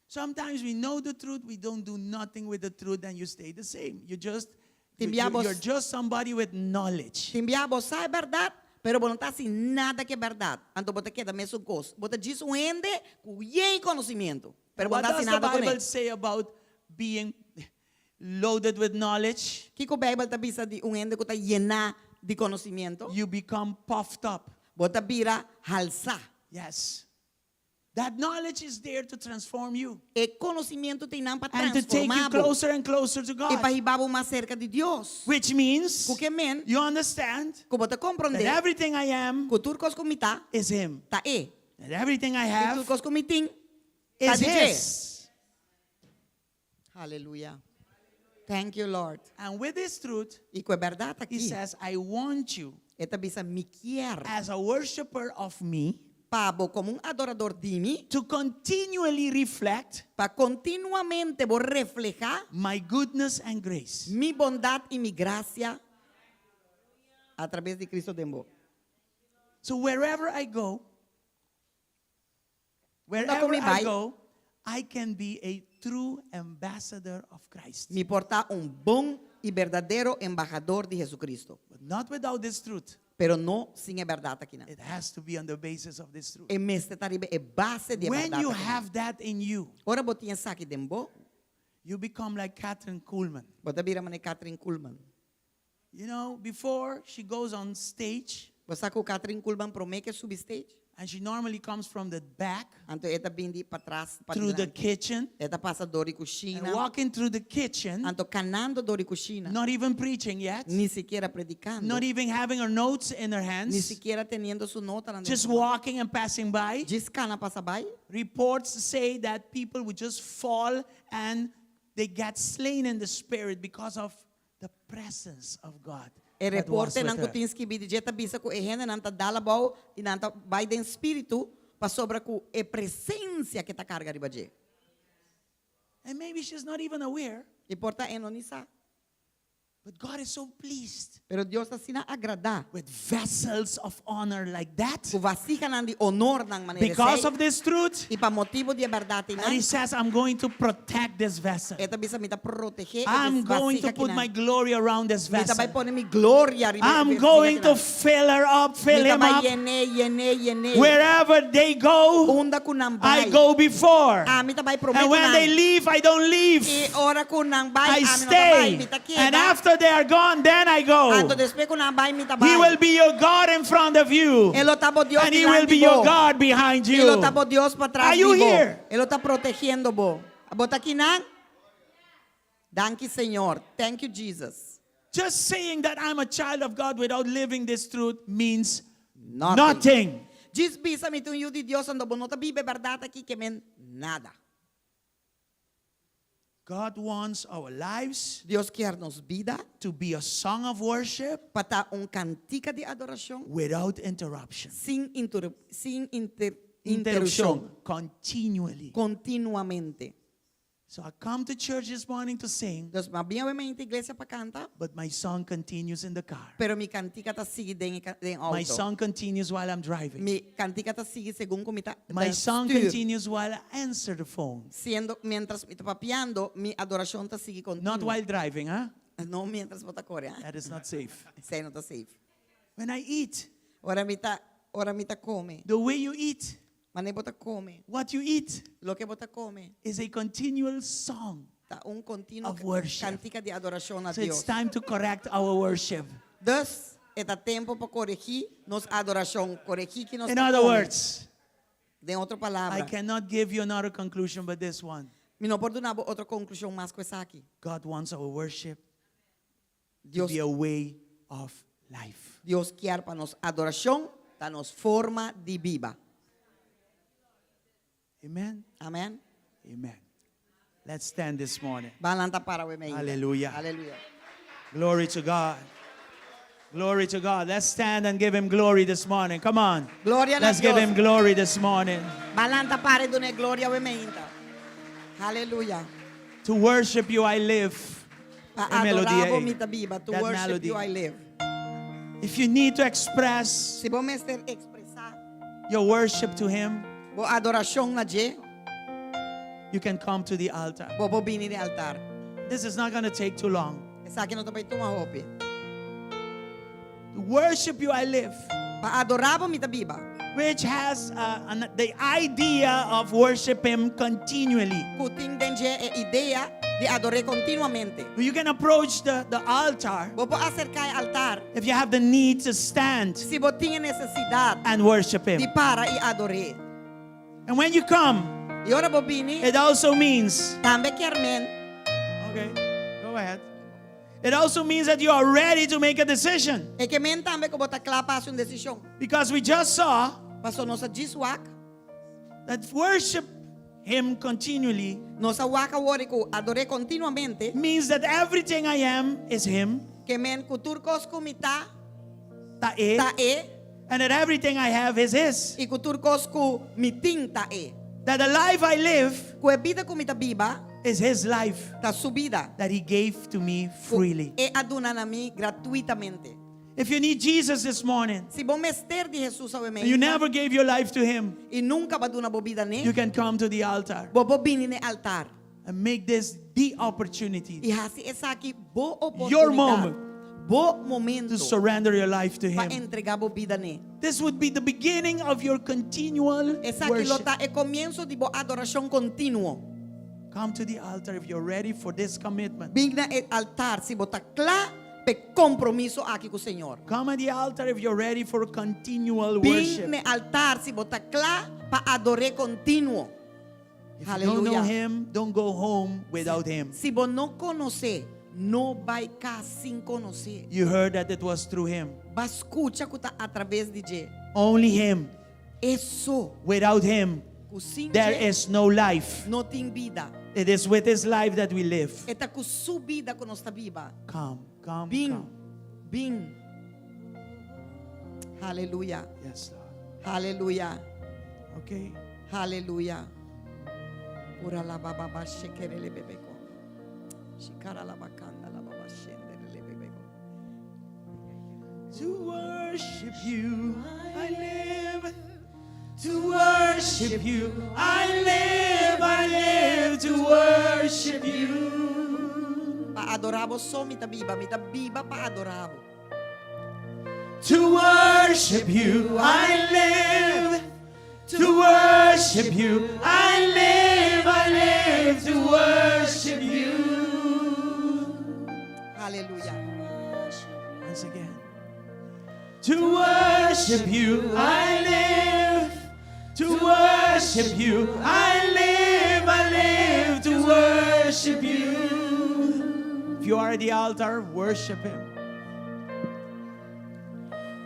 Sometimes we know the truth, we don't do nothing with the truth, and you stay the same. You just you, Tin bia bo- are just somebody with knowledge. Tin bia bo sa e bèrdat, pero bo no ta hasi nada ku e bèrdat. Anto bo ta keda mesun kos. Bo ta djis un hende ku yen konosementu, pero What bo no ta does hasi the nada Bible kuné. say about being loaded with knowledge? Kiko Beibel ta bisa di un hende ku ta yená di konosementu? You become puffed up. Bo ta bira halsá. Yes. That knowledge is there to transform you. E konosementu t'einan pa And to take you transformá bo. closer and closer to I pa God. hiba bo mas serka di Dios. Which means Ku ke men, you understand ku bo ta that komprondé everything I am ku tur kos ku mi ta, is Him. ta E. And everything I I have tur kos ku mi tin, ta is di dje. His. Hallelujah. Thank you, Lord. And with this truth, I ku e bèrdat He aki, says, I want you E ta bisa mi kier as a worshiper of me pa bo komo un adorador di mi, to continually reflect pa kontinuamente bo reflehá my goodness and grace. mi bondat i mi grasia atraves di Cristo den bo. So wherever I go, Unda ku wherever mi I bai, go, I can be a true ambassador of Christ. Mi por ta un bon i berdadero embahador di Jesucristo. But not without this truth. Pero no sin e bèrdat akinan. It has to be on the basis of this truth. E mester ta riba e base di e When bèrdat you akinan. have that in you, Ora bo tin esaki den bo, you become like Kathryn Kuhlman. bo ta bira manera Kathryn Kuhlman. You know, before she goes on stage, Bo sa ku Kathryn Kuhlman promé ku e subi stage? And she normally comes from the back. Anto e ta bin di patras pa Through the dilanti. kitchen. E ta pasa dor di And kushina. walking through the kitchen. Anto kanando dor di kushina. Not even preaching yet. Ni sikiera predikando. Not even having her notes in her hands. Ni sikiera teniendo su notanan den Just su man. walking and passing by. Djis kana pasa bai. Reports say that people would just fall and they get slain in the spirit because of the presence of God. E that was reportenan with ku her. tin skibí di dje ta bisa ku e hendenan ta dal abou i nan ta bai den spiritu pasobra ku e presensia ke ta karga riba dje. And maybe she's not even aware. I por ta e no ni sa. But God is so pleased. Pero Dios ta asina agradá. With vessels of honor like that. Ku vasijanan di honornan manera Because esei. of this truth. I pa motibu di e bèrdat And he einan. says, I'm going to protect this vessel. E ta bisa mi ta protegé e I'm going vasija to put kinan. my glory around this Mi ta vessel. bai pone mi gloria riba e I'm vasija going to kinan. fill her up, fill Mi ta him bai up. yen'é, yen'é, yen'é. Wherever they go, Unda ku nan I bai. go before. Ami ta bai promé And ku when nan. they leave, I don't leave. I ora ku nan bai, I ami no ta bai, stay. mi ta keda. And after they are gone, then I go. Anto despues ku nan bai, mi ta bai. He will be your God in front of you. E lo ta bo Dios And he will dilanti be your bo. God behind E lo you. ta bo Dios patras Are you di bo. here? E lo ta protegiendo bo. Bo ta akinan? Danki Señor. Thank you Jesus. Just saying that I'm a child of God without living this truth means Nothing. nothing. Djis bisa mi ta un yu di Dios anto bo no ta biba e bèrdat aki ke men nada. God wants our lives Dios kier nos bida to be a song of worship pa ta un kantika di adorashon without interruption. sin interrup sin inter Interruption. interupshon. Continually. Kontinuamente. So I come to church this morning to sing. Dus m'a bin awe mainta iglesia pa kanta. But my song continues in the car. Pero mi kantika ta sigui den e den My auto. song continues while I'm driving. Mi kantika ta sigui segun ku mi ta My song stuur. continues while I answer the phone. Siendo mientras mi ta papiando, mi adorashon ta sigui Not kontinuo. while driving, huh? No mientras bo ta kore, huh? That is not safe. Esei no ta safe. When I eat, Ora mi ta, ora mi ta kome. the way you eat, Manera bo ta kome. what you eat Loke bo ta kome. is a continual song. Ta un kontinuo Of worship. kantika di adorashon na So it's Dios. time to correct our worship. Dus, e ta tempu pa koregí nos adorashon, koregí ki nos In ta other kome. words, Den otro I palabra, cannot give you another conclusion but this one. mi no por duna bo otro konklushon mas ku esaki. God wants our worship to Dios, be a way of life. Dios kier pa nos adorashon ta nos forma di biba. Amen. Amen. Amen. Let's stand this morning. Ban lanta para awe mainta. Hallelujah. Hallelujah. Glory to God. Glory to God. Let's stand and give him glory this morning. Come on. Gloria na Let's give Dios. him glory this morning. Ban lanta para i dun'é gloria awe mainta. Hallelujah. To worship you I live. Pa E melodia adorá bo ei. mi ta biba. To That worship melody. you I live. If you need to express Si bo mester ekspresá your worship to him, bo adorashon na dje, you can come to the altar. bo por bini na altar. This is not going to take too long. Esaki no ta bai tuma hopi. To worship you I live, Pa adorá bo mi ta biba. which has uh, an, the idea of worship him continually. Ku tin den dje e idea di ador'é kontinuamente. You can approach the, the altar Bo por aserká e altar if you have the need to stand si bo tin e nesesidat and worship him. di para i ador'é. And when you come, I ora bo bini, it also means tambe kier men. Okay, go ahead. It also means that you are ready to make a decision E ke men tambe ku bo ta kla pa hasi un desishon. because we just saw Paso nos a djis wak, that worship him continually nos a wak awor ku ador'é kontinuamente, means that everything I am is him, ke men ku tur kos ku mi ta, ta e, ta e, and that everything I have is his. i ku tur kos ku mi tin ta e. That the life I live Ku e bida ku mi ta biba, is his life ta su bida. that he gave to me Ku freely. el a duna na mi gratuitamente. If you need Jesus this morning Si bo mester di Jesus awe and you mainta, never gave your life to him, i nunka b'a duna bo bida n'e, you can come to the altar bo por bini na altar. and make this the opportunity I hasi esaki bo Your oportunidat. moment. Bo momento to surrender your life to pa him. entregá bo bida n'e. This would be the beginning of your continual Esaki lo worship. ta e komienso di bo adorashon kontinuo. Come to the altar if you're ready for this commitment. Bin na e altar si bo ta kla p'e kompromiso aki ku Señor. Come at the altar if you're ready for continual Bin worship. na altar si bo ta kla pa ador'é kontinuo. If you don't know Hallelujah. him, don't go home without him. Si bo no konos'é, no bai kas sin konos'é. You heard that it was through him. B'a skucha ku ta atraves di dje. Only him. E so. Without him, Ku sin there dje, is no life. no tin bida. It is with his life that we live. E ta ku su bida ku nos ta biba. Come, come, Bin, come. bin. Hallelujah. Yes, Lord. Hallelujah. Okay. Hallelujah. Ura la ba ba ba shekere le bebeko. Shikara la bakanda la ba ba shendere le bebeko. To worship you, I live. To worship you, I live, I live to worship you. Pa adorá bo so mi ta biba, mi ta biba pa adorá bo. To worship you, I live. To worship you, I live, I live to worship you. Hallelujah. Once again. To worship you, I live. To worship you, I live, I live to worship you. If you are at the altar, worship him.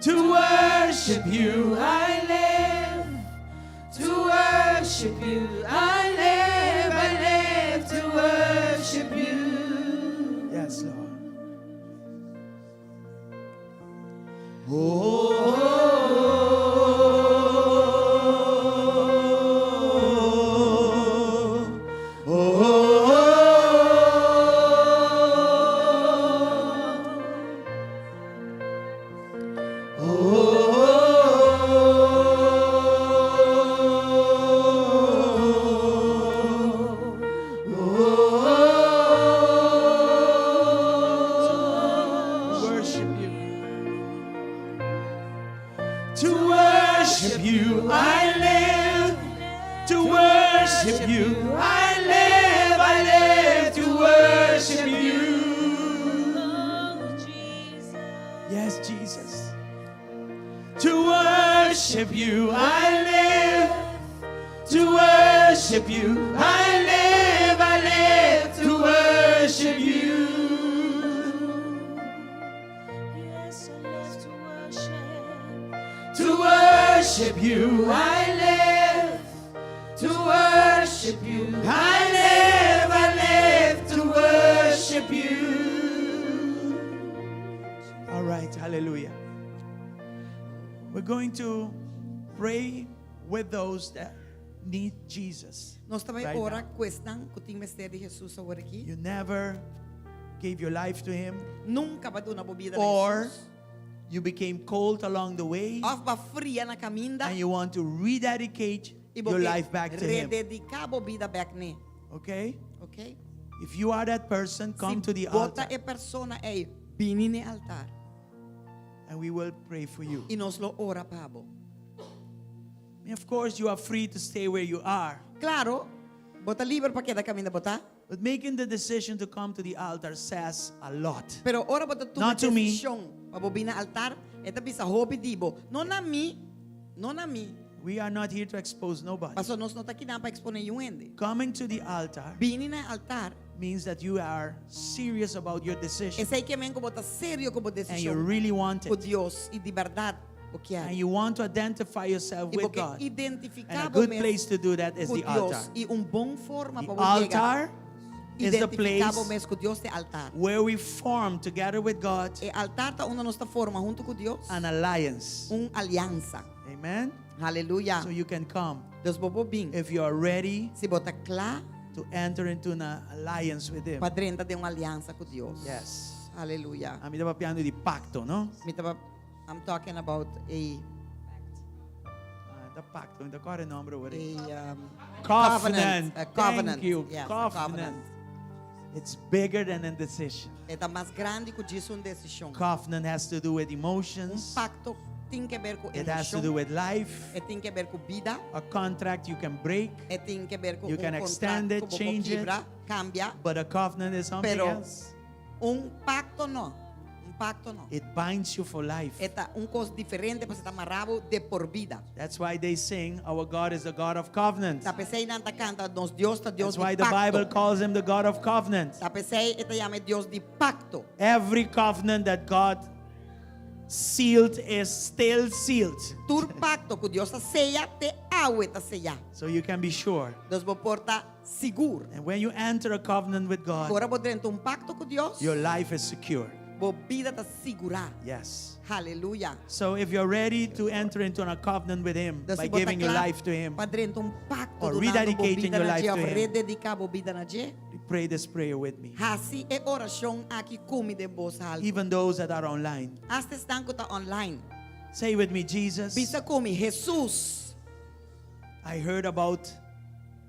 To worship you, I live. To worship you, I live, I live to worship you. Yes, Lord. Oh, worship you. I live, I live to worship you. Yes, Jesus. To worship you, I live. To worship you, I live, I live to worship you. Yes, I love to worship. To worship you, I live. To worship you, I live, I live to worship you. All right, hallelujah. We're going to pray with those that need Jesus. Nos ta bai right ora now. ku esnan ku tin mester di Jesus awor aki. You never gave your life to Him, Nunka b'a duna bo bida na or Jesus. you became cold along the way, Òf b'a fria na kaminda. and you want to rededicate I bo your ke life back to Him. redediká bo bida bèk n'e. Okay? Ok? If you are that person, come Si to the bo ta altar e persona ei, bini na altar. and we will pray for you. I nos lo ora pa bo. And of course, you are free to stay where you are. Klaro, bo ta liber pa keda kaminda bo ta. But making the decision to come to the altar says a lot. Pero ora bo ta tuma Not to me. desishon pa bo bin na altar, e ta bisa hopi di bo. No na mi, no na mi. We are not here to expose nobody. Paso nos no ta akinan pa eksponé niun hende. Coming to the altar Bini na altar, means that you are serious about your decision esei ke men ku bo ta serio ku bo and you desishon really want ku it. Dios i di bèrdat bo And kier. you want to identify yourself I with bo ke God. And identifiká a bo good mes place to do that is ku the altar. Dios. I un bon forma The pa bo yega altar is the identifiká bo place mes ku Dios ta e altar. where we form together with God E altar ta unda nos ta forma huntu ku Dios an alliance. un aliansa. Amen. Aleluya. So you can come Dus bo por bin. if you are ready Si bo ta kla to enter into an alliance with Him. pa drenta den un aliansa ku Dios. Yes. Aleluya. Ami ta papiando di pakto, no? Mi ta I'm talking about a Ah, ta pakto, anto kua e nòmber a um, Covenant. A covenant. Thank you. Yes, a covenant. covenant. It's bigger than a decision. E ta mas grandi ku djis un desishon. Covenant has to do with Un emotions. pakto tin ke ber ku It has to do emoshon. with life. E tin ke ber ku bida. A contract you can break, E tin ke ber ku You un can extend kontrato it, ku bo por change it. kibra, kambia. but a covenant is something Pero else. un pakto no. Un pakto no. It binds you for life. E ta un kos diferente, pasobra e ta mara bo di por bida. That's why they sing, Our God is the God of covenant. Ta p'esei nan ta kanta, nos Dios ta Dios That's why di the Bible pakto. calls him the God of covenant. Ta p'esei e ta yam'é Dios di pakto. Every covenant that God sealed is still sealed. Tur pakto ku Dios a seya, te awe ta seyá. So you can be sure. Dus bo por ta sigur. And when you enter a covenant with God, Ora bo drenta un pakto ku Dios, your life is secure. bo bida ta sigurá. Yes. Aleluya. So if you're ready to enter into a covenant with Him Dus by si bo ta giving your kla life to Him, pa drenta un pakto Or dunando bo rededicating bida your na life dje, to òf Him. redediká bo bida na dje, pray this prayer with me. hasi e orashon aki ku mi den bos haltu. Even those that are online. Asta esnan ku ta online. Say with me, Jesus, Bisa ku mi, Jesus, I heard about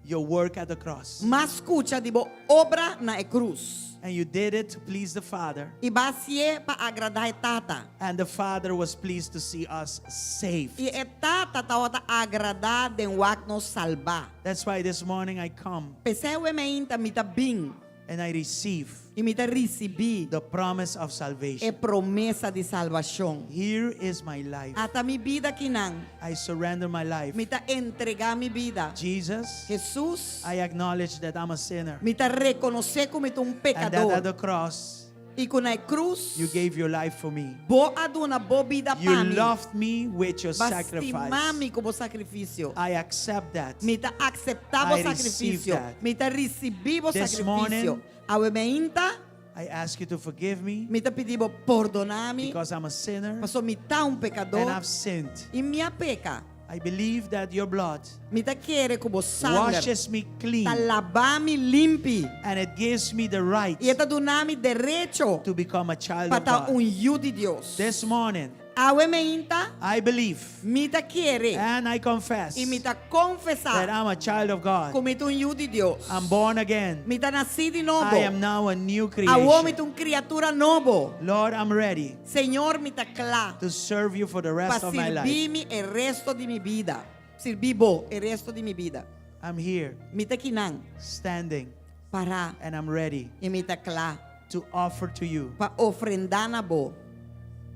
your work at the cross. m'a skucha di bo obra na e krus. And you did it to please the Father. I b'a hasié pa agradá e Tata. And the Father was pleased to see us saved. I e Tata tabata agradá den wak nos salbá. That's why this morning I come P'esei awe mainta mi ta bin and I receive i mi ta risibí the promise of e salvation. promesa di salbashon. Here is my life. Ata mi bida akinan. I surrender my life. Mi ta entregá mi bida. Jesus, Jesus, I acknowledge that I'm a sinner. mi ta rekonosé ku mi ta un And that at pekadó. the cross, I ku na e krus, you gave your life for me. bo a duna bo bida You pa mi. loved me with your B'a stima sacrifice. mi ku bo sakrifisio. I accept that. Mi ta akseptá bo I receive sakrifisio. that. Mi ta risibí bo This sakrifisio. morning, Awe mainta, I ask you to forgive me mi ta pidi bo pordoná mi, because I'm a sinner paso mi ta un pekadó and I've sinned. i mi a peka. I believe that your blood Mi ta kere ku bo sanger washes me clean ta laba mi limpi and it gives me the right i e ta duna mi derecho to become a child pa of ta God. un yu di Dios. This morning, Awe mainta, I believe mi ta kere and I confess i mi ta that konfesá I'm a child of God. ku mi ta un yu di Dios. I'm born again. Mi ta nasí di nobo. I am now a new Awor mi creation. ta un kriatura nobo. Lord, I'm ready Señor, mi ta kla to serve you for the pa rest of my life. sirbi mi e resto di mi bida. Sirbi bo e resto di mi bida. I'm here Mi ta akinan standing pará and I'm ready i mi ta kla to offer to you pa ofrendá na bo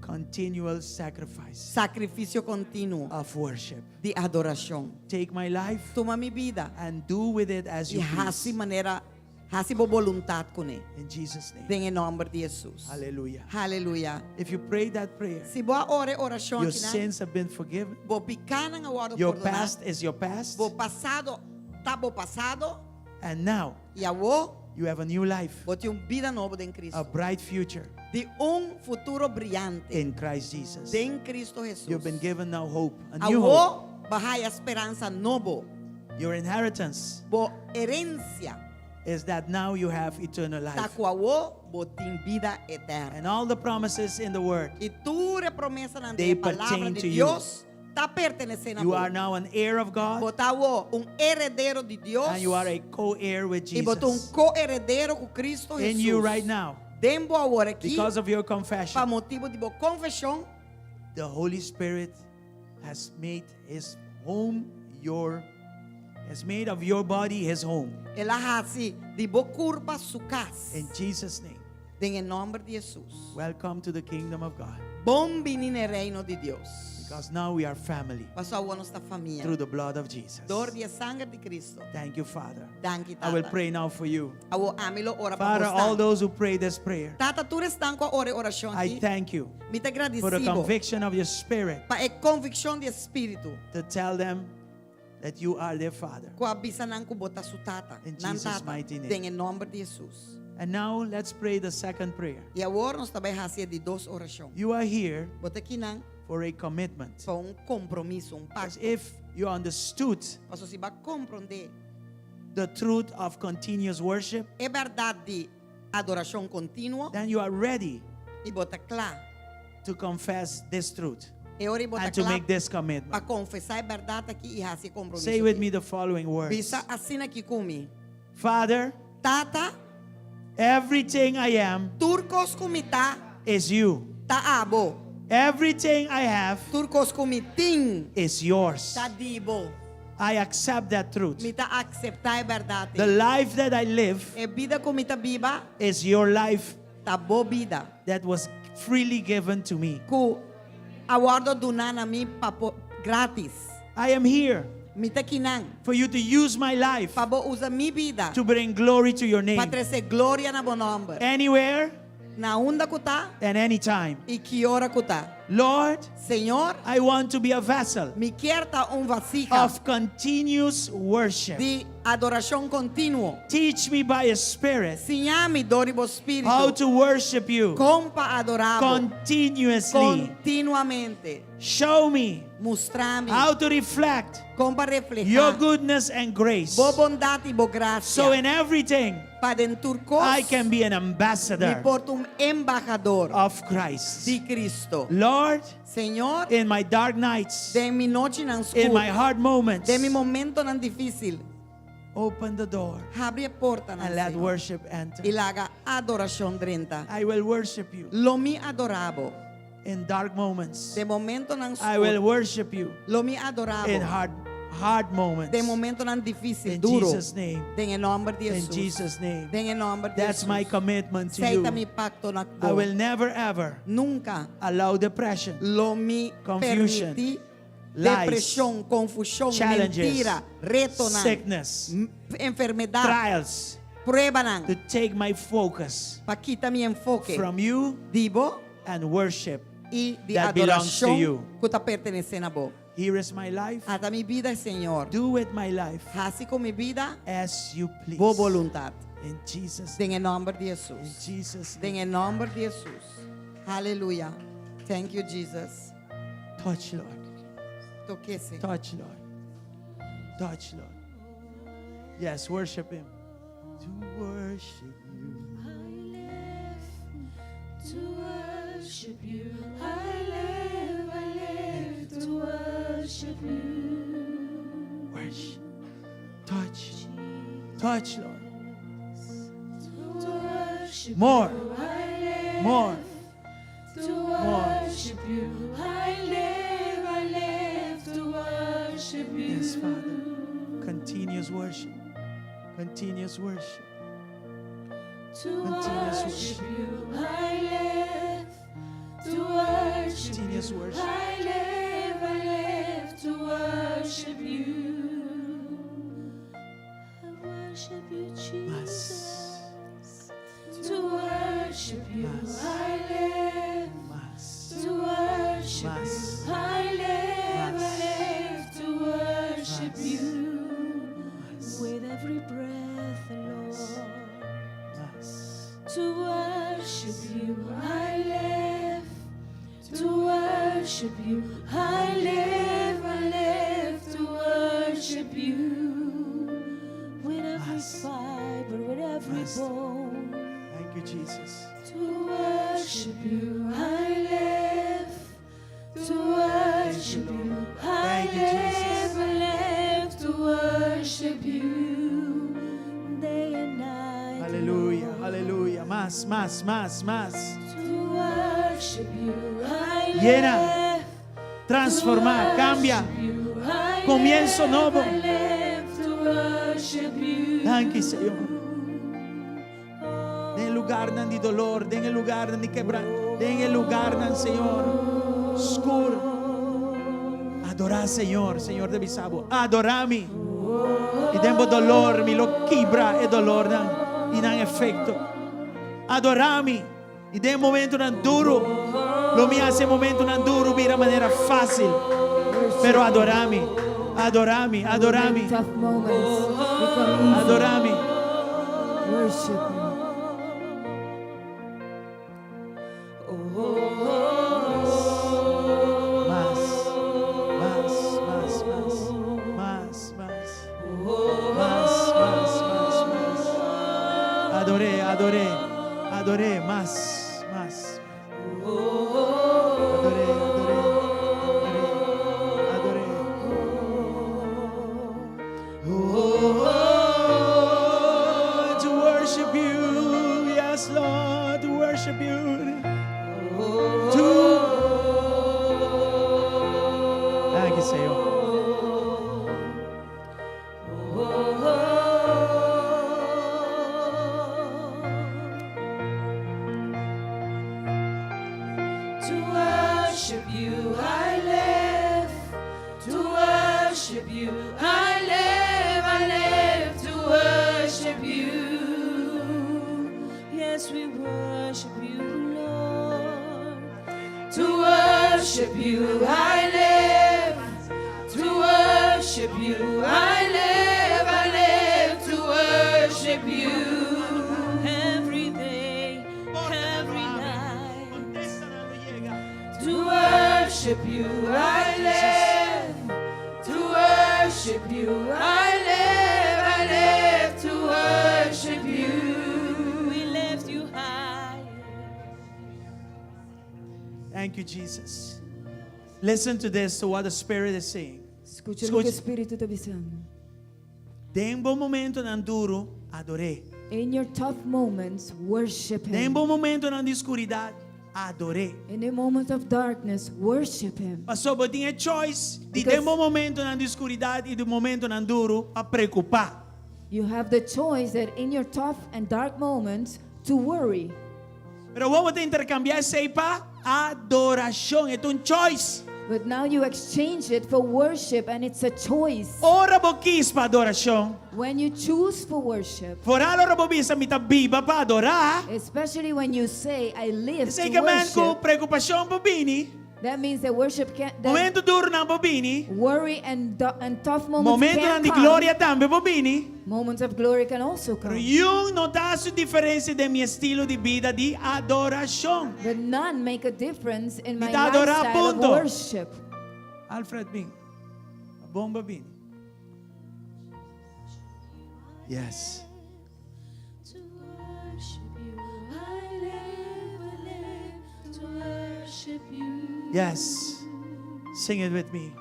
continual sacrifice sakrifisio kontinuo of worship. di adorashon. Take my life Tuma mi bida and do with it as i you hasi please. manera, hasi bo boluntat kuné. In Jesus' name. Den e nòmber di Hesus. Hallelujah. Hallelujah. If you pray that prayer, Si bo a ora e orashon your akinan, sins have been forgiven. bo pikánan a wòrdu Your pordoná. past is your past. Bo pasado ta bo pasado And now i awor you have a new life, bo tin un bida nobo den a Kristu. bright future Di un futuro briante in Christ Jesus. den Kristu Hesus. You've been given now hope, a new hope. Awor bo a haña speransa nobo. Your inheritance Bo herensia is that now you have eternal ta life. ku awor bo tin bida eterno. And all the promises in the word, I tur e promesanan They di palabra pertain di to you. Dios ta pertenesé na You bo. are now an heir of God Bo ta awor un heredero di Dios. and you are a co-heir with I bo ta un Jesus. ko-heredero ku Kristu In Hesus. you right now, Den bo awor aki, because of your pa confession, motibu di bo konfeshon, the Holy Spirit has made his home your has made of your body his home. El a hasi di bo kurpa su kas. In Jesus' name. Den e nòmber di Hesus. Welcome to the kingdom of God. Bon biní na reino di Dios. Because now we are family Pasobra awor nos ta famia. through the blood of Jesus. Dor di e sanger di Kristu. Thank you, Father. Danki, I will Tata. pray now for you. Awor ami lo ora pa Father, all bo. those who pray this prayer, Tata, tur esnan ku a ora e orashon I aki. thank you Mi ta for the gradisido conviction of your spirit pa e konvikshon di spiritu. to tell them that you are their Father. Ku a bisa nan ku bo ta su tata. In Nan Jesus' tata. mighty name. Den e nòmber di Hesus. And now let's pray the second prayer. I awor nos ta bai hasi e di dos orashon. You are here Bo ta akinan for a commitment. pa un kompromiso, un As pakto. if you understood Pasobra si bo a komprondé the truth of continuous worship, e bèrdat di adorashon kontinuo then you are ready i bo ta kla. to confess this truth E ora bo ta and to kla make this pa commitment. konfesá e bèrdat aki i hasi e kompromiso. Say with me the following words. Bisa asina aki ku mi. Father, Tata, everything I am tur kos ku mi ta, is you. ta abo. Everything I have Tur kos ku mi tin, is yours. ta di bo. I accept that truth. Mi ta aseptá e bèrdat. The life that I live E bida ku mi ta biba, is your life ta bo bida. that was freely given to me. Ku a wòrdu duná na mi pa bo gratis. I am here Mi ta akinan. for you to use my life Pa bo usa mi bida. to bring glory to your Pa name trese gloria na bo nòmber. anywhere Na unda ku ta and anytime. i ki ora ku ta. Lord, Señor, I want to be a vessel mi ke ta un vasija of continuous worship. di adorashon kontinuo. Teach me by your Spirit Siña mi dor di bo spiritu. how to worship you Kon pa adorá bo continuously. kontinuamente. Show me Mustra mi how to reflect kon pa your reflehá goodness and grace. bo bondat i bo grasia. So in everything, Pa den tur kos I can be an mi ambassador por ta un embahador of Christ. di Kristu. Lord, Señor, in my dark nights, den mi nochinan in my skur, hard moments, den mi momentonan difísil, open the door habri e portanan, and let Señor. worship enter. I laga adorashon drenta. I will worship you Lo mi adorá bo. in dark moments. Den momentonan I will skur, worship you lo mi adorá bo. in hard moments. Den momentonan difísil, In duru. Jesus' name. Den e nòmber di In Hesus. Jesus' name. Den e nòmber di That's my Hesus. commitment to Esei you. ta mi pakto na I bo. will never ever Nunka allow depression, lo mi Confusion, permití lies, depreshon, konfushon, challenges, mentira, retonan, sickness, enfermedat, trials pruebanan, to take my focus pa kita mi enfoke from you di bo and worship. i di that belongs to adorashon you. ku ta pertenesé na bo. Here is my life. Ata mi bida, Señor. Do with my life Hasi ku mi bida as you please. bo boluntat. In Jesus' Den name. e nòmber di In Hesus. Jesus' Den name. e nòmber di Hesus. Aleluya. Thank you, Jesus. Touch, Lord. Tok'é. Touch, Lord. Touch, Lord. Yes, worship Him. To worship you. I live to worship you. I live, I live to worship you. Worship. Touch. Touch, Lord. To worship More. you. I live More. to worship you. I live, I live to worship you. Yes, Father. Continuous worship. Continuous worship. To Continuous worship you, I live. To worship Continuous you, worship. I live to worship you. I worship you, Jesus. Mas. To worship you, Mas. I live. Mas. To worship Mas. you, I live, Mas. I live to worship Mas. you. Mas. With every breath, Lord. Mas. To worship you, I live. To worship you, I live to worship you. With every Mas. fiber, with every Mas. bone. Thank you, Jesus. To worship you, I live. To worship you, I Thank you, Jesus. live, I live to worship you. Day and night. Aleluya, Lord. aleluya. Mas, mas, mas, mas. To worship you, I Llena. live. Transformar, cambia. You, I Comienzo live, nobo. I live to worship you. Thank you, Señor. Den lugarnan di dolor, den lugarnan di kebra, den lugarnan, Señor. Skur. Adora, Señor, Señor ta bisa bo. Adora mi. I den bo dolor, mi lo kibra e dolornan i nan efekto. Adora mi. I den momentonan duru. Lo mi hasi momentonan duru bira manera fásil. Pero adora mi. Adora mi, adora mi. Tough moments become easy. Adora mi. Worship Him. Mas, mas, mas, mas, mas, mas, mas, mas, mas, mas. Ador'é, ador'é, ador'é, mas, mas. Ador'é, ador'é, ador'é, ador'é. Oh, to worship you, yes, Lord, to worship you. To Thank you, Señor. To worship you, I live. To worship you, I live to worship you. Yes, we worship you, Lord. To worship you, I live. To worship you, I live to worship you. Every day, every night. To worship you, I live. To worship you, I live to worship you. We lift you high. Thank you, Jesus. Listen to this, to what the Spirit is saying. Skucha loke Skucha. Spiritu ta bisando. Den bo momentonan duru, ador'é. In your tough moments, worship Den Him. bo momentonan di skuridat, ador'é. In the moment of darkness, worship Him. Paso bo tin e choice di Because- den bo momentonan di skuridat i den momentonan duru pa preokupá. You have the choice that in your tough and dark moments to worry. Pero bo ta interkambiá esei pa adorashon. E ta un choice. But now you exchange it for worship and it's a choice. Ora bo skohe pa adorashon. When you choose for worship, Foral ora bo bisa mi ta biba pa adorá. especially when you say, I live Esei to ke men ku worship, preokupashon por bini. that means that worship can that Momento durunan por bini. worry and tough moments Momento can nan di come. gloria tambe por bini. Moments of glory can also Pero come. ningun no ta hasi diferensia den mi estilo di bida di adorashon. But none make a difference in my Mi ta adorá, lifestyle of punto. worship. Alfred bin. Bon bo bini. Yes. To worship you, I live to worship you. Yes. Sing it with me.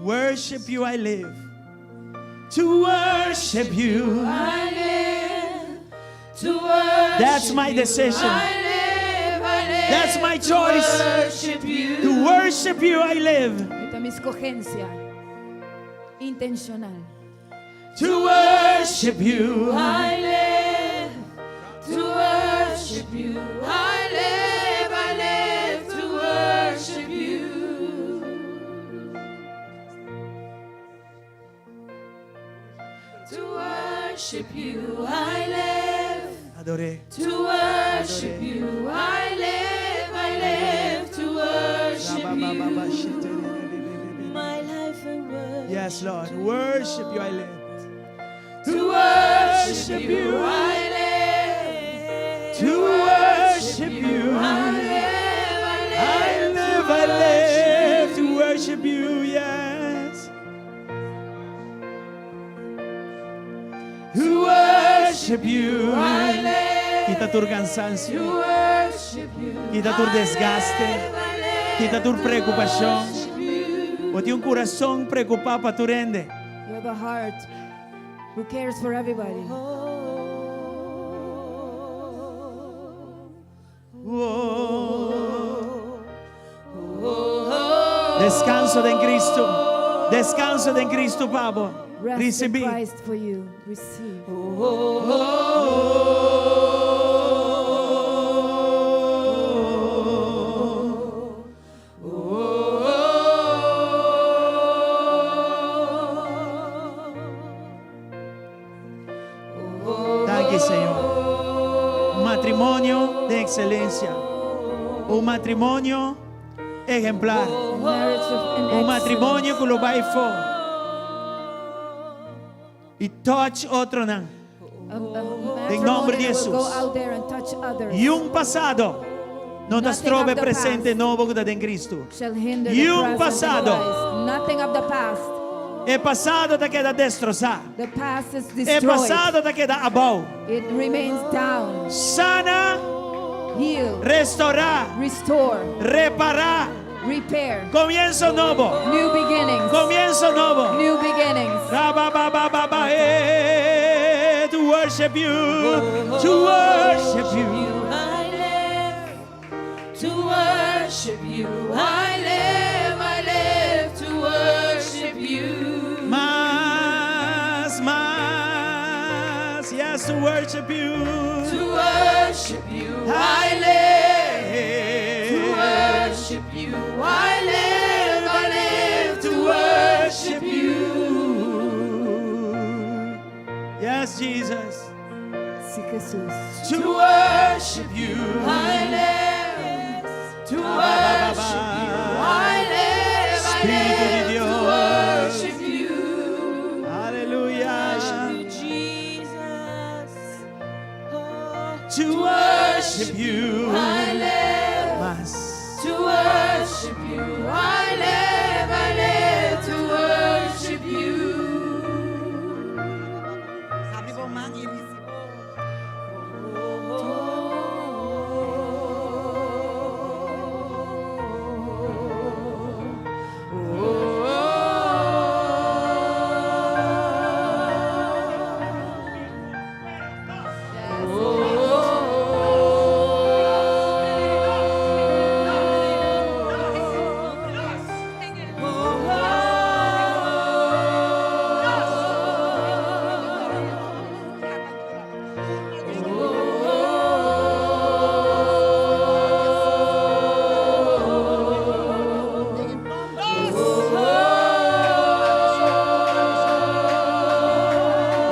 Worship you I live. To worship you. I live to worship That's my you. decision. I live That's my to choice. worship you. To worship you I live. Esta es mi escogencia intencional. To worship you. I live to worship you. I live, I live to worship you. To worship you, I live. Ador'é. To worship you, I live, I live to worship you. My life and worship. Yes, Lord. Worship you, I live. To worship you, I live. To worship you. I live, I I live. live, I live to worship you, yes. To worship you. I live Kita tur kansansio. to worship you. Kita tur desgaste. I live Kita tur preokupashon. worship you. Bo tin un kurason preokupá pa tur hende. You have a heart who cares for everybody. Oh. Deskanso den Kristu. Deskanso den Kristu, pa bo. Rest in Risibí. Christ for you. Receive. Danki, Señor. Un matrimonio di ekselensia. Un matrimonio ehemplar. A marriage of an Un matrimonio excellence. ku lo bai afó. I touch otronan. A Den nòmber di matrimony that will go Jesus. out there and touch others. I un pasado no ta Nothing stroba of the presente past. nobo ku ta den Kristu. Shall hinder I the un present in pasado. Christ. Nothing of the past. E pasado ta keda destrosá. The past is E destroyed. pasado ta keda abou. It remains down. Sana, Heal, restourá, restore, repará. repair. Komienso nobo. New beginnings. Komienso nobo. New beginnings. Ra ba ba ba ba ba eh, to worship you, to worship you. I live to worship you. I live, I live to worship you. Mas, mas, yes, to worship you. To worship you, I live. To worship you, I live, I live to worship you. Yes, Jesus. Sí, Jesús. To worship you. I live to worship you. I live, I Spiritu di live to Dios. worship you. Aleluya. Worship you, Jesus. Oh, To worship you. I live Mas. to worship you. I live, I live to worship you. Habri bo man i risibí.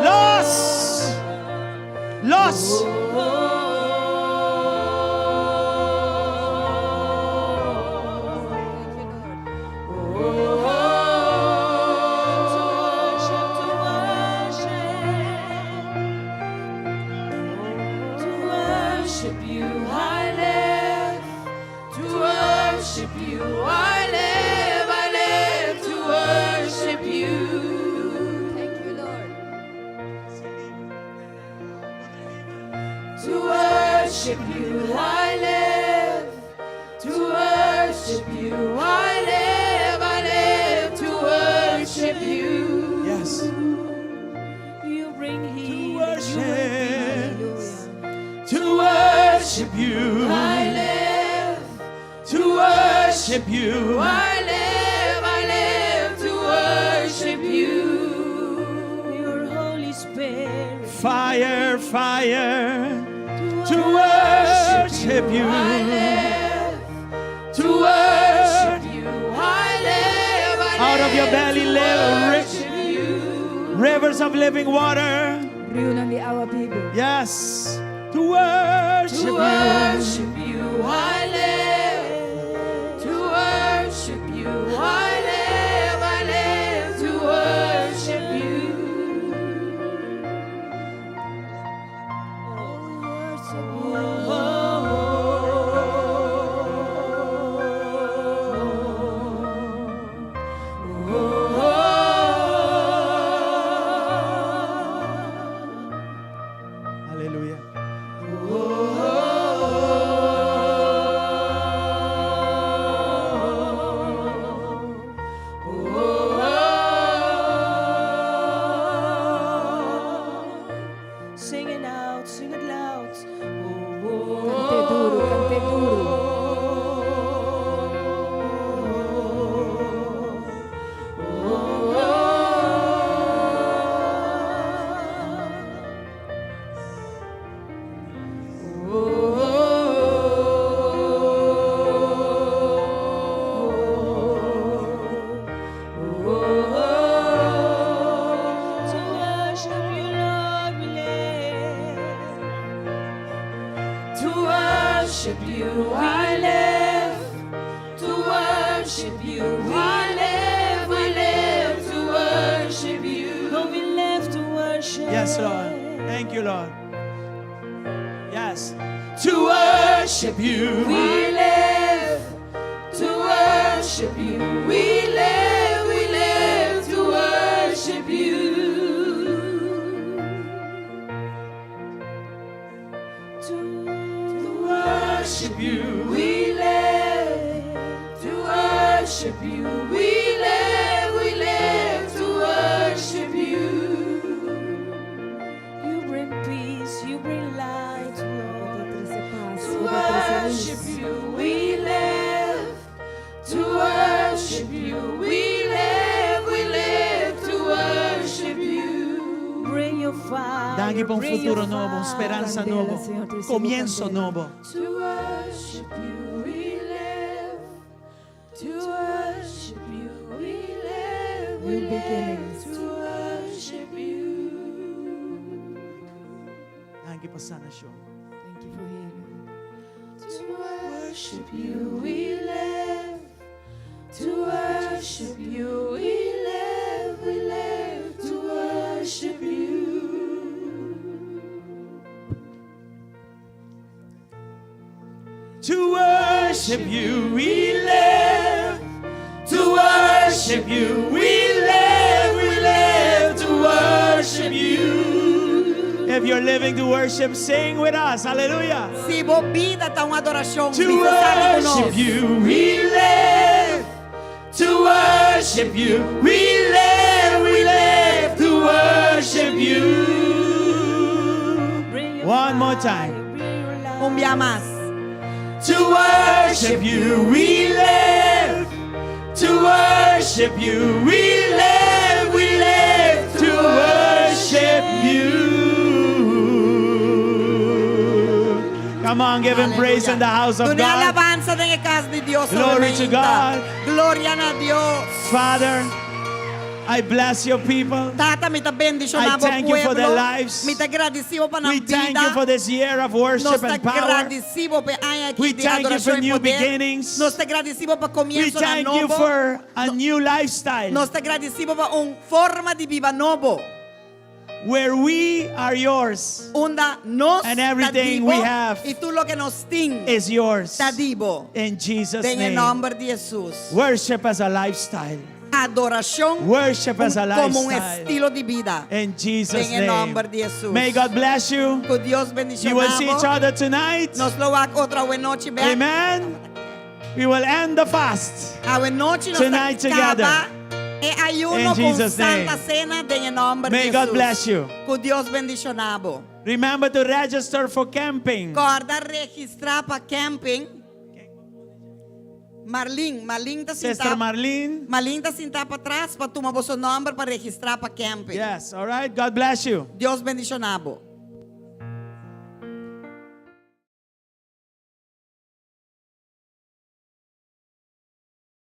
Los. Los. To worship, to worship, to worship you, I live. To worship you, I live, I live to worship you. Thank you, Lord. To worship you, I live. To worship you, I live, I live to worship you. Yes. You bring To healing. worship. Hallelujah. To worship you. I live. To worship you. I live, I live to worship you. You're Fire, fire to worship you. To worship you. I live, I Out of your live belly to live worship you. rivers of living water. Riunan di awa bibu. Yes, to worship To you. worship you, I live. To worship you, I live. I live to worship you. Hallelujah. Sing it out, sing it loud. Kant'é duru, kant'é duru. To worship you, Lord, we live. To worship you, I live. To worship you, I live. We live to worship you. Lord, we live to worship. Yes, Lord. Thank you, Lord. Yes. To worship you. We live to worship you. We live, we live to worship you. To worship you. We live to worship you. We live, we live to worship you. You bring peace, you bring light, Lord. Trese pas, To worship you, we live. To worship you, we live, we live to worship you. Bring your fire. Danki pa un bring your futuro nobo, un fire. speransa Kandela, nobo, Señor, trese komienso kandela. nobo. To worship you, we live. To worship you, we live. We New live beginnings. to worship you. Danki pa sanashon. Thank you for healing. To worship you, we live. To worship you, we live. We live to worship you. To worship you, we live. To worship you, we live. We live to worship you. If you're living to worship, sing with us. Hallelujah. Si bo bida ta un adorashon, To bisa salmo ku worship nos. you, we live. To worship you, we live. We live to worship you. Bring your One more fire, time. Bring your light. Un bia mas. To worship you, we live. To worship you, we live. We live to worship you. Come on, give him praise in the house of Duna God. alabansa den kas di Dios. Glory to God. Gloria na Dios. Father, I bless your people. Tata, mi ta bendishoná I thank you for their pueblo. lives. Mi ta gradisido pa nan We thank you bida. for this year of worship Nos ta and power. gradisido pa e aña aki We di thank you adorashon for i new poder. beginnings. Nos ta gradisido pa We komienso thank you nobo. for a new lifestyle Nos ta gradisido pa un forma di biba nobo. where we are yours Unda nos And everything ta di bo we have i tur loke nos tin is yours. ta di bo. In Jesus' Den name. nòmber di Jesus. Worship as a lifestyle. Adorashon Worship as a komo un lifestyle. estilo di bida. In Jesus' Den nòmber name. di Jesus. May God bless you. Ku Dios bendishoná. You will see each other tonight. Nos lo wak otro anochi bèk. Amen. We will end the fast. Anochi nos Tonight together. kaba e ayuno In ku Jesus' name. Santa Sena den nòmber May di God Jesus. bless you. Ku Dios bendishoná bo. Remember to register for camping. Kòrda registrá pa camping. Marlene, Marlene ta Sister sintá. Marlene. Marlene ta sintá patras pa tuma bo nòmber pa registrá pa camping. Yes, all right. God bless you. Dios bendishoná bo.